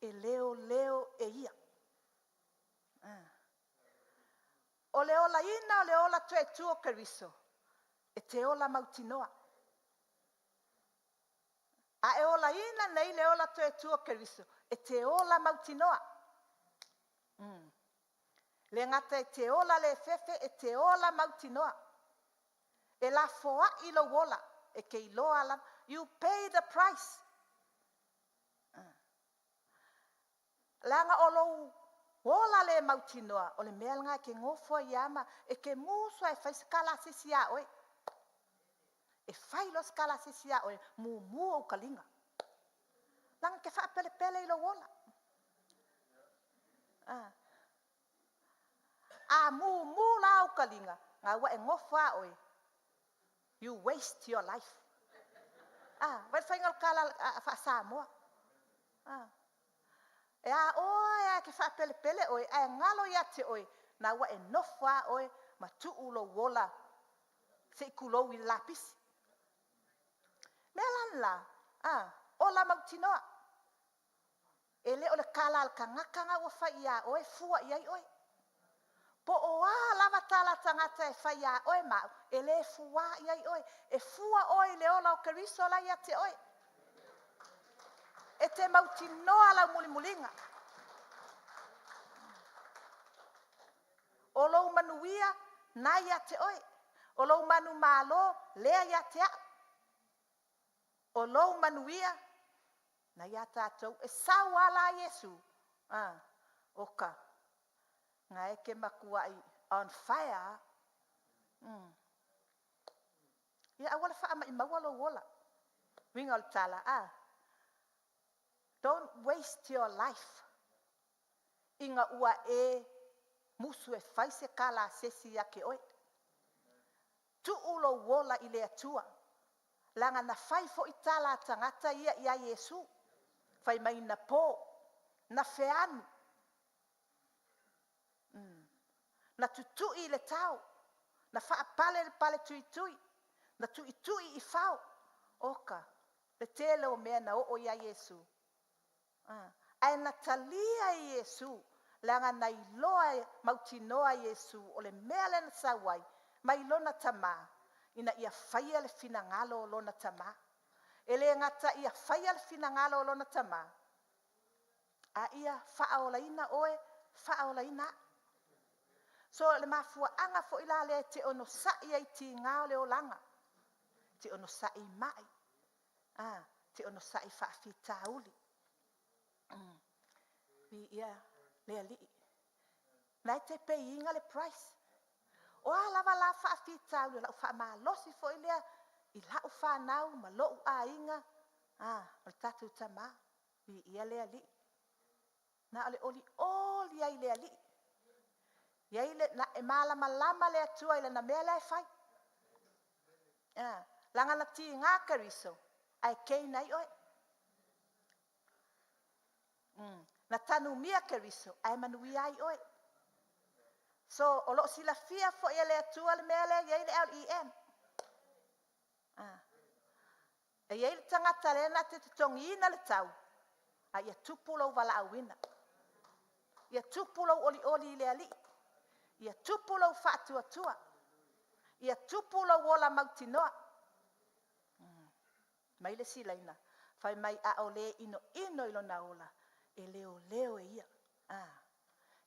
M: e leoleo e ia. O le olaina o le ola toe tu o Keriso, e te ola mautinoa. A e olaina nei le ola toe tu o Keriso, e te ola mautinoa. Le gata e te ola le fefe, e te ola mautinoa. E lafoai lou ola, e te iloa lava. You pay the price. Leaga o lou ola le mautinoa, o le mea lena e te nofo ai lava ma e te musu lava e fai se kalasisi ia oe. E fai loa se kalasisi ia oe, mumu ou taliga. Leaga e te faapelepele i lou ola. A mumu la ou taliga, na ua e nofo lava oe, you waste your life. Vaai le faiga o le tala faa-Samoa. E a oe lava e te faapelepele oe, ae galo ia te oe, na ua e nofo lava oe ma tuu lou ola se i tulou i le lapisi. Mea la le la, ola mautinoa. E le o le tala a le tagata na ua fai ia oe fua i ai oe. Po o a lava tala a tagata e fai iā oe ma au, e le fuā i ai oe. E fua oe i le ola o Keriso la e ia te oe. E te mautinoa lau mulimuliga. O lou manuia, na ia te oe. O lou manumalo, lea ia te au. O lou manuia, na ia tatou. E sau lava la Iesu, a, oka, na e te matuai on fire lava. Ia aua le faamaimaua lou ola. Uiga o le tala, a, don't waste your life ina ua e musu e fai se tala a se isi ia te oe. Tuu lou ola i le Atua, leaga na fai foi tala a tagata ia ia Iesu, fai mai na po, na feanu, na tutui i le tao, na faapale i le paletuitui, na tuitui i fao. Oka, le tele o mea na oo ia Iesu. Ae na talia e Iesu, leaga na iloa mautinoa e Iesu o le mea lea na sau ai mai lona Tama, ina ia faia le finagalo o lona Tama. E le gata ia faia le finagalo o lona Tama, a ia faaolaina oe, faaolaina au. So o le mafuaaga foi la lea e te onosai ai i tiga o le olaga, e te onosai i mai, e te onosai i faafitauli. Viia le Alii. O la e te pay ina le price. O a lava la faafitauli, o lau faamalosi foi lea i lau fanau ma lou aiga, o le tatou Tama, viia le Alii. Na o le olioli ai i le Alii. E malamalama le Atua i lana mea la e fai. Leaga na tiga Keriso ae gain ai oe. Na tanumia Keriso ae manuia ai oe. So, o lo o silafia foi e le Atua le mea lea e i ai le LEM. E i ai le tagata lea na te totogiina le tau, a ia tupu lou valaauina. Ia tupu lou olioli i le Alii. Ia tupu lou faatuatua. Ia tupu lou ola mautinoa. Mai le isi laina, fai mai a o le inoino i lona ola, e leoleo e ia.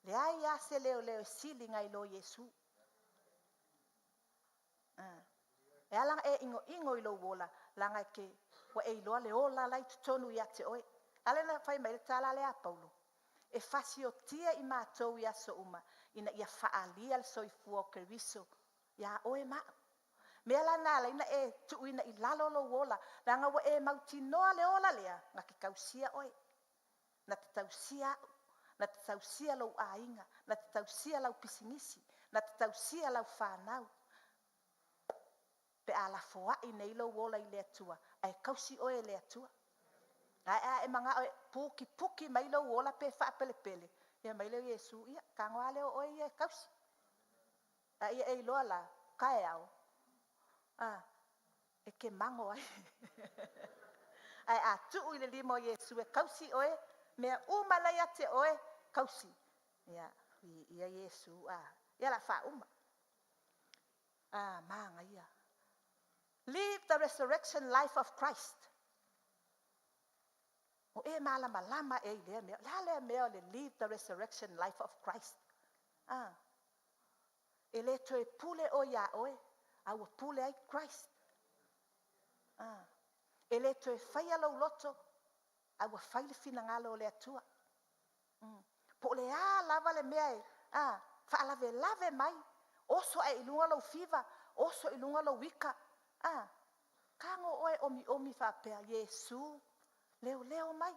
M: Leai lava se leoleo e sili nai lo Iesu. E ala ona e inoino i lou ola, leaga ua e iloa le ola la e i totonu ia te oe. A lea na fai mai ai le tala lea a Paulo, e fasiotia i matou i aso uma, ina ia faaalia le soifua o Keriso ia oe ma au. Mea la na ala ai ona e tuuina i lalo lou ola, leaga ua e mautinoa le ola lea, na te tausia oe, na te tausia au, na te tausia lou aiga, na te tausia lau pisinisi, na te tausia lau fanau. Pe a lafoai nei lou ola i le Atua, ae tausi oe e le Atua. Ae a e manao e pukipuki mai lou ola pe faapelepele, ia mai lea o Iesu, ia, tago lava lea o oe ia e tausi. A ia e iloa la, taeao, e te mago ai. Ae a tuu i le lima o Iesu e tausi oe, mea uma la e ia te oe, tausi. Ia, viia Iesu. Ia o le a faauma. Manaia. Live the resurrection life of Christ. O e malamalama e i lea mea. O le a lea mea o le live the resurrection life of Christ? E le toe pule oe ia oe, a ua pule ai Christ. E le toe faia lou loto, a ua fai le finagalo o le Atua. Po o le a lava le mea e faalavelave mai, oso ae i luga lou fiva, oso i luga lou ika. Tago oe omiomi faapea, Iesu, leoleo mai,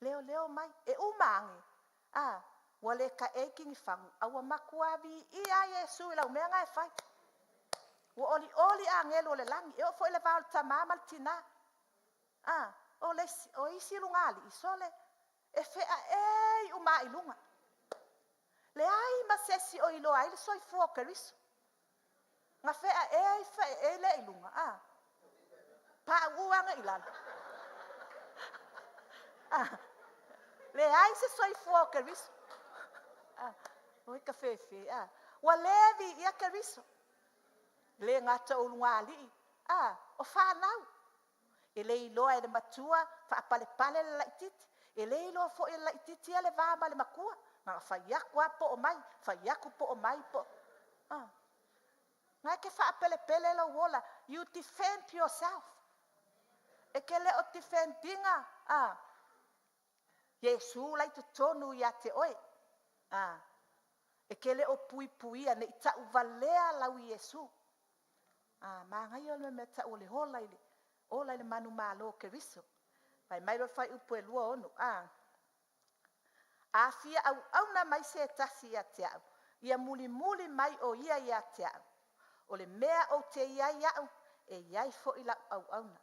M: leoleo mai. E uma ane, ua le taei kinifagu, a ua matua viia ai Iesu i lau mea na e fai. Ua olioli agelu o le lagi, e oo foi i le va o le tama ma le tina. O isi lugalii, sole, e feaei uma i luga. Leai ma se isi o iloa ai le soifua o Keriso. Na feaei, feaei lea i luga. Pauu ane i lalo. Leai se soifua o Keriso. Oi ka fefe, a. Ua le viia Keriso. Le gata o ulugalii, a, o fanau. E le iloa e le matua faapalepale le laitiiti. E le iloa foi e le laitiiti ia le va ma le matua. Na ona fai atu lava po'o mai, fai atu po'o mai. Ah. Na e te faapelepele lou ola. You defend yourself. E te le o defend ina ah, Iesu la i totonu ia te oe. Ah, e te le o puipuia ne i tauvalea lau Iesu. Ah, manaia o le mea tau o le ola i le, ola i le manumalo o Keriso. Fai mai loa le fuaiupu e 26, a. A fia auauna mai se tasi ia te au, ia mulimuli mai o ia ia te au. O le mea ou te i ai au, e i ai foi lau auauna.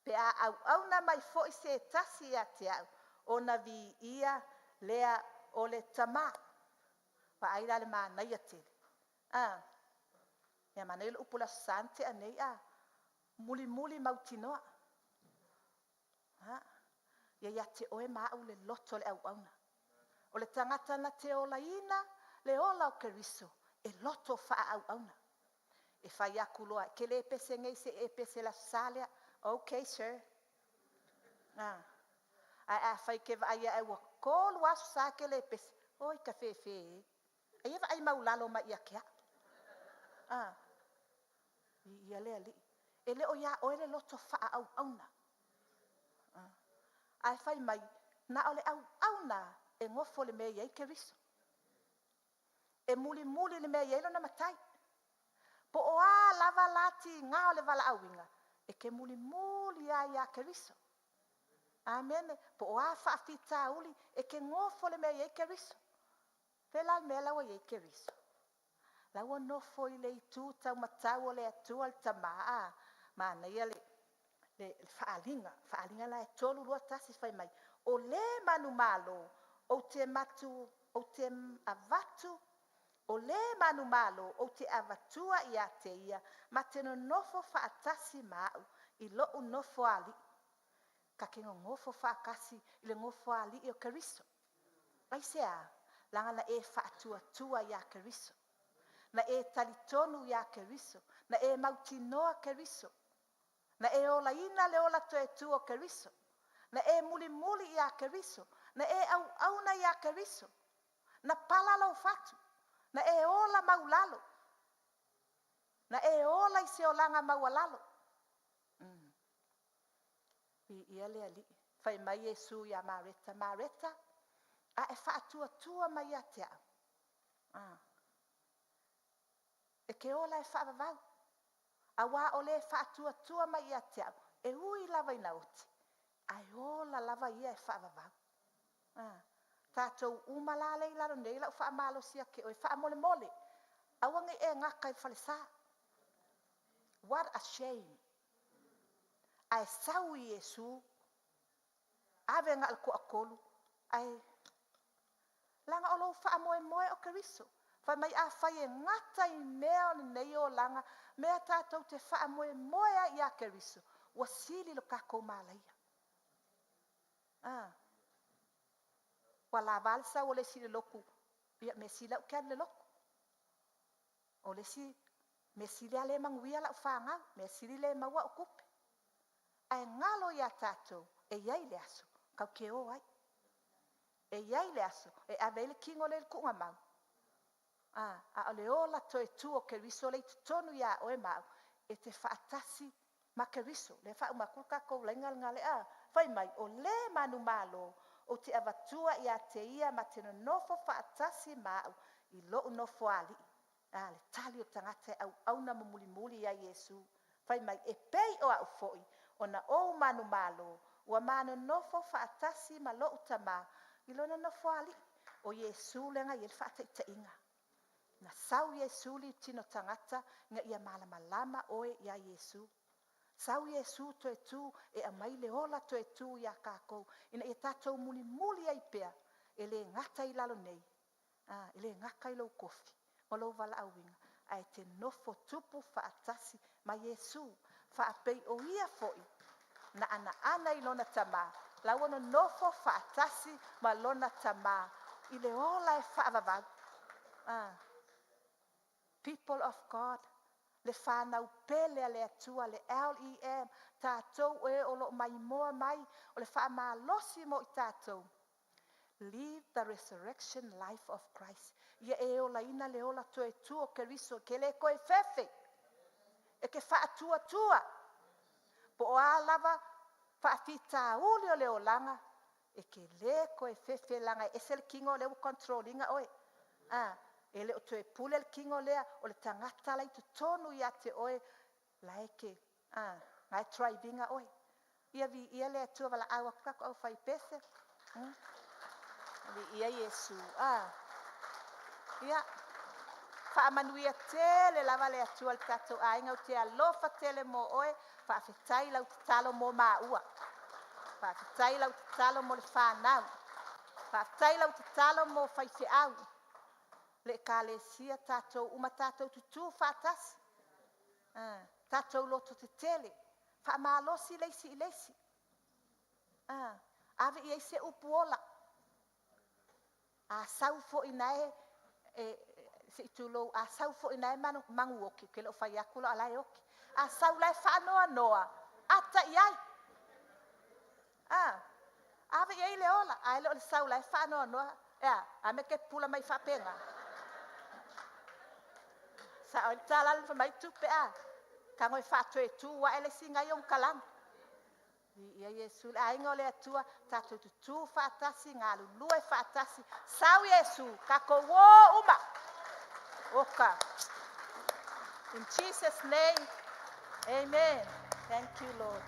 M: Pe a auauna mai foi se tasi ia te au, ona viia lea o le Tamā. Vaai la i le manaia tele. A, ia manaia le upu o le Aso Sa na tea nei, a, mulimuli mautinoa. A, ia ia te oe ma au le loto o le auauna. O le tagata na te olaina le ola o Keriso, e loto faaauauna. E fai atu loa, e te le pese nei se i e pese i le Aso Sa lea. Okay, sir. A, ae afai e te vaai ane ua 3 aso Sa e te le pese, oi ta fefe e. A ia vaai maualalo mai ia te au. A, viia le Alii. E le o ia oe le loto faaauauna. Ae fai mai, na o le auauna e nofo i le mea e i ai Keriso. E mulimuli i le mea e i ai lona matai. Po o a lava la tiga o le valaauina, e te mulimuli lava ia Keriso. Amene. Po o a faafitauli, e te nofo i le mea e i ai Keriso. O fea la le mea la ua i ai Keriso? La ua nofo i le itu taumatau o le Atua le Tama. A, manaia le faaaliga, faaaliga la e 3, 2, 1, fai mai, o le manumalo ou te avatu, o le manumalo ou te avatua ia te ia, ma te nonofo faatasi ma au i lou nofoalii. Ta te nonofo faatasi i le nofoalii o Keriso. Aisea? Leaga na e faatuatua ia Keriso. Na e talitonu ia Keriso. Na e mautinoa Keriso. Na e olaina le ola toe tu o Keriso. Na e mulimuli ia Keriso. Na e auauna ia Keriso. Na pala lou fatu. Na e ola maulalo. Na e ola i se olaga maualalo. Viia le Alii. Fai mai Iesu ia Mareta, Mareta, a e faatuatua mai ia te au. Ah. E te ola e faavavau. Auā o le faatuatua mai ia te au, e ui lava ina oti, ae ola lava ia e faavavau. Ah. Tatou uma la lea i lalo nei lau faamalosi ia te oe, faamolemole, aua ne i e gata i le falesa. What a shame. Ae sau i Iesu, ave na o le toatolu, ae leaga o lou faamoemoe o Keriso. Fai mai afai e gata i mea o lenei olaga, mea tatou te faamoemoe ai ia Keriso, ua sili lo tatou malaia. Ah. Ua lava le sau o le isi i le lotu, ia mea sili lava ou te alu i le lotu. O le isi mea sili lava lea e manuia lau fanau, mea sili lea e maua au tupe. Ae galo ia tatou, e i ai le aso tatou te o ai. E i ai le aso e ave ai le tino lea i le tuugamau. A, a o le ola toe tu o Keriso lea i totonu ia oe ma au, e te faatasi ma Keriso. Lea e faauma atu le tatou laina lena le a. Fai mai, o le manumalo ou te avatua ia te ia ma te nonofo faatasi ma au i lou nofoalii. A, le tali o le tagata e auauna ma mulimuli ia Iesu. Fai mai, e pei o au foi, ona ou manumalo, ua ma nonofo faatasi ma lou Tamā i lona nofoalii. O Iesu lea na i ai le faataitaiga. Na sau Iesu i le tino tagata ina ia malamalama oe ia Iesu. Sau Iesu toe tu e aumai le ola toe tu ia tatou, ina ia tatou mulimuli ai pea, e le gata i lalo nei, a, e le gata i lou tofi ma lou valaauina, ae te nofo tupu faatasi ma Iesu, faapei o ia foi na anaana i lona Tamā, la ua nonofo faatasi ma lona Tamā i le ola e faavavau. Ah. People of God, le fanau pele a le Atua, le LEM, tatou e o lo o maimoa mai, o le faamalosi mo i tatou. Live the resurrection life of Christ. Ia e olaina le ola toe tu o Keriso, ke le koe fefe, e ke faatuatua. Po o a lava faafitauli o le olaga, e ke le koe fefe laga e ese le tino lea ua control ina oe. Ah, e le o toe pule le tino lea, o le tagata la i totonu ia te oe, la e ke, ah, la e drive ina oe. Ia viia le Atua valaau atu tatou aufaipese. Viia Iesu. Ah. Ia, faamanuia tele lava le Atua i le tatou aiga, ou te alofa tele mo oe, faafetai lau tatalo mo maua. Faafetai lau tatalo mo le fanau. Faafetai lau tatalo mo faifeau. Le ekalesia tatou uma tatou tutu faatasi. Ah, tatou loto tetele. Faamalosi le isi i le isi. Ah, ave i ai se upu ola. A sau foi nae e se i tulou, a sau foi nae magu oki, ke le o fai atu la o la e oki. A sau la e faanoanoa, ata i ai. Ah, ave i ai le ola, ae le o le sau la e faanoanoa. Ea, a me ke pula mai faapena. Sa o le tala le mai tupe a. Tago e faatoe tu ae le isi nai ona kalana. Ia Iesu, le aiga o le Atua, tatou tutu faatasi, galulue faatasi. Sau Iesu, tatou o uma. Oka. In Jesus' name, amen. Thank you, Lord.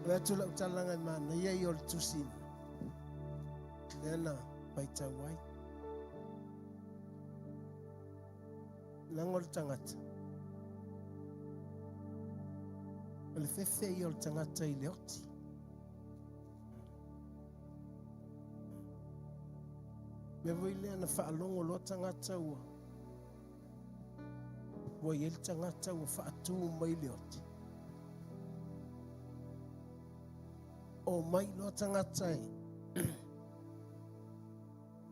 N: O atu lau talaga e manaia ia o le tusi lea na faitau ai. Leaga o le tagata, o le fefe ia o le tagata i le oti. Mea foi lea na faalogo loa tagata ua ua i ai le tagata ua faatu mai le oti. O mai loa tagata e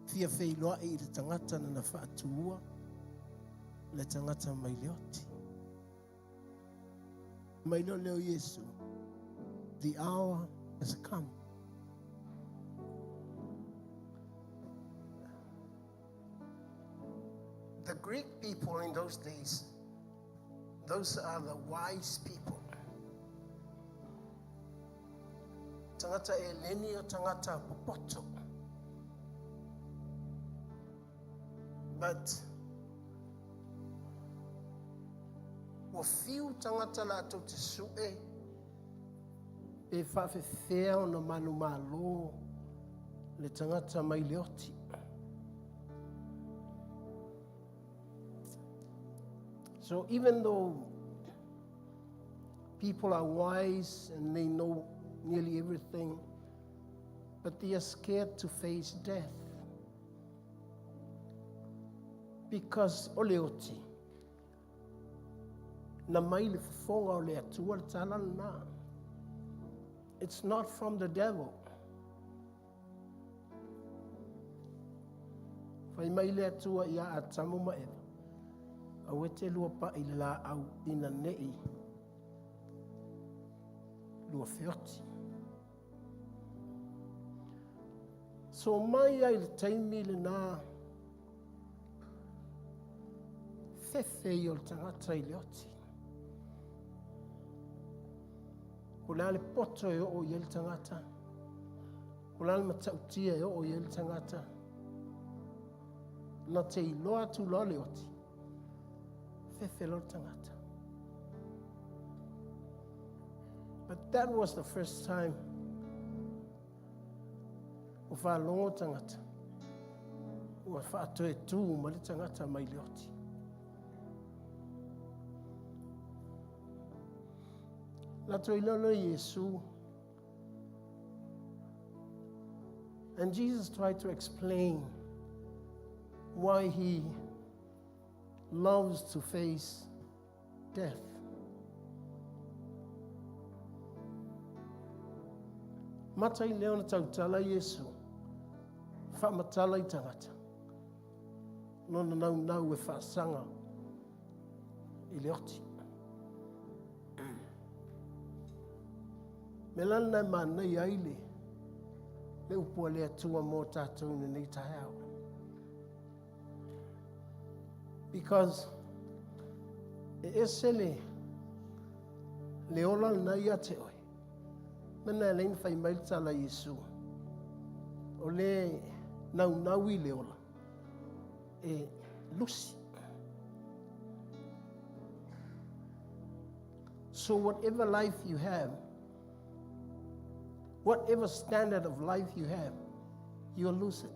N: fia feiloai i le tagata na na faatuua le tagata mai le oti. Mai leo leo Iesu, the hour has come.
O: The Greek people in those days, those are the wise people. Tangata e leni o tangata popoto. But ua fiu tagata latou te sue pe faafefea ona manumalo le tagata mai le oti. So even though people are wise and they know nearly everything, but they are scared to face death. Because o le oti, na mai le fofoga o le Atua le tala lena. It's not from the devil. Fai mai le Atua ia Atamu ma Eva, aua e te lua pai le laau ina nei lua feoti. So mai ai le taimi lena fefe ia o le tagata i le oti. Ko le a le poto e oo i ai le tagata. Ko le a le matautia e oo i ai le tagata. Na te iloa atu loa le oti. Fefe loa le tagata. But that was the first time o whaalongo tangata. Ua whaatoe tū ma le tangata mai le oti. Lato i lolo Yesu. And Jesus tried to explain why he loves to face death. Mata i leo na tautala Yesu. Whaamatala i tangata. Lona nau nau e whaasanga i le oti. Me lana nei mānei ai le, le upua le atua mō tātou nei taeao. Because e ese le, le ola lena ia te oe. Mena e leina whai mai le tala Yesu. O le nau nau i le ola. E lusi. So whatever life you have, whatever standard of life you have, you'll lose it.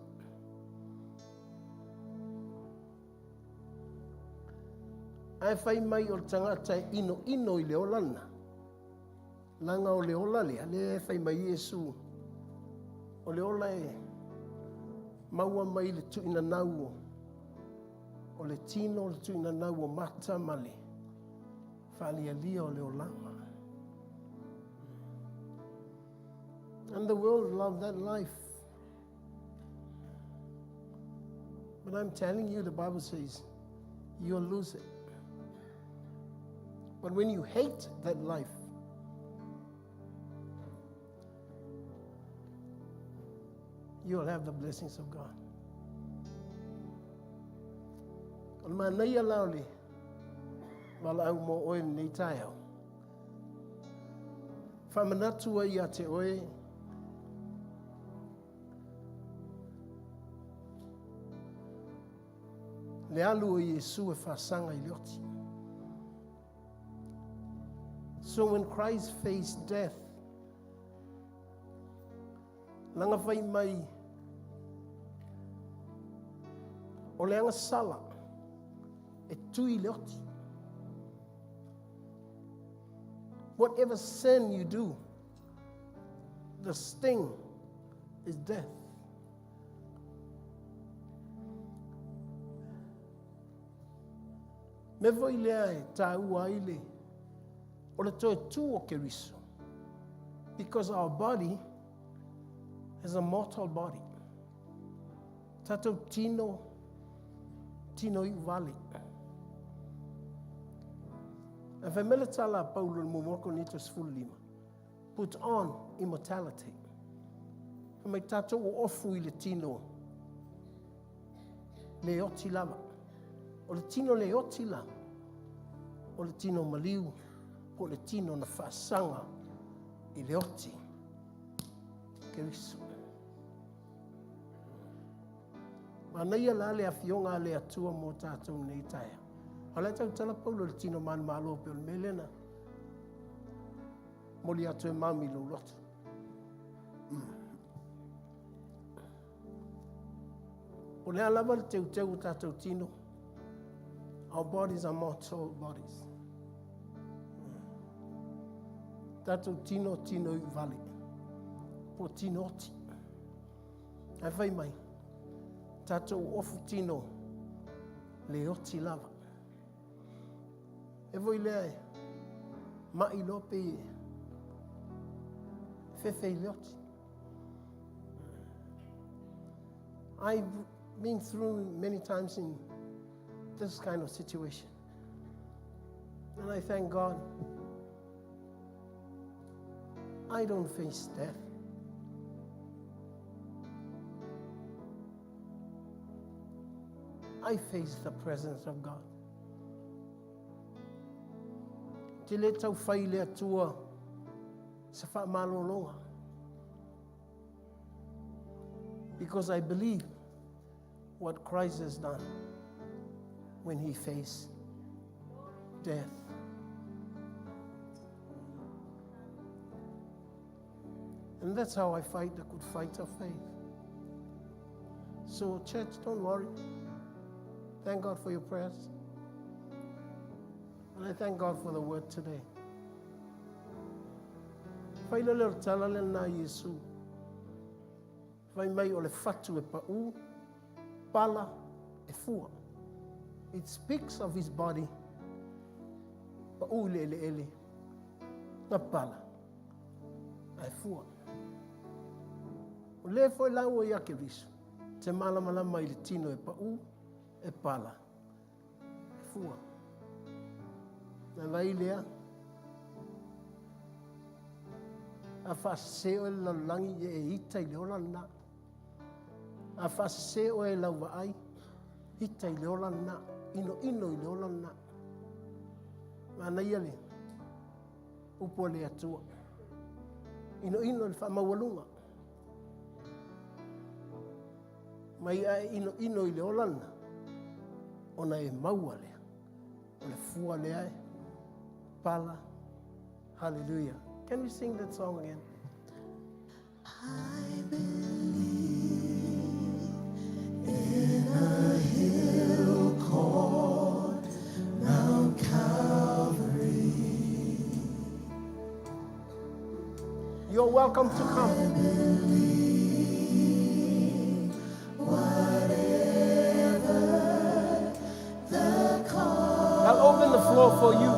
O: Ai whai mai o le tangata e ino ino i le ola lena. Langa o le ola lea, le e whai mai Yesu. O le ola e maua mai le tuina nau o, o le tino o le tuina nau o mata ma le whaalialia o le olanga. And the world loved that life. But I'm telling you, the Bible says, you'll lose it. But when you hate that life, you'll have the blessings of God. O le manaia la o le wala au mō oe nei taeao. Whamanatu ai ia te oe le alu o Iesu e whasanga i le oti. So when Christ faced death, langa whai mai o le anga sala e tui le oti. Whatever sin you do, the sting is death. Me voi lea e tāua ai le, o le toe tū o Keriso. Because our body is a mortal body. Tātou tino, tino i uvale. E whaimele tala a Paulo le mumoko ni to lima. Put on immortality. Mai tātou o ofu i le tino le oti lava. O le tino le oti la. O le tino maliu. Po le tino na whaasanga i le oti. Keriso. Manaia la le afionga le atua mō tātou nei taea. O le tau tala paulo le tino manu malo pe o le melena. Moli atu e mami lo loto. O le alava le teu teu o tātou tino. Our bodies are mortal bodies. Tātou tino tino i vale. Po tino oti. Ai whai mai. Tātou ofu tino le oti lava. E voi lea e mai lope e fefe i le oti. I've been through many times in this kind of situation. And I thank God I don't face death. I face the presence of God. Te le tau whai le atua sa wha malolonga. Because I believe what Christ has done when he faced death. And that's how I fight the good fight of faith. So, church, don't worry. Thank God for your prayers. And I thank God for the word today. Whaila le tala le nā Iesu. Whai mai o le fatu e pa'u, pala e fua. It speaks of his body. Pa'u le ele ele. Ngā pala. Ai fua. O le foi lau o ia ke visu. Te malamalama i le tino e pa'u, e pala. E fua. Na vai lea. A whaasese o e lalologi e ita i le ola lena. A whaasese o e lau vaai, ita i le ola lena. Ino ino i le ola lena. Mana ia le upu a le Atua. Ino ino le whaamaualuga. Mai ae ino ino i le ola lena, ona e maua lea. O le fua lea e pala. Hallelujah. Can we sing that song again?
B: I believe in a hill called Mount Calvary.
O: You're welcome to come.
B: I believe whatever the cost.
O: I'll open the floor for you.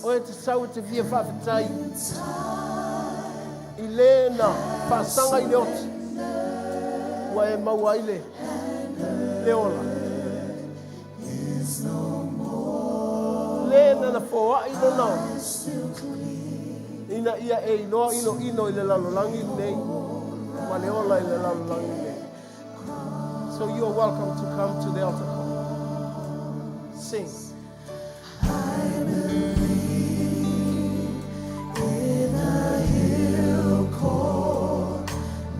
O: O e te sau e te fia whaafetai. I lena whaasanga i le oti. Ua e maua ai le, le ola. Lena na foai no nao. Ina ia e iloa ino ino i le lalolagi nei. Ma le ola i le lalolagi nei. So you are welcome to come to the altar call. Sing.
B: I believe in a hill called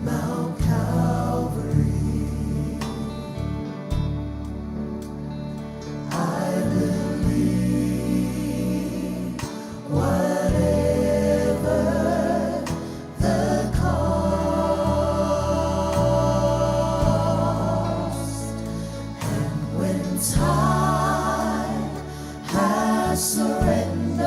B: Mount Calvary. I believe whatever the cost, and when time has surrendered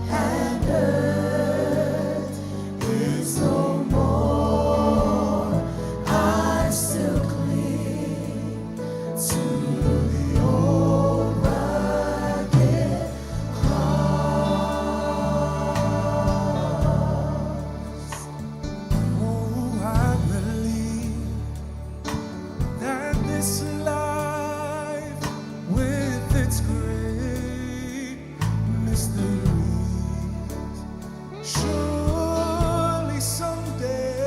B: and earth is no more, I still cling to the old rugged cross.
D: Oh, I believe that this life with its great mysteries surely someday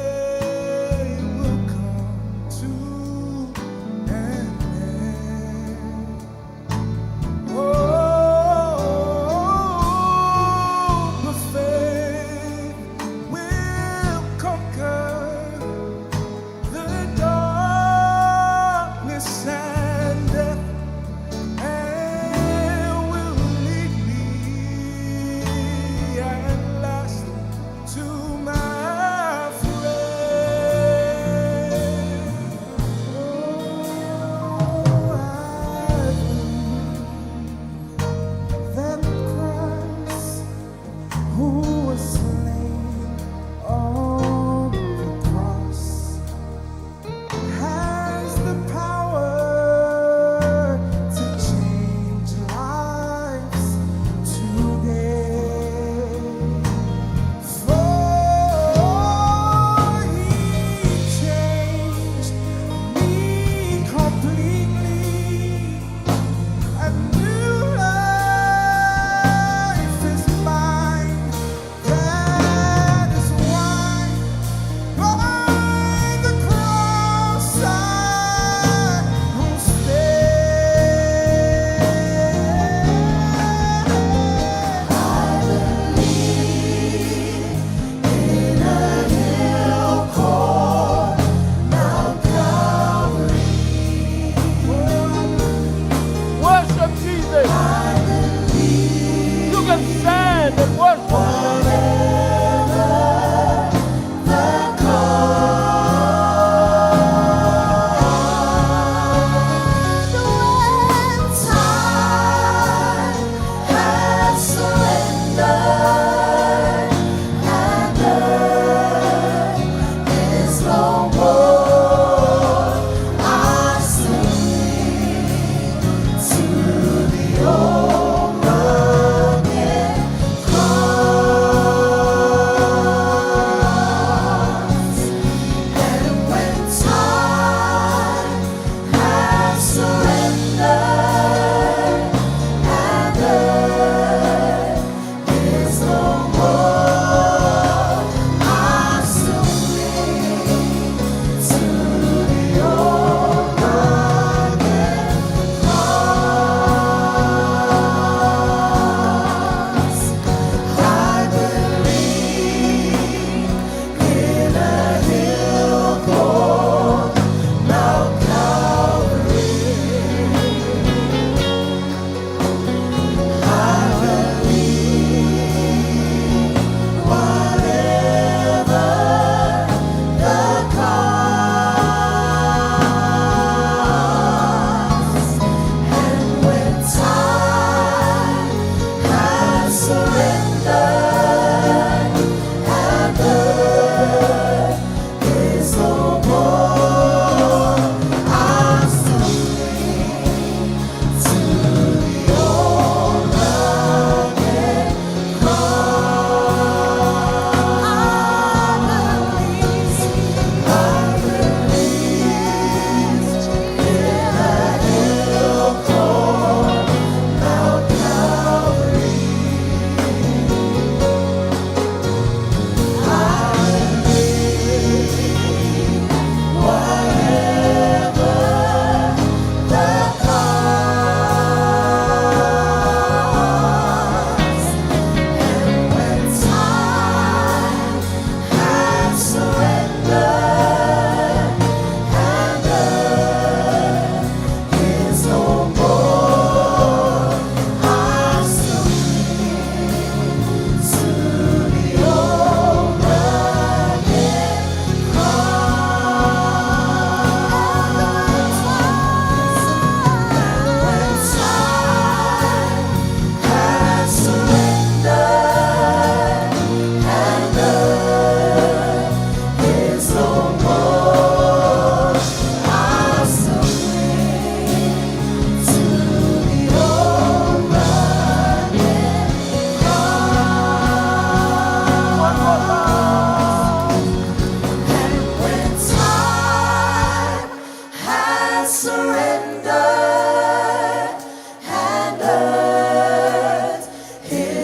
D: will come to an end. Oh, but faith will conquer the darkness and death, and will lead me at last to my friend. Oh, I believe that Christ, who was slain on the cross, has the power to change lives today. For he changed me completely. A new life is mine. That is why by the cross I will stand.
B: I believe in a hill called Mount Calvary.
O: Worship Jesus.
B: I believe
O: You can stand and worship.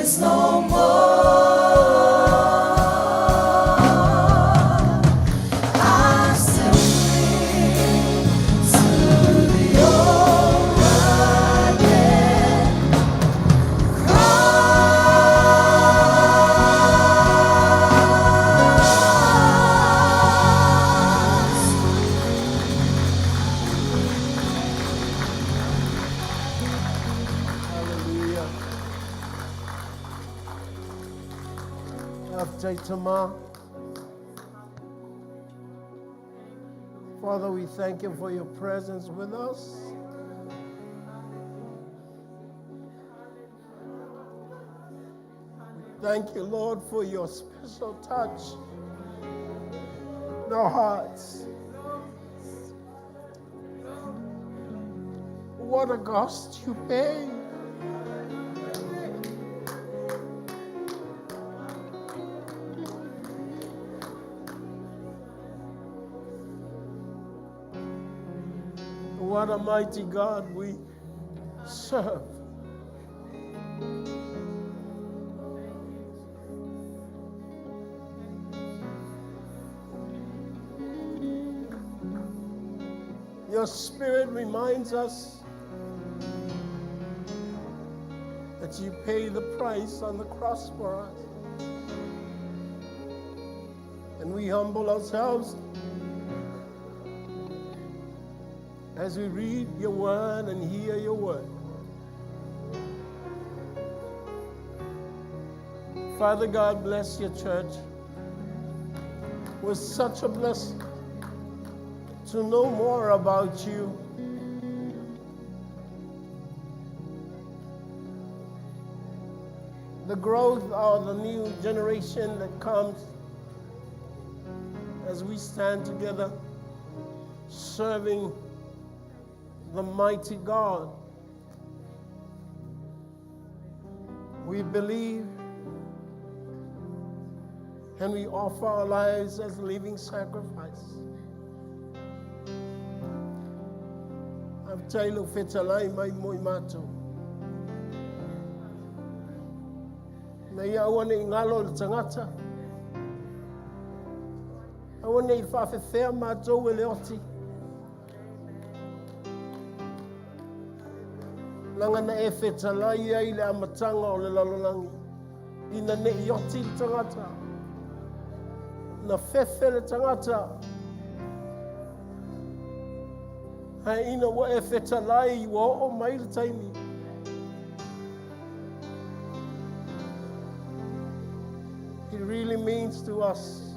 B: is no more. I still cling to the old rugged cross.
O: Hallelujah. After Father, we thank you for your presence with us. We thank you, Lord, for your special touch in our hearts. What a cost you paid. What a mighty God we serve. Your spirit reminds us that you paid the price on the cross for us. And we humble ourselves as we read your word and hear your word. Father God, bless your church. It was such a blessing to know more about you. The growth of the new generation that comes as we stand together serving the mighty God. We believe and we offer our lives as living sacrifice. Aftailo fetalai mai moi matou. Na ia aua nei ngalo le tangata. Aua nei whaafewhea mātou e le oti. Langa na e fetalai ai le amatanga o le lalolangi. Ina ne i oti le tangata. Na fefe le tangata. Hai ina ua e fetalai ua oo mai le taimi. It really means to us.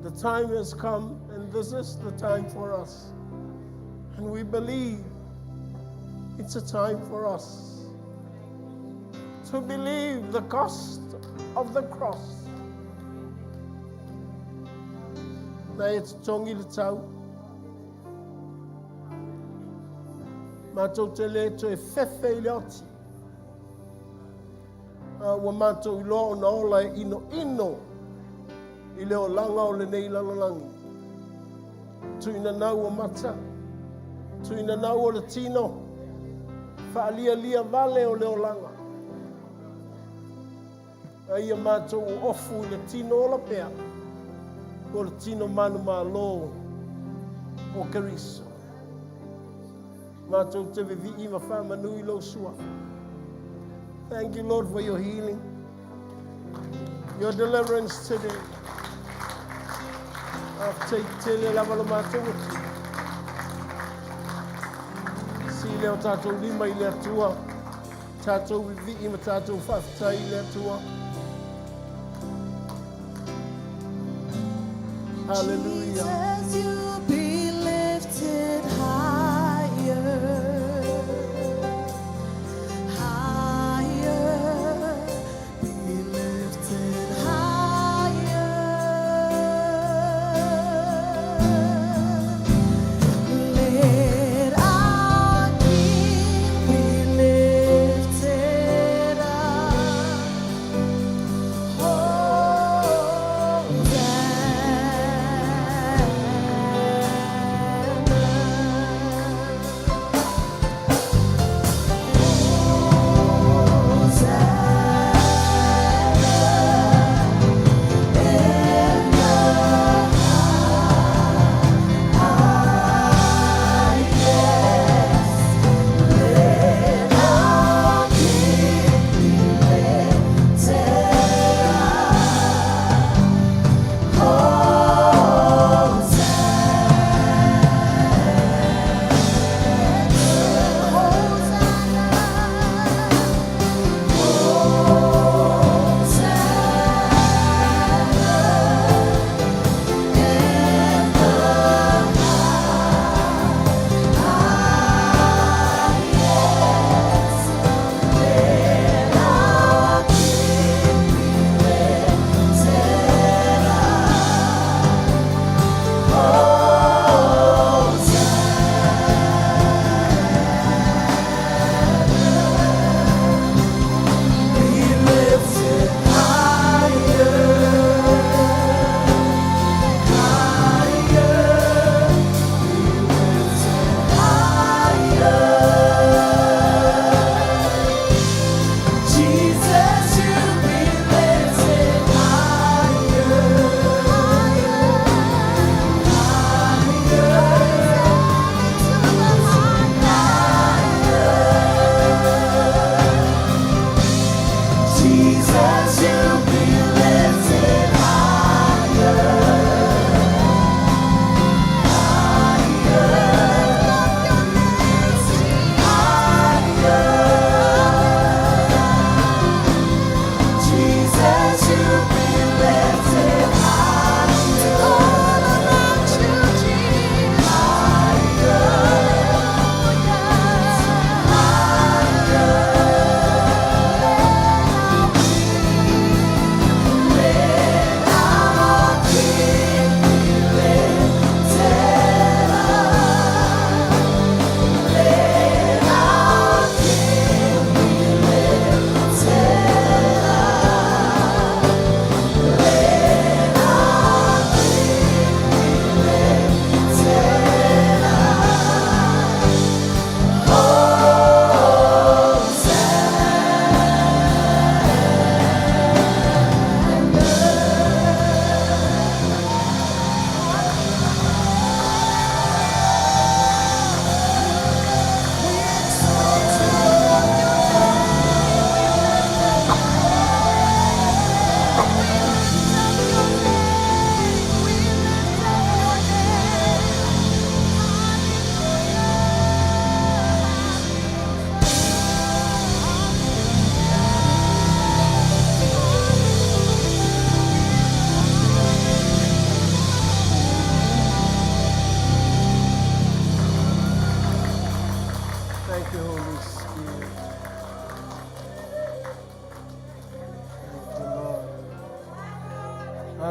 O: The time has come, and this is the time for us. And we believe it's a time for us to believe the cost of the cross. Na e tongi le tau. Mātou te le toe fefe i le oti. A ua mātou i loa o na ola e ino ino i le o langa o le nei lalolangi. Tuina nau o mata, tuina nau o le tino, whaalia lia vale o le o langa. A ia mātou o ofu i le tino o la pea, o le tino manu malo o Keriso. Mātou te vivi ma whamanui lo sua. Thank you, Lord, for your healing, your deliverance today. After tele lava lo mātou atu. Si leo tātou lima i le atua, tātou vivi ma tātou whaaftai i le atua. Hallelujah.
B: Jesus, you be lifted higher, higher, be lifted higher. Let our King be lifted up. Hosanna.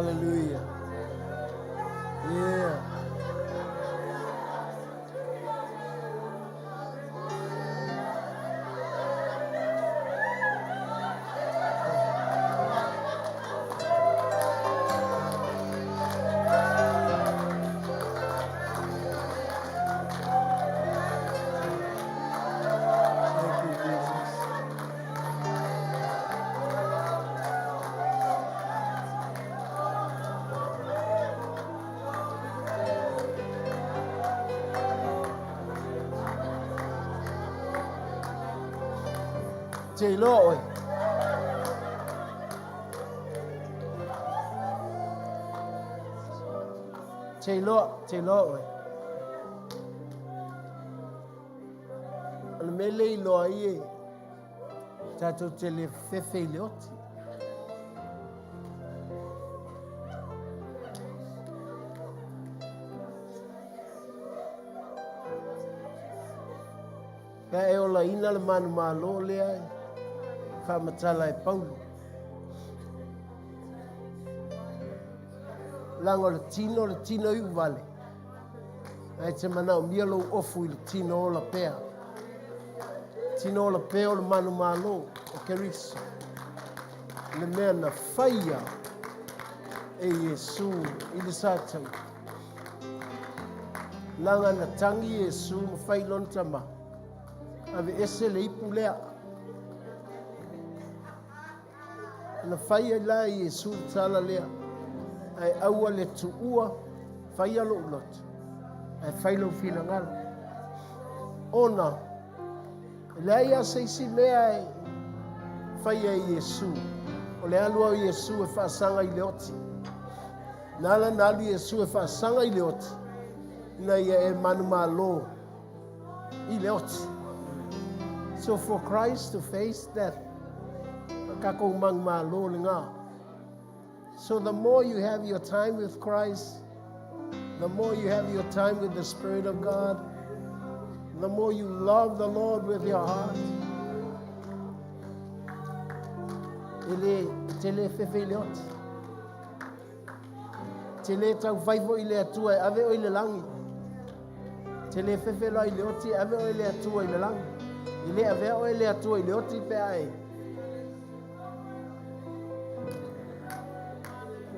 O: Hallelujah. Yeah. Thank you, Jesus. Te iloa oe. Te iloa, te iloa oe. O le mea le iloa ai e tatou te le fefe i le oti. Pe a e olaina le manumalo lea e faamatala e Paulo. Leaga o le tino, o le tino iu vale. Ae te manaomia lou ofu i le tino ola pea. Tino ola pea o le manumalo o Keriso. Le mea na faia e Iesu i le satau. Leaga na tagi Iesu ma fai lona tama. Ave ese le ipu lea. Na fai ai la e Iesu le tala lea, Ae aua le tuua, faia lou loto, ae fai lou finagalo. Ona, e leai lava se isi mea e faia e Iesu, o le alu a o Iesu e faasaga i le oti. Na ala na alu Iesu e faasaga i le oti, ina ia e manumalo i le oti. So for Christ to face death, takou manumalo lena. So the more you have your time with Christ, the more you have your time with the Spirit of God, the more you love the Lord with your heart. E le, te le fefe i le oti. Te le tau fai foi i le Atua e ave oe i le lagi. Te le fefe loa i le oti e ave oe le Atua i le lagi. E le avea oe le Atua i le oti pe a e.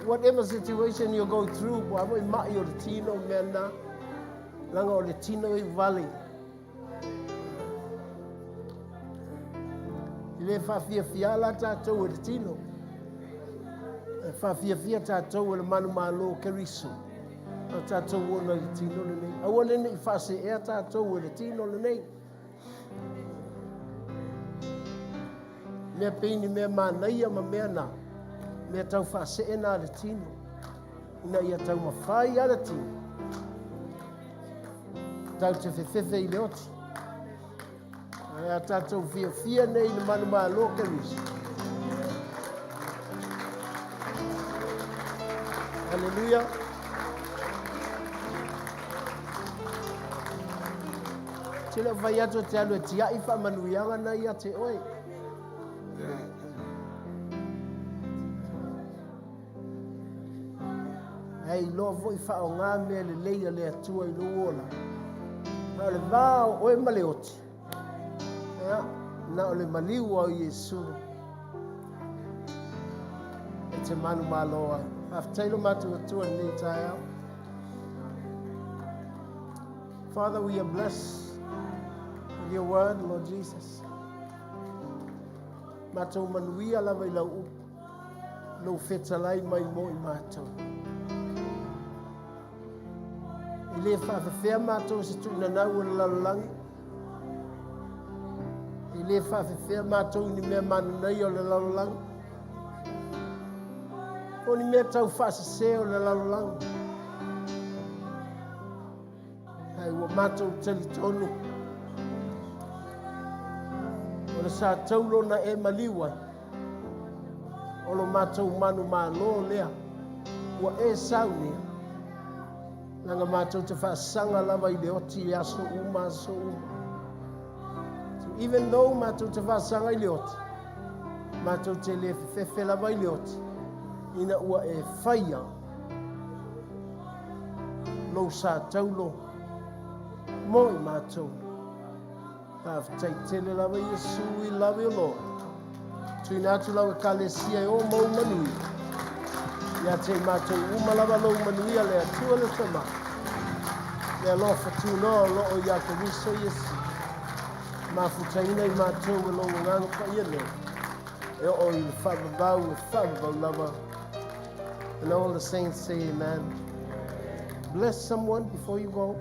O: Whatever situation you go through, po a foi mai o le tino mea na, langa o le tino i vale. E le faafiafia la tatou e le tino. E faafiafia tatou e le manumalo o Keriso. A tatou ona i le tino lenei. Aua le ne i faaseea tatou e le tino lenei. Mea pei ni mea manaia ma mea na, mea tau faasee na le tino. Ina ia taumafai a le tino. Tau te fefefe i le oti. Ae a tatou fiafia nei i le manumalo Keriso. Haleluia. Te leo fai atu te alu e tiai faamanuiaga na ia te oe. Ae iloa foi faaaoga mea lelei a le Atua i lou ola. A o le va o oe ma le oti, ia, na o le maliu o Iesu e te manumalo ai. Faafetai lo matou Atua i lenei taeao. Father, we are blessed with your word, Lord Jesus. Matou manuia lava i lau upu. Lou fetalai mai mo i matou. E le faafefea matou se tuunanau o le lalolagi. E le faafefea matou i ni mea mananaia o le lalolagi. O ni mea tau faasese o le lalolagi. Ae ua matou talitonu o le sa taulo na e maliu ai o lo matou manumalo lea ua e saunia leaga matou te faasaga lava i le oti i aso uma aso uma. So even though matou te faasaga i le oti, matou te le fefefe lava i le oti. Ina ua e faia lou sa taulo mo i matou. Faafetai tele lava Iesu, we love you Lord. Tuina atu lau ekalesia e o mau manuia. Ia te i matou uma lava lou manuia le Atua le Tama. Le alofa tunoa o loo ia Keriso Iesu. Mafutaina i matou e lou agaga paia lea. E oo i le faavavau e faavavau lava. And all the saints say amen. Bless someone before you go.